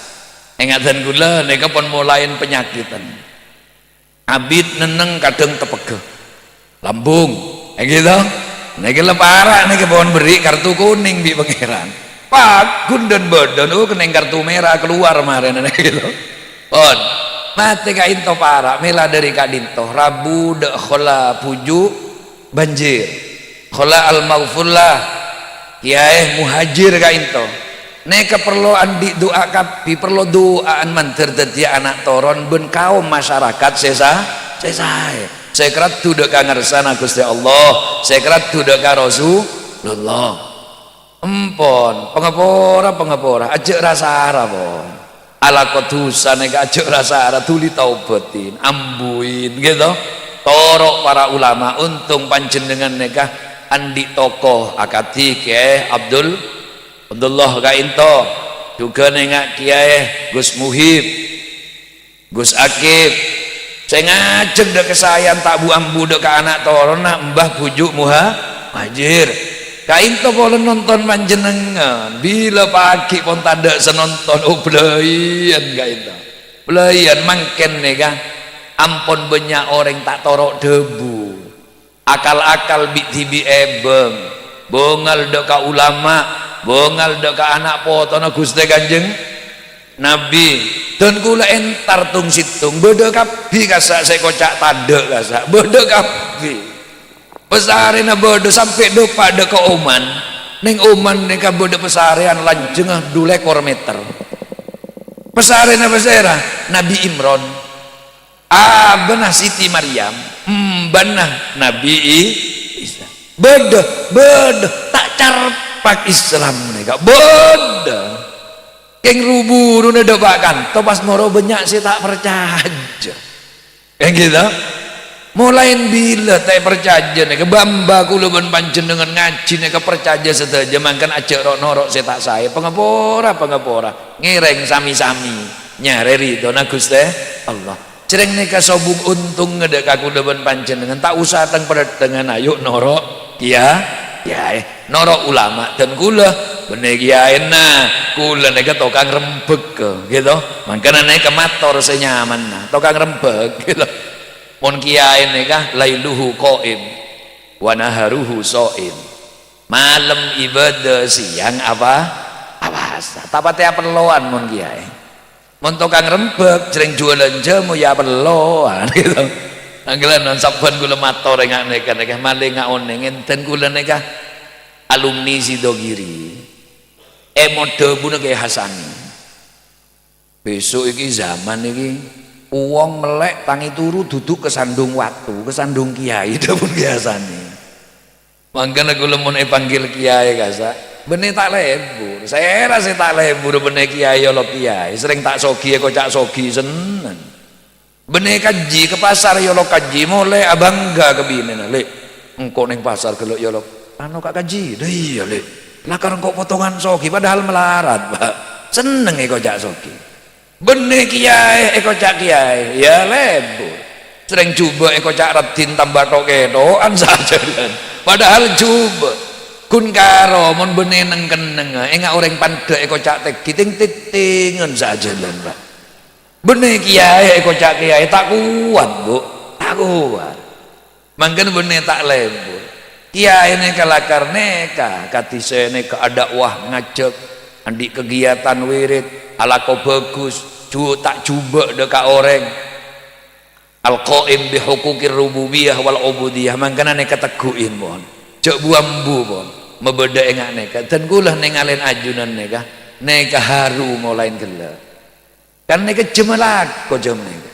Ènga', ten, kaulâ nèka pon molaèn panyakèdhân. Abit nenneng kadhâng tepegghâ. Lambung, èngghi to? Nèka la para' nèka pon berri' kartu konèng bi' Pangèran. Paggun dân-bâdân, oh, kennèng kartu mèra kalowar marèna nèka to. Pon. Matè ka'dinto para', mèla dhâri ka'dinto. Rabu dâ' Khola Bhuju' Banjir. Khola Al-Maghfurlah. Kèyaè Muhajir ka'dinto. Nèka parlo andi' du'a kabbhi, parlo du'aan mandhâr dhâddhiyâ ana' toron bân kaom masyarakat sè sa-, sè saè. Sè karaddhu dâ' ka ngarsana Ghustè Allah, sè karaddhu dâ' ka Rasulullah. Empon, pangapora, pangapora, ajâ' ra-sara, pon. Alako dhusa nèka ajâ' ra-sara, dhuli taobhâtin, ambuin, gitu. Toro' para ulama, ontong panjhennengngan nèka andi' tokoh akadhi Kèyaè Abdul, Abdullah ka'dinto, jhughân ènga' Kèyaè Gus Muhib. Gus Akib, sè ngajhâk dâ' kasaèyan ta' bu-ambu dâ' ka ana' toronna Mbah Bhuju' Muha-, Muhajir. Ka'dinto polè nonton panjhennengngan, bilâ paghi' pon tadâ' sè nonton, oh, bâlâiyan ka'dinto. Bâlâiyan mangkèn nèka, ampon bânnya' orèng ta' toro' dhâbu. Akal-akal bi'-dhibi' èbâng. Bângal dâ' ka ulama, bângal dâ' ka ana' potona Ghustè Kanjeng Nabi. Dân kaulâ entar tong-settong, bâdâ kabbhi kassa' sè koca' tadâ' kassa', bâdâ kabbhi. Pasarèna bâdâ sampè' dâpa' dâ' ka Oman. Neng Oman nèka bâdâ pasarèyan lanjhângnga du lèkor mèter. Pasarèna pasèra? Nabi Imron. Abana Siti Maryam, embana Nabi I-, Isa. Bâdâ, bâdâ, ta' carpak Islam nèka. Bâdâ. Kèng ru-buruna dâpa' kanto pas moro bânnya' sè ta' parcajâ. Èngghi, ta? Molaèn bilâ ta' parcajâ nèka, bâ'-embâ kaulâ bân panjhennengngan ngajhi nèka parcajâ sadhâjâ, mangkana ajâ' ro'-noro' sè ta' saè. Pangapora, pangapora. Ngèrèng sami-sami. Nyarè ridhona Ghustè Allah. Jhârèng nèka sobung ontongnga dâ' ka kaulâ bân panjhennengngan, ta' osa teng-pèttengngan, ayo noro' kèya-, kèyaè, noro' ulama dân kaulâ, bânnè kèyaèna, kaulâ nèka tokang rembhâghâ, gitu. Mangkana nèka mator sè nyamanna, tokang rembhâghâ, gitu. Mon kèyaè nèka, "Lailuhu qaim, wa naharuhu shaim." Malem ibadah, siang apa? Apasa. Ta' patè apellowan mon kèyaè. Mon tokang rembhâk, jhârèng juwâlân jhâmo ya pello, ah, gitu. Angghâlân sabbhân kaulâ mator ènga' nèka, nèka malènga onèng, ènten kaulâ nèka alumni Sidogiri. Èmot dhâbuna Kè Hasani. Bhâso' iki zaman iki, wong mellè' tang èturu duduk ka sandhung watu, ka sandhung kiai, dhâbuna Kè Hasani. Mangkana kaulâ mon èpanggil kiai kasa', bânnè ta' lebur. Sèra sè ta' lebur bânnè kiai, yolok kiai. Sarèng ta' sogi èkoca' sogi, senneng. Bânnè kajhi ka pasar, yolok kajhi, molè abângghâ ka binèna, "Lè', engko' neng pasar ghellâ' yolok, ano, Ka' Kajhi." "Dâ iyâ, Lè'. Lakar engko' potongan sogi, padahal malarat, Pak." Senneng èkoca' sogi. Bânnè kiai, èkoca' kiai, ya lebur. Sarèng jhubâ' èkoca' raddhin tamba tho'-kètho'an sajhâlân. Padahal jhubâ'. Ghun karo mon bânnè neng-kennengnga, ènga' orèng pandhâ èkoca' tèngghi, tèng-tèttèngan sajhâlân, Pak. Bânnè kiai èkoca' kiai, ta' kowat, Bu. Ta' kowat. Mangkana bânnè ta' lebur. Kiai nèka lakar nèka, kadhi sè nèka adâkwah ngajhâk, andi' kegiatan wirid, alako bhâghus, ju-, ta' jhubâ' dâ' ka orèng. Al-Qaim bi huquqir rububiyah wal ubudiyah, mangkana nèka tegghu'in, pon. Jhâ' bu-ambu, pon. Mabâdâ ènga' nèka. Dân kaulâ nèngalè ajunan nèka, nèka haru molaèn ghellâ'. Kan nèka jhâmma lako jhâmma nèka.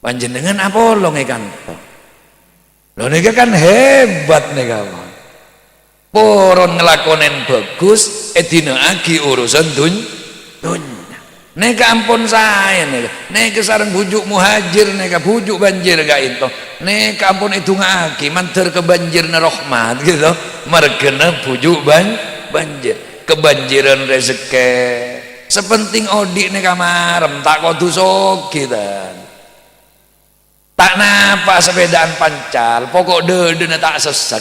Panjhennengngan apolong è kanto. Lha nèka kan hebat nèka, pon. Poron ngalakonè bhâghus, èdina'aghi urusan dun-, dhunnya. Nèka ampon saè nèka. Nèka sareng bhuju' muhajir nèka, bhuju' Banjir ka'dinto. Nèka ampon èdunga'aghi, mandhâr kabanjirânna rahmat, gitu. Marghâna bhuju' Ban-, Banjir. Kabanjirân rejekkè. Sè penting odi' nèka marem, ta' kodhu sogi, tan. Ta' napa sepèdaan pancal, poko' dâdâna ta' sesset.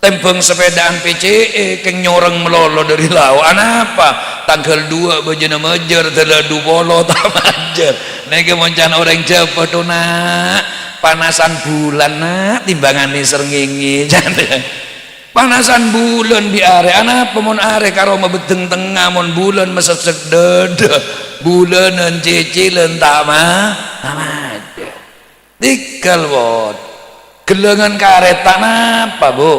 Tèmbhâng sepèdaan P C E, kèng nyorèng malolo dâri lao'. Anapa? Tangghâl duwâ' bâjâna majâr, dâlâ du polo ta' majâr. Nèka mon can orèng Jhâbâ, dhu, na'. Panasan bulân, na', timbanganè srengenge, can. Panasan bulân bi' arè, anapa mon arè karo mabeddheng tengnga, mon bulân masessek dâdâ, bulânan cècèlân ta' ma-, ta' majâr. Tèghâl, pon. Ghellângan karèta napa, Bu?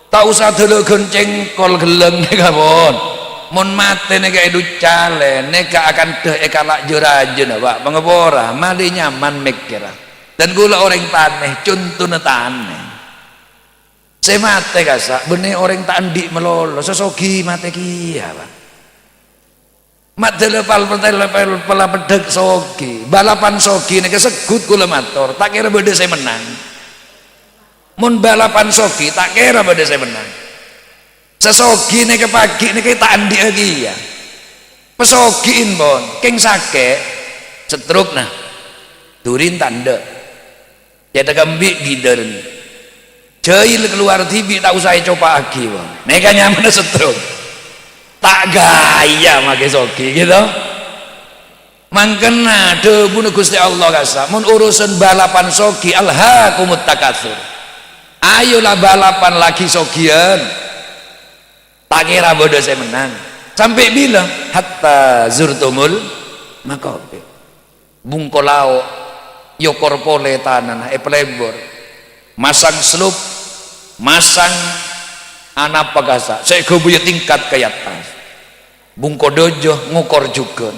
Ta' osa dâlâghân cèngkol ghellâng nèka, pon. Mon matè nèka èduccalè, nèka akantha èkala' jâ-rajâna, Pak. Pangapora, malè nyaman mèkkèra. Dân kaulâ orèng tanè, contona tanè. Sè matè kasa' bânnè orèng ta' andi' malolo, sè sogi matè kèya, Pak. Ma' dâlâ pal-, pal-, pal-, pala peddhâk sogi, balapan sogi nèka segghut kaulâ mator, ta' kèra bâdâ sè mennang. Mon balapan sogi, ta' kèra bâdâ sè mennang. Sè sogi nèka pagi nèka ta' andi'â kèya. Pasogi'in, pon, kèng sakè', stroke, na. Dhuri ta' endâ'. Cèthagghâ embi' ghidârân. Jhâil kalowar dhibi' ta' osa ècopa'aghi, pon. Nèka nyamana stroke. Ta' ghâjâ makè sogi, gitu. Mangkana dhâbuna Ghustè Allah kasa', "Mon urusan balapan sogi, alhaakumut takatsur." Ayo la balapan lagi sogiyan. Ta' kèra bâdâ sè mennang. Sampè' bilâ? "Hatta zurtumul maqabir." Bungko lao', èokor polè tanana, èpalebor. Masang slup, masang anapa kasa', sè èghâbâyâ tingkat ka attas. Bungko dâjâ ngokor jhughân.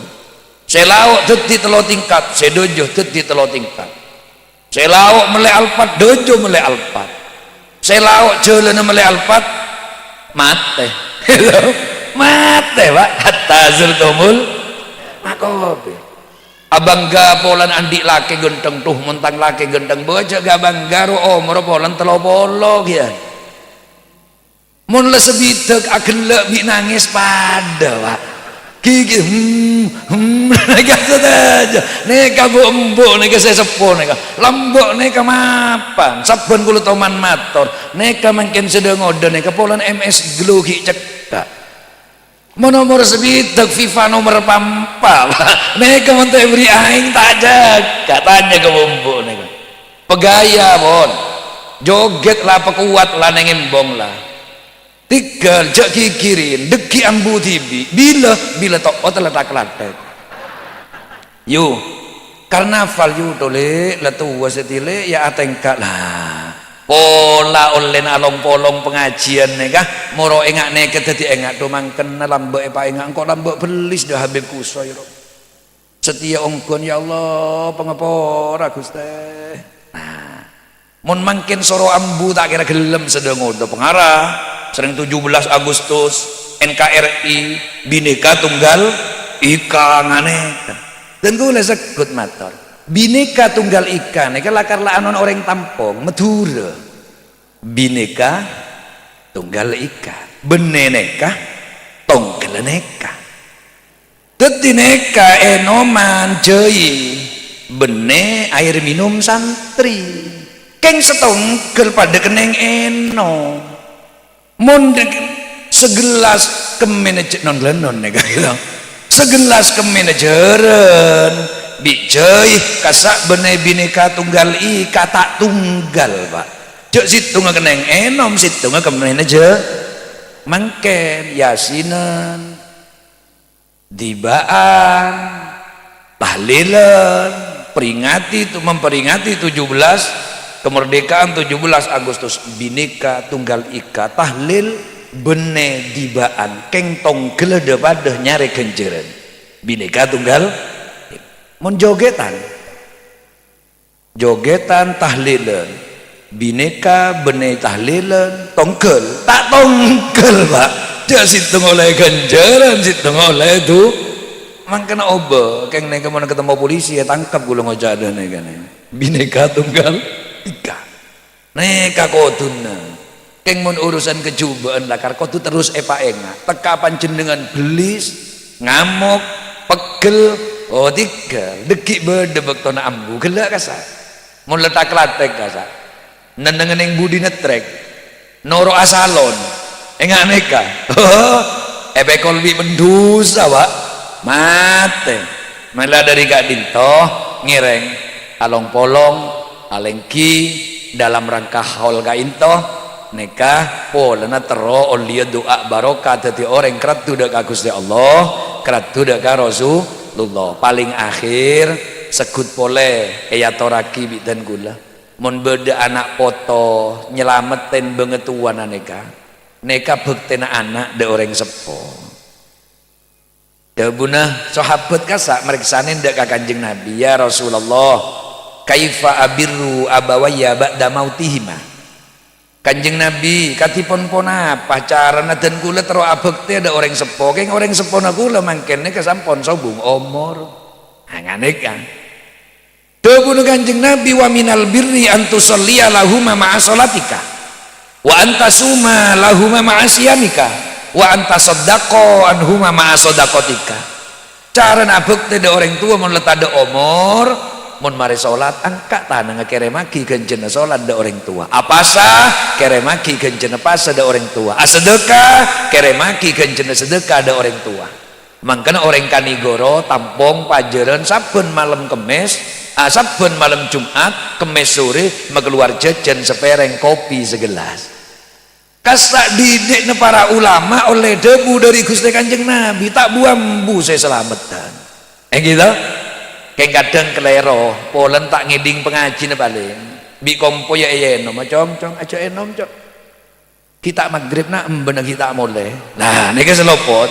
Sè lao' dhâddhi tello tingkat, sè dâjâ dhâddhi tello tingkat. Sè lao' mellè alpat, dâjâ mellè alpat. Sè lao' jhâlâna mellè alpat, matè. Matè, Pak. Hatta zurtumul maqabir. Abângghâ polana andi' lakè ghântheng, dhu, mon tang lakè ghântheng, bâjâ ghâ bângghâ ro omor polana tello polo, kèya. Mon la sabidhâk aghellâ' bi' nangès padâ, Pak. Ghi-, ghi-, hmm, hmm, nèka sadhâjâ. Nèka bu'-embu' nèka sè seppo nèka. Lambâ' nèka mapan. Sabbhân kaulâ toman mator. Nèka mangkèn sè dâ-ngodâ nèka polana M S Glow ghi' cekka'. Mon omor sabidhâk FIFA nomer pa empa', Pak. Nèka mon ta' èberri' aèng ta' jâgâ. Tanya ka bu'-embu' nèka. Pagâjâ, pon. Jogèt la, pakowat la, neng embong la. Tèghâl, jhâ' ghighiri, dâggi' ambu dhibi'. Bilâ, bilâ to'ot la ta' kalathèk. Yu, karnaval, yu, tolè, la towa satèya, la atèngka, la. Pola ollèna along-polong pangajiân nèka, moro enga' nèka dhâddhi enga', dhu mangkèn lambâ' èpaènga', engko' lambâ' bellis dhâ Habib Kusoy, ro. Satèya ongghuwân, "Ya Allah, pangapora, Ghustè." Nah, mon mangkèn soro ambu ta' kèra ghellem sèdhâ ngodâ pangara, sareng tujuh belas Agustus, N K R I, Bhinneka Tunggal Ika nganèka. Dân kaulâ segghut mator, Bhinneka Tunggal Ika nèka lakar la anon orèng tampong, Madhurâ. Bhinneka Tunggal Ika. Bhennè nèka, tongghâllâ nèka. Dhâddhi nèka ènoman jhâi, bhennè aèr minum santri. Kèng satongghâl padâ kennèng ènom. Mon dek-, sagellas kemmèna jhâ-, non-lènon nèka, gitu. Sagellas kemmèna jhârân, bi' jhâi kassa' bhennè Bhinneka Tunggal Ika ta' tunggal, Pa'. Jhâ' sèttonga kennèng ènom, sèttonga kemmèna jhâ-, mangkèn, Yasinan. Dibâ'ân, tahlilan, peringati tu-, memperingati tujuh belas, kemerdekaan tujuh belas Agustus, Bhinneka Tunggal Ika, tahlil, bhennè dibâ'ân, kèng tongghâllâ dhâ-padâ nyarè ghânjhârân. Bhinneka Tunggal, mon jogètan. Jogètan tahlilan, bhinneka bhennè tahlilan, tongghâl, ta' tongghâl, Pa'. Jhâ' sèttong ollè ghânjhârân, sèttong ollè du-, mangkana obâ, kèng nèka mon katemmo polisi ètangkep kaulâ ngoca' dhâ nèka nè. Bhinneka Tunggal Ika. Nèka kodhuna. Kèng mon urusan kajhubâ'ân lakar kodhu terros èpaènga'. Tekka panjhennengngan bellis, ngamok, peggel, oh, tèghâl, dhâggi' bâdâ bâktona ambu, ghellâ' kassa'. Mon la tak-latèk kassa'. Nennengnga neng budi netrek, noro'a salon, ènga' nèka. Èpèkol bi' pendusa, Pa'. Matè. Mèla dhâri ka'dinto, ngèrèng, along-polong, alèngghi, dalam rangka haul ka'dinto, nèka polana terro ollèya du'a barokah dhâddhi orèng karaddhu dhâ' ka Ghustè Allah, karaddhu dhâ' ka Rasulullah. Palèng akhèr, segghut polè èyatorraghi bi' dân kaulâ. Mon bâdâ ana' poto nyalamettè bângatowana nèka, nèka bhâktèna ana' dhâ' orèng seppo. Dhâbuna sahabat kassa' marèksanè dhâ' ka Kanjeng Nabi, "Ya Rasulullah, kaifa abirru abawayya ba'da mautihima?" "Kanjeng Nabi, kadhi pon-ponapa carana dân kaulâ terro abhâktè dhâ' orèng seppo, kèng orèng seppona kaulâ mangkèn nèka sampon sobung omor?" Nah, nganèka. Dhâbuna Kanjeng Nabi, "Wa minal birri an tusalliya lahuma ma'a sholatika, wa an tasuma lahuma ma'a shiyamika, wa an tasaddaqa anhuma ma'a shadaqatika." Carana abhâktè dhâ' orèng towa mon la tadâ' omor, mon marè solat, engka' tanangnga kèrèmaghi ghânjhârânna solat dhâ' orèng towa. Apasa, kèrèmaghi ghânjhârânna pasa dhâ' orèng towa. Asadâka, kèrèmaghi ghânjhârânna sadâka dhâ' orèng towa. Mangkana orèng Kanigoro tampong pajhârân sabbhân malem Kemmès, a, sabbhân malem Jum'at, Kemmès sorè makalowar jhâjhân sapèrèng kopi sagellas. Kassa' dhibi'na para ulama ollè dhâbu dhâri Ghustè Kanjeng Nabi, ta' bu-ambu sè salameddhân. Èngghi, to? Kèng kadhâng kalèro, polana ta' ngèdhing pangajina palèng. Bi' kompoyya èènom, "Cong, Cong, ajhâ' ènom, Cong." Ghi' ta' magrib, na', embâna ghi' ta' molè. Nah, nèka sè lopot.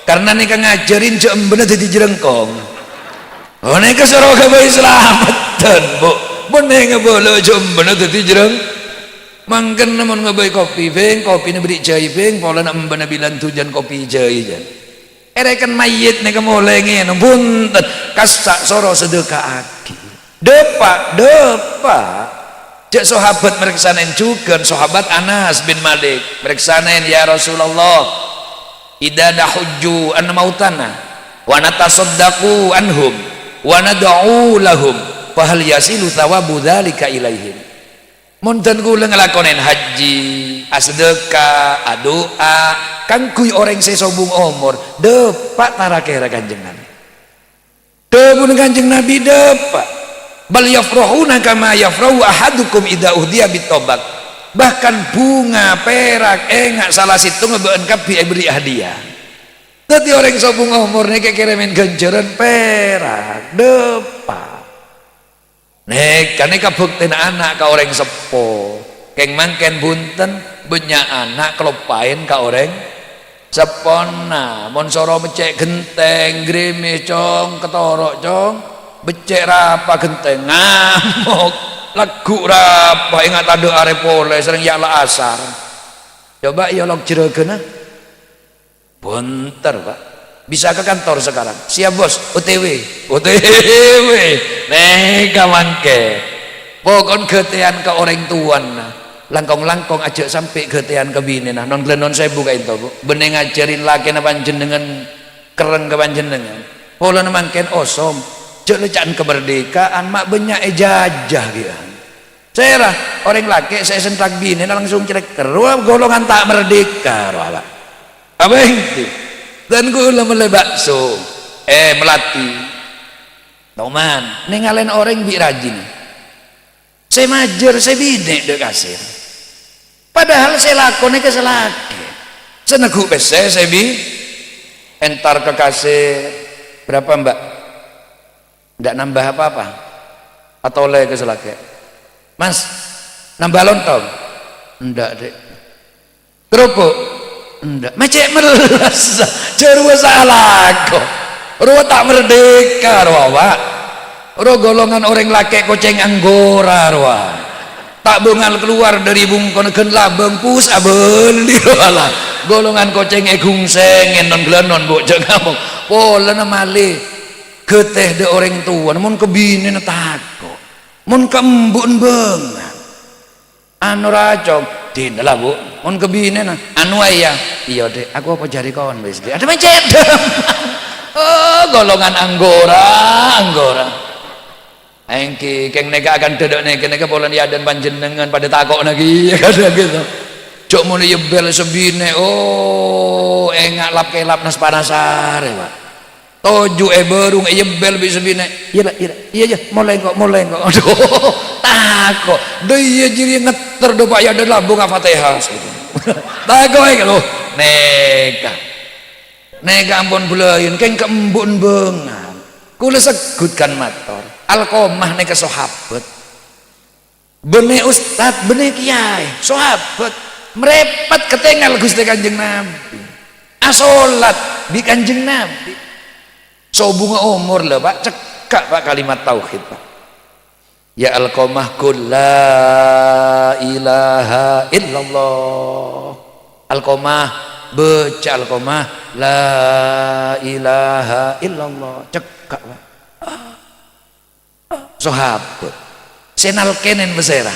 Karna nèka ngajhârin jhâ' embâna dhâddhi jhârângkong. Oh, nèka soro ghâbây salameddhân, Bu. Mon nèng abâlâ jhâ' embâna dhâddhi jhârâng-, mangkana mon ngabây kopi, bhing, kopina bâri' jhâi, bhing, polana embâna bilân dhujân kopi jhâi, jhân. Èrèken mayyit nèka molè ngènom, bhunten, kassa' soro sadâkaaghi. Dâpa', dâpa'. Jhâ' sahabat marèksanèn jhughân, sahabat Anas bin Malik. Marèksanèn, "Ya Rasulullah, idza nahujju an mautana, wa natasaddaqu anhum, wa nad'u lahum, fa hal yasilu tsawabu dzalika ilaihim?" Mon dân kaulâ ngalakonèn hajji, asadâka, adu'a, kaangghuy orèng sè sobung omor, dâpa' ta' ra-kèra Kanjeng Nabi. Dhâbuna Kanjeng Nabi, "Dâpa'. Bal yafrahuna kama yafrahu ahadukum idza uhdiya bit tobak." Bahkan bhunga, pèrak, ènga' sala sèttongnga bâ'ân kabbhi èberri' hadiah. Dhâddhi orèng sobung omor nèka kèrèmèn ghânjhârân pèrak, dâpa'. Nèka, nèka bhuktèna ana' ka orèng seppo. Kèng mangkèn bhunten, bânnya' ana' kaloppaèn ka orèng seppona. Mon soro beccè' ghentèng, grimis, Cong, katoro', Cong. Beccè' rapa ghentèng, ngamok. Lagghu' rapa, enga' tadâ' arè polè, sareng ya' la asar. Coba èolok jhârâghânna. Bhunter, Pak. Bisa ke kantor sekarang. Siap, Bos. O T W. O T W. Nèka mangkèn. Pokon ghâtèyan ka orèng towana. Langkong-langkong ajhâ' sampè' ghâtèyan ka binèna. Non-ghellâ' non sèbu ka'ènto, Bu. Bânnè ngajhâri lakèna panjhennengngan, kerrèng ka panjhennengngan. Polana mangkèn osom. Jhâ' lèca'an kamardikaan, ma' bânnya' èjajah, ghi'. Sèra, orèng lakè' sè èsenthak binèna langsung clèkker. Rowa golongan ta' merdeka, rowa, Pak. Apa ènggi? Dan kaulâ mellè bakso, eh, melati. Toman, nèngalèn orèng bi' rajina. Sè majâr, sè binè' dâ' kasèr. Padahal sè lakonè ka sè lakè'. Sè neggu' pèssè, sè bi-, entar ka kasèr. Berapa, Mbak? Ndak nambah apa-apa. Atolè ka sè lakè'. "Mas, nambah lontong?" "Ndak, Dek." "Kerupuk?" "Ndak." "Ma' cè' mellas. Jâ' rowa salako. Rowa ta' merdeka, rowa, Pak. Rowa golongan orèng lakè' kocèng anggora, rowa. Ta' bângal kalowar dâri bungkona ghân labâng pus abâli, rowa la. Golongan kocèng èghungsèngè non-ghellâ' non, Bu, jhâ' ngamok. Polana malè. Ghâtè dâ' orèng towana, mon ka binèna tako'. Mon ka embu'na bângal. Anu ra, Cong, dinala, Bu. Mon ka binèna, anu, Ayah. "Iyâ, Dek, aku apa jhâri kon wis, Dek." Adâ ma' cè' dâ'. Oh, golongan anggora, anggora. Ènggi, kèng nèka akan dâdâ' nèka, nèka polana è adâ'na panjhennengngan padâ tako'na ghi, kadhâng gitu. Jhâ' mon èyebbel sè binè', oh, enga' lap-kelap nas-panasarè, Pak. Toju' è bârung èyebbel bi' sè binè'. "Iyâ, La, iyâ, La. Iyâ, iyâ, molè engko', molè engko'." Adhu, tako'. Dâ' iyâ jârèya ngetter dâpa' è adâ'na labâng Al-Fatihah. Tako' ènggi, loh. Nèka. Nèka ampon bâlâi, kèng ka embu'na bângal. Kaulâ segghut kan mator. Alqamah nèka sahabat. Bânnè ustad, bânnè kèyaè, sahabat. Marèpet katèngal Ghustè Kanjeng Nabi. Asolat bi' Kanjeng Nabi. Sobungnga omor la, Pak, cekka', Pak, kalimat tauhid, Pak. "Ya Alqamah, qul la ilaha illallah." Alqamah, baca Alqamah, "La ilaha illallah." Cekka', Pak. Sahabat. Sè nalkènè pasèra?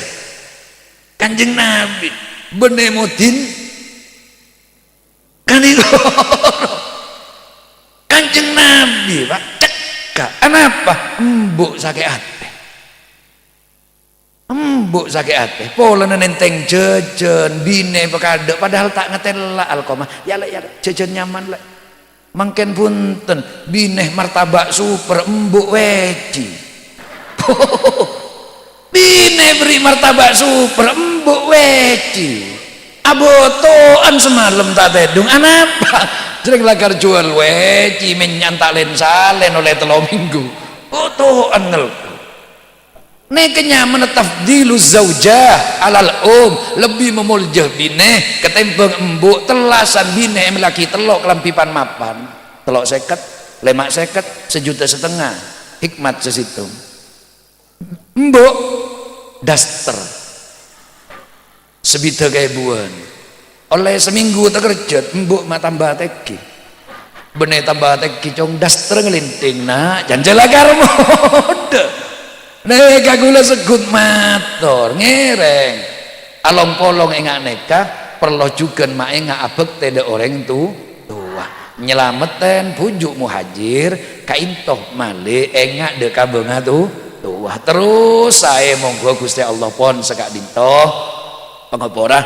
Kanjeng Nabi. Bânnè modin kanèko. Kanjeng Nabi, Pak, cekka'. Anapa? Embu' sakè' atè. Embu' sakè' atè. Polana nèntèng jhâjhân, binè pakadâ', padahal ta' ngatèla' Alqamah. "Ya, Lè', ya, Lè', jhâjhân nyaman, Lè'." Mangkèn bhunten, binè martabak super, embu' wèji. Binè bherri' martabak super, embu' wèji. Aboto'an samalem ta' tèdung, anapa? Jhâreng lakar jhuwâl wèji, mènnya'an ta' lèn-salèn ollè tello minggu. Boto'an ngelko. Nèka nyamana tafdhilu zaujah alal um, lebbi mamolja binè katèmbhâng embu', tellasan binè èmellèaghi tello' kalambhi pan-mapan. Tello' sèket, lèma' sèket, sajuta satengnga. Hikmat sè sèttong. Embu', daster. Sabidhâk èbuwân. Ollè samènggu takerjhât, embu' ma' tamba atèghi. Bânnè tamba atèghi, Cong, daster nglènthèng, Na'. Jhânjhâ lakar modâ. Nèka kaulâ segghut mator, ngèrèng. Along-polong enga' nèka, parlo jhughân maènga' abhâktè dâ' orèng tu-, towa. Nyalamettèn bhuju' Muhajir, ka'ènto malè enga' dâ' ka bângatowa. Terros saè mongghu Ghustè Allah pon saka'dinto. Pangapora,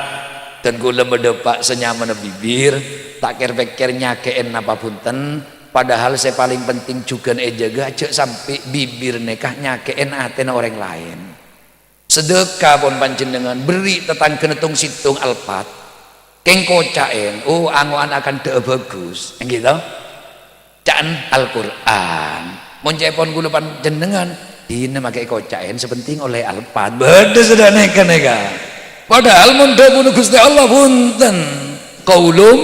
dân kaulâ madâpa' sè nyamana bibir, ta' kèr-pèkkèr nyakè'è napa bhunten, padahal sè palèng penting jhughân èjâgâ jhâ' sampè' bibir nèka nyakè'è atèna orèng laèn. Sadhâka pon panjhennengngan, bherri' tatangghâna tong-sèttong alpat. Kèng koca'èn, oh, ango'an akan dâ' bhâghus, èngghi to? Ca'na Al-Qur'an. Mon ca'èpon kaulâ panjhennengngan, dinah makè koca'èn, sè pentèng ollè Alphard. Bâdâ sadhâjâ nèka-nèka. Padahal mon dhâbuna Ghustè Allah, bhunten, qaulum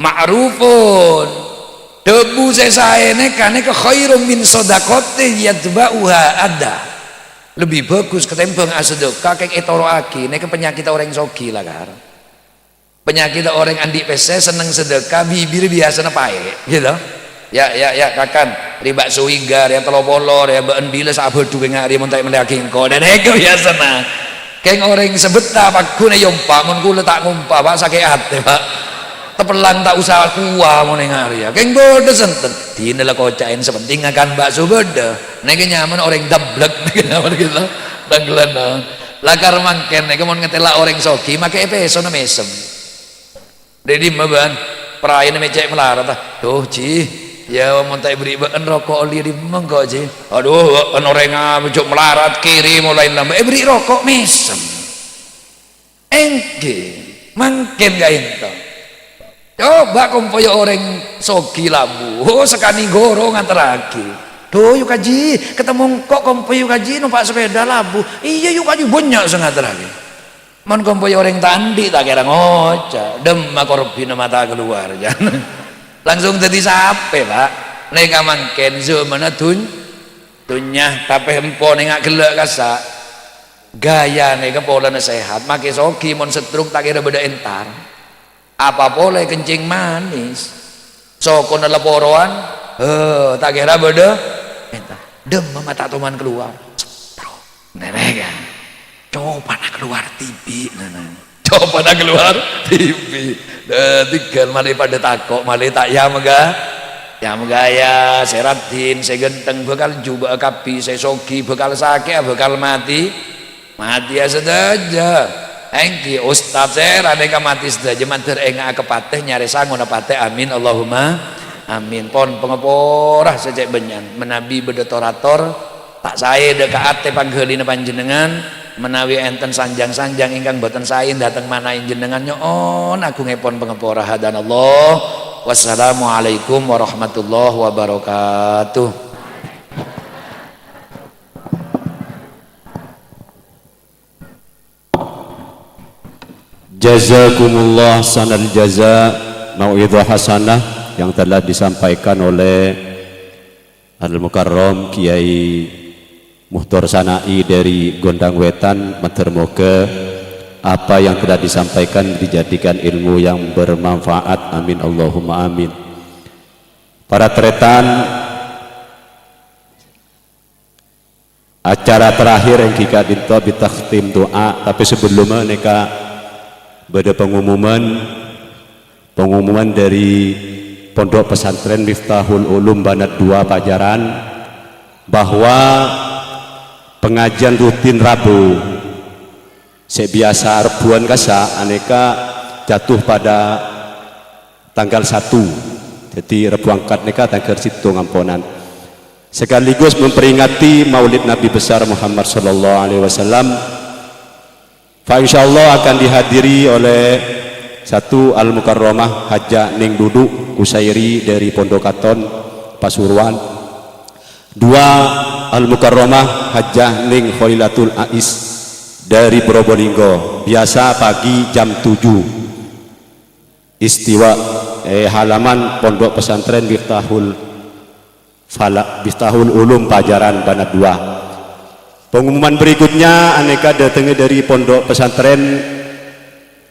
ma'rufun. Dhâbu sè saè nèka, nèka khairum min shadaqatin yatba'uha adha. Lebbi bhâghus katèmbhâng asadhâka kèng ètoro'aghi, nèka panyakèddhâ orèng soghi, lakar. Panyakèddhâ orèng andi' pèssè, senneng sadhâka, bibirra biyasana paè', gitu. "Ya, ya, ya, kakan, rè bâkso èghâr, ya, tello polo, ya, bâ'en bilâ sabâdhu kèng arè mon ta' èmellèyaghi engko'." Dâ' nèka biyasana. Kèng orèng sabetta pagghun èyompa, mon kaulâ ta' ngompa, Pak, sakè' atè, Pak. Tapellang ta' osa kowa mon ènga' arèya. Kèng bâdâ sènten. Dinah la koca'èn, sè pentèng ngakan bâkso bâdâ. Nèka nyamana orèng dâblek, nèka nyamana gitu. Dângghâlân, no. Lakar mangkèn nèka mon ngatèla' orèng soghi, makè pèsona mèsem. Dâri dimma bâ'en? Paraèna mè' cè' malarat, ah. "Duh, Ji, ya, mon ta' èberri' bâ'en roko' ollè dimma engko', Ji?" "Adhu, bâ'en orèngnga jhâ' malarat, kèrè molaè lambâ', èberri' roko' mèsem." Èngghi, mangkèn ka'ènto. Coba kompoyya orèng soghi labu, oh, sakanè ghuru ngaterraghi. "Duh, yu, Kaji, katemmo engko' kompoyya, yu, Kaji, nompa' sapèda labu." "Iyâ, yu, Kaji, bânnya' sè ngaterraghi." Mon kompoyya orèng ta' andi', ta' kèra ngoca', "Dimma korbhina mata kalowar," jân. Langsung dâddhi sapè, Pak. Nèka mangkèn jhâmanna dhun-, dhunnya, tapè empo nènga' ghellâ' kassa'. Ghâjâ nèka polana sehat, makè soghi mon stroke ta' kèra bâdâ entar. Apa polè kencing manis. Sokona la porowan, he, ta' kèra bâdâ entar. Dimma mata toman kalowar. Stroke. Nènèka. Copana kalowar dhibi', nènè. Copana kalowar dhibi'. Dâddhi ghân malè padâ tako', malè ta' ya mèghâ-, ya mèghâjâ, sè raddhin, sè ghântheng bhâkal jhubâ'â kabbhi, sè soghi bhâkal sakè'a, bhâkal matè. Matèya sadhâjâ. Èngghi, ustad sè ra nèka matè sadhâjâ, mandhâr ènga'a ka patè, nyarè sangona patè. Amin, Allahumma amin. Pon pangapora sè cè' bânnya'an. Manabi bâdâ tor-ator, ta' saè dâ' ka atè pangghâlina panjhennengngan, manabi ènten sanjhâng-sanjhâng ingkang bhunten saè dâteng manaè panjhennengngan, nyo'on agungèpon pangapora. Hadanallah. Wassalamualaikum warahmatullahi wabarakatuh. Jazakumullah ahsanal jaza, mau'idhah hasanah yang telah disampaikan oleh Al-Mukarram Kiai Muhtar Sana'i dari Gondang Wetan. Mandhâr moga apa yang telah disampaikan dijadikan ilmu yang bermanfaat. Amin, Allahumma amin. Para tarètan, acara terakhir èngghi ka'dinto bi takhtim du'a, tapè sabellunna nèka bâdâ pengumuman, pengumuman dari Pondok Pesantren Miftahul Ulum Banat dua Pajaran, bahwa pengajian rutin Rabu sè biyasa Rebbhuwân kassa' anèka jatuh pada tanggal satu. Jadi, Rebbhu Angkat nèka tanggal sèttong amponan. Sekaligus memperingati Maulid Nabi Besar Muhammad sallallahu alaihi wasallam, fa insyaallah akan dihadiri oleh satu Al-Mukarramah Hajjah Ning Dudu Kusairi dari Pondok Katon, Pasuruan. Dua, Al-Mukarramah Hajjah Ning Kholilatul Ais dari Probolinggo, biasa pagi jam tujuh. Istiwa, eh, halaman Pondok Pesantren Miftahul Fala-, Miftahul Ulum Pajaran Banat dua. Pengumuman berikutnya anèka dâtengngè dari Pondok Pesantren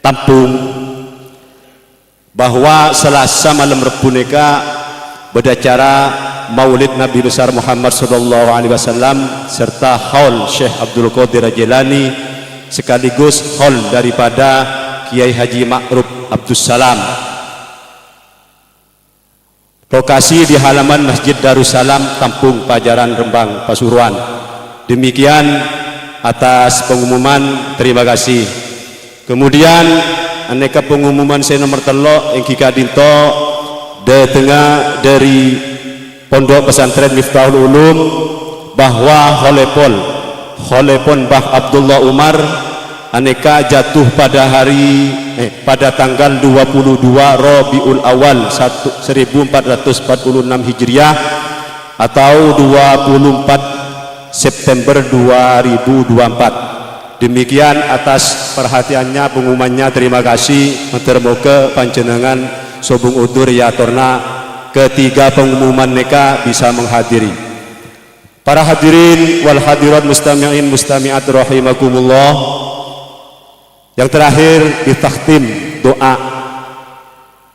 Tampung, bahwa Selasa malem Rebbhu nèka bâdâ acara Maulid Nabi Besar Muhammad sallallahu alaihi wasallam serta haul Syekh Abdul Qadir Jailani sekaligus haul daripada Kiai Haji Ma'ruf Abdussalam. Lokasi di halaman Masjid Darussalam, Tampung Pajaran, Rembang, Pasuruan. Demikian atas pengumuman, terima kasih. Kemudian, anèka pengumuman sè nomer tello' èngghi ka'dinto dâtengnga dâri Pondok Pesantren Miftahul Ulum bahwa holèpon, holèpon Mbah Abdullah Umar Aneka jatuh pada hari, eh, pada tanggal dua puluh dua Rabiul Awal satu, seribu empat ratus empat puluh enam Hijriah atau dua puluh empat September dua ribu dua puluh empat. Demikian atas perhatiannya, pengumumannya, terima kasih. Moghâ-moghâ panjhennengngan sobung udzur èyatorra ketiga pengumuman neka bisa menghadiri. Para hadirin wal hadirat, mustami'in mustami'at rahimakumullah. Yang terakhir, ditakhtim doa.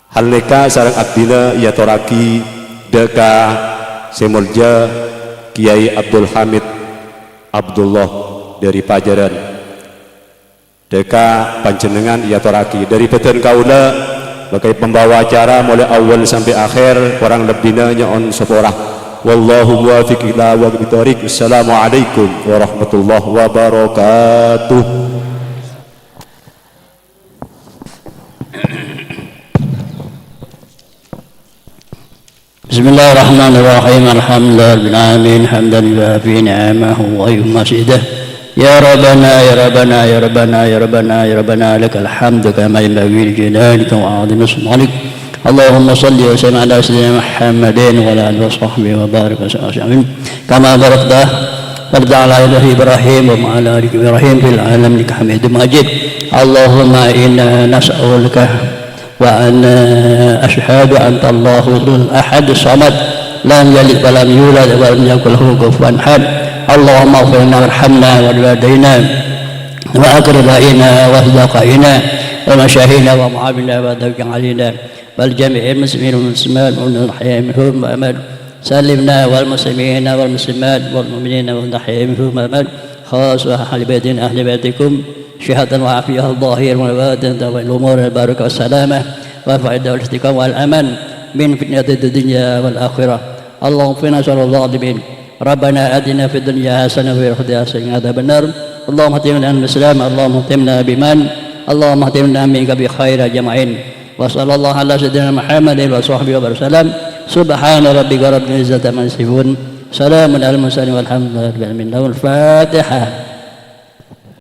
Hal neka sareng abdhina èyatorraghi dâ' ka sè molja Kiai Abdul Hamid Abdullah dâri Pajhârân. Dâ' ka panjhennengngan èyatorraghi dâri bhâdhân kaulâ sebagai pembawa acara mulai awal sampai akhir, korang lebbina nyo'on sapora. Wallahu muwaffiq ila aqwamit thoriq. Assalamualaikum warahmatullahi wabarakatuh. بسم الله الرحمن الرحيم. الحمد لله رب العالمين. حمدا يوافي نعمه ويكافئ مزيده. يا ربنا، يا ربنا، يا ربنا، يا ربنا، يا ربنا، لك الحمد كما ينبغي لجلالك وعظيم سلطانك. اللهم صل وسلم على سيدنا محمد وعلى آله وصحبه وبارك وسلم كما باركت، باركت على آل إبراهيم وعلى آل إبراهيم في العالمين إنك حميد مجيد. اللهم إنا نسألك وأنا أشهد أنت الله الأحد الصمد، لم يلد ولم يولد ولم يكن له كفوا أحد. اللهم اغفر لنا وارحمنا ولوالدينا وأقربائنا وأصدقائنا ومشايخنا ومعلمينا وذوي علينا ولجميع المسلمين والمسلمات والأحياء منهم والأموات. سلمنا والمسلمين والمسلمات والمؤمنين والأحياء منهم والأموات، خاصة أهل بيتنا، أهل بيتكم، صحة وعافية ظاهرة وباطنة، وأن الأمور البركة والسلامة والفائدة والاستقامة والأمان من فتنة الدنيا والآخرة. اللهم اكفنا شر الظالمين. ربنا آتنا في الدنيا حسنة وفي الآخرة حسنة وقنا عذاب النار. اللهم اختم لنا بالإسلام، اللهم اختمنا بالإيمان، اللهم اختمنا منك بخير أجمعين. وصلى الله على سيدنا محمد وصحبه وسلم. سبحان ربك رب العزة عما يصفون. سلام على المرسلين والحمد لله رب العالمين. الفاتحة.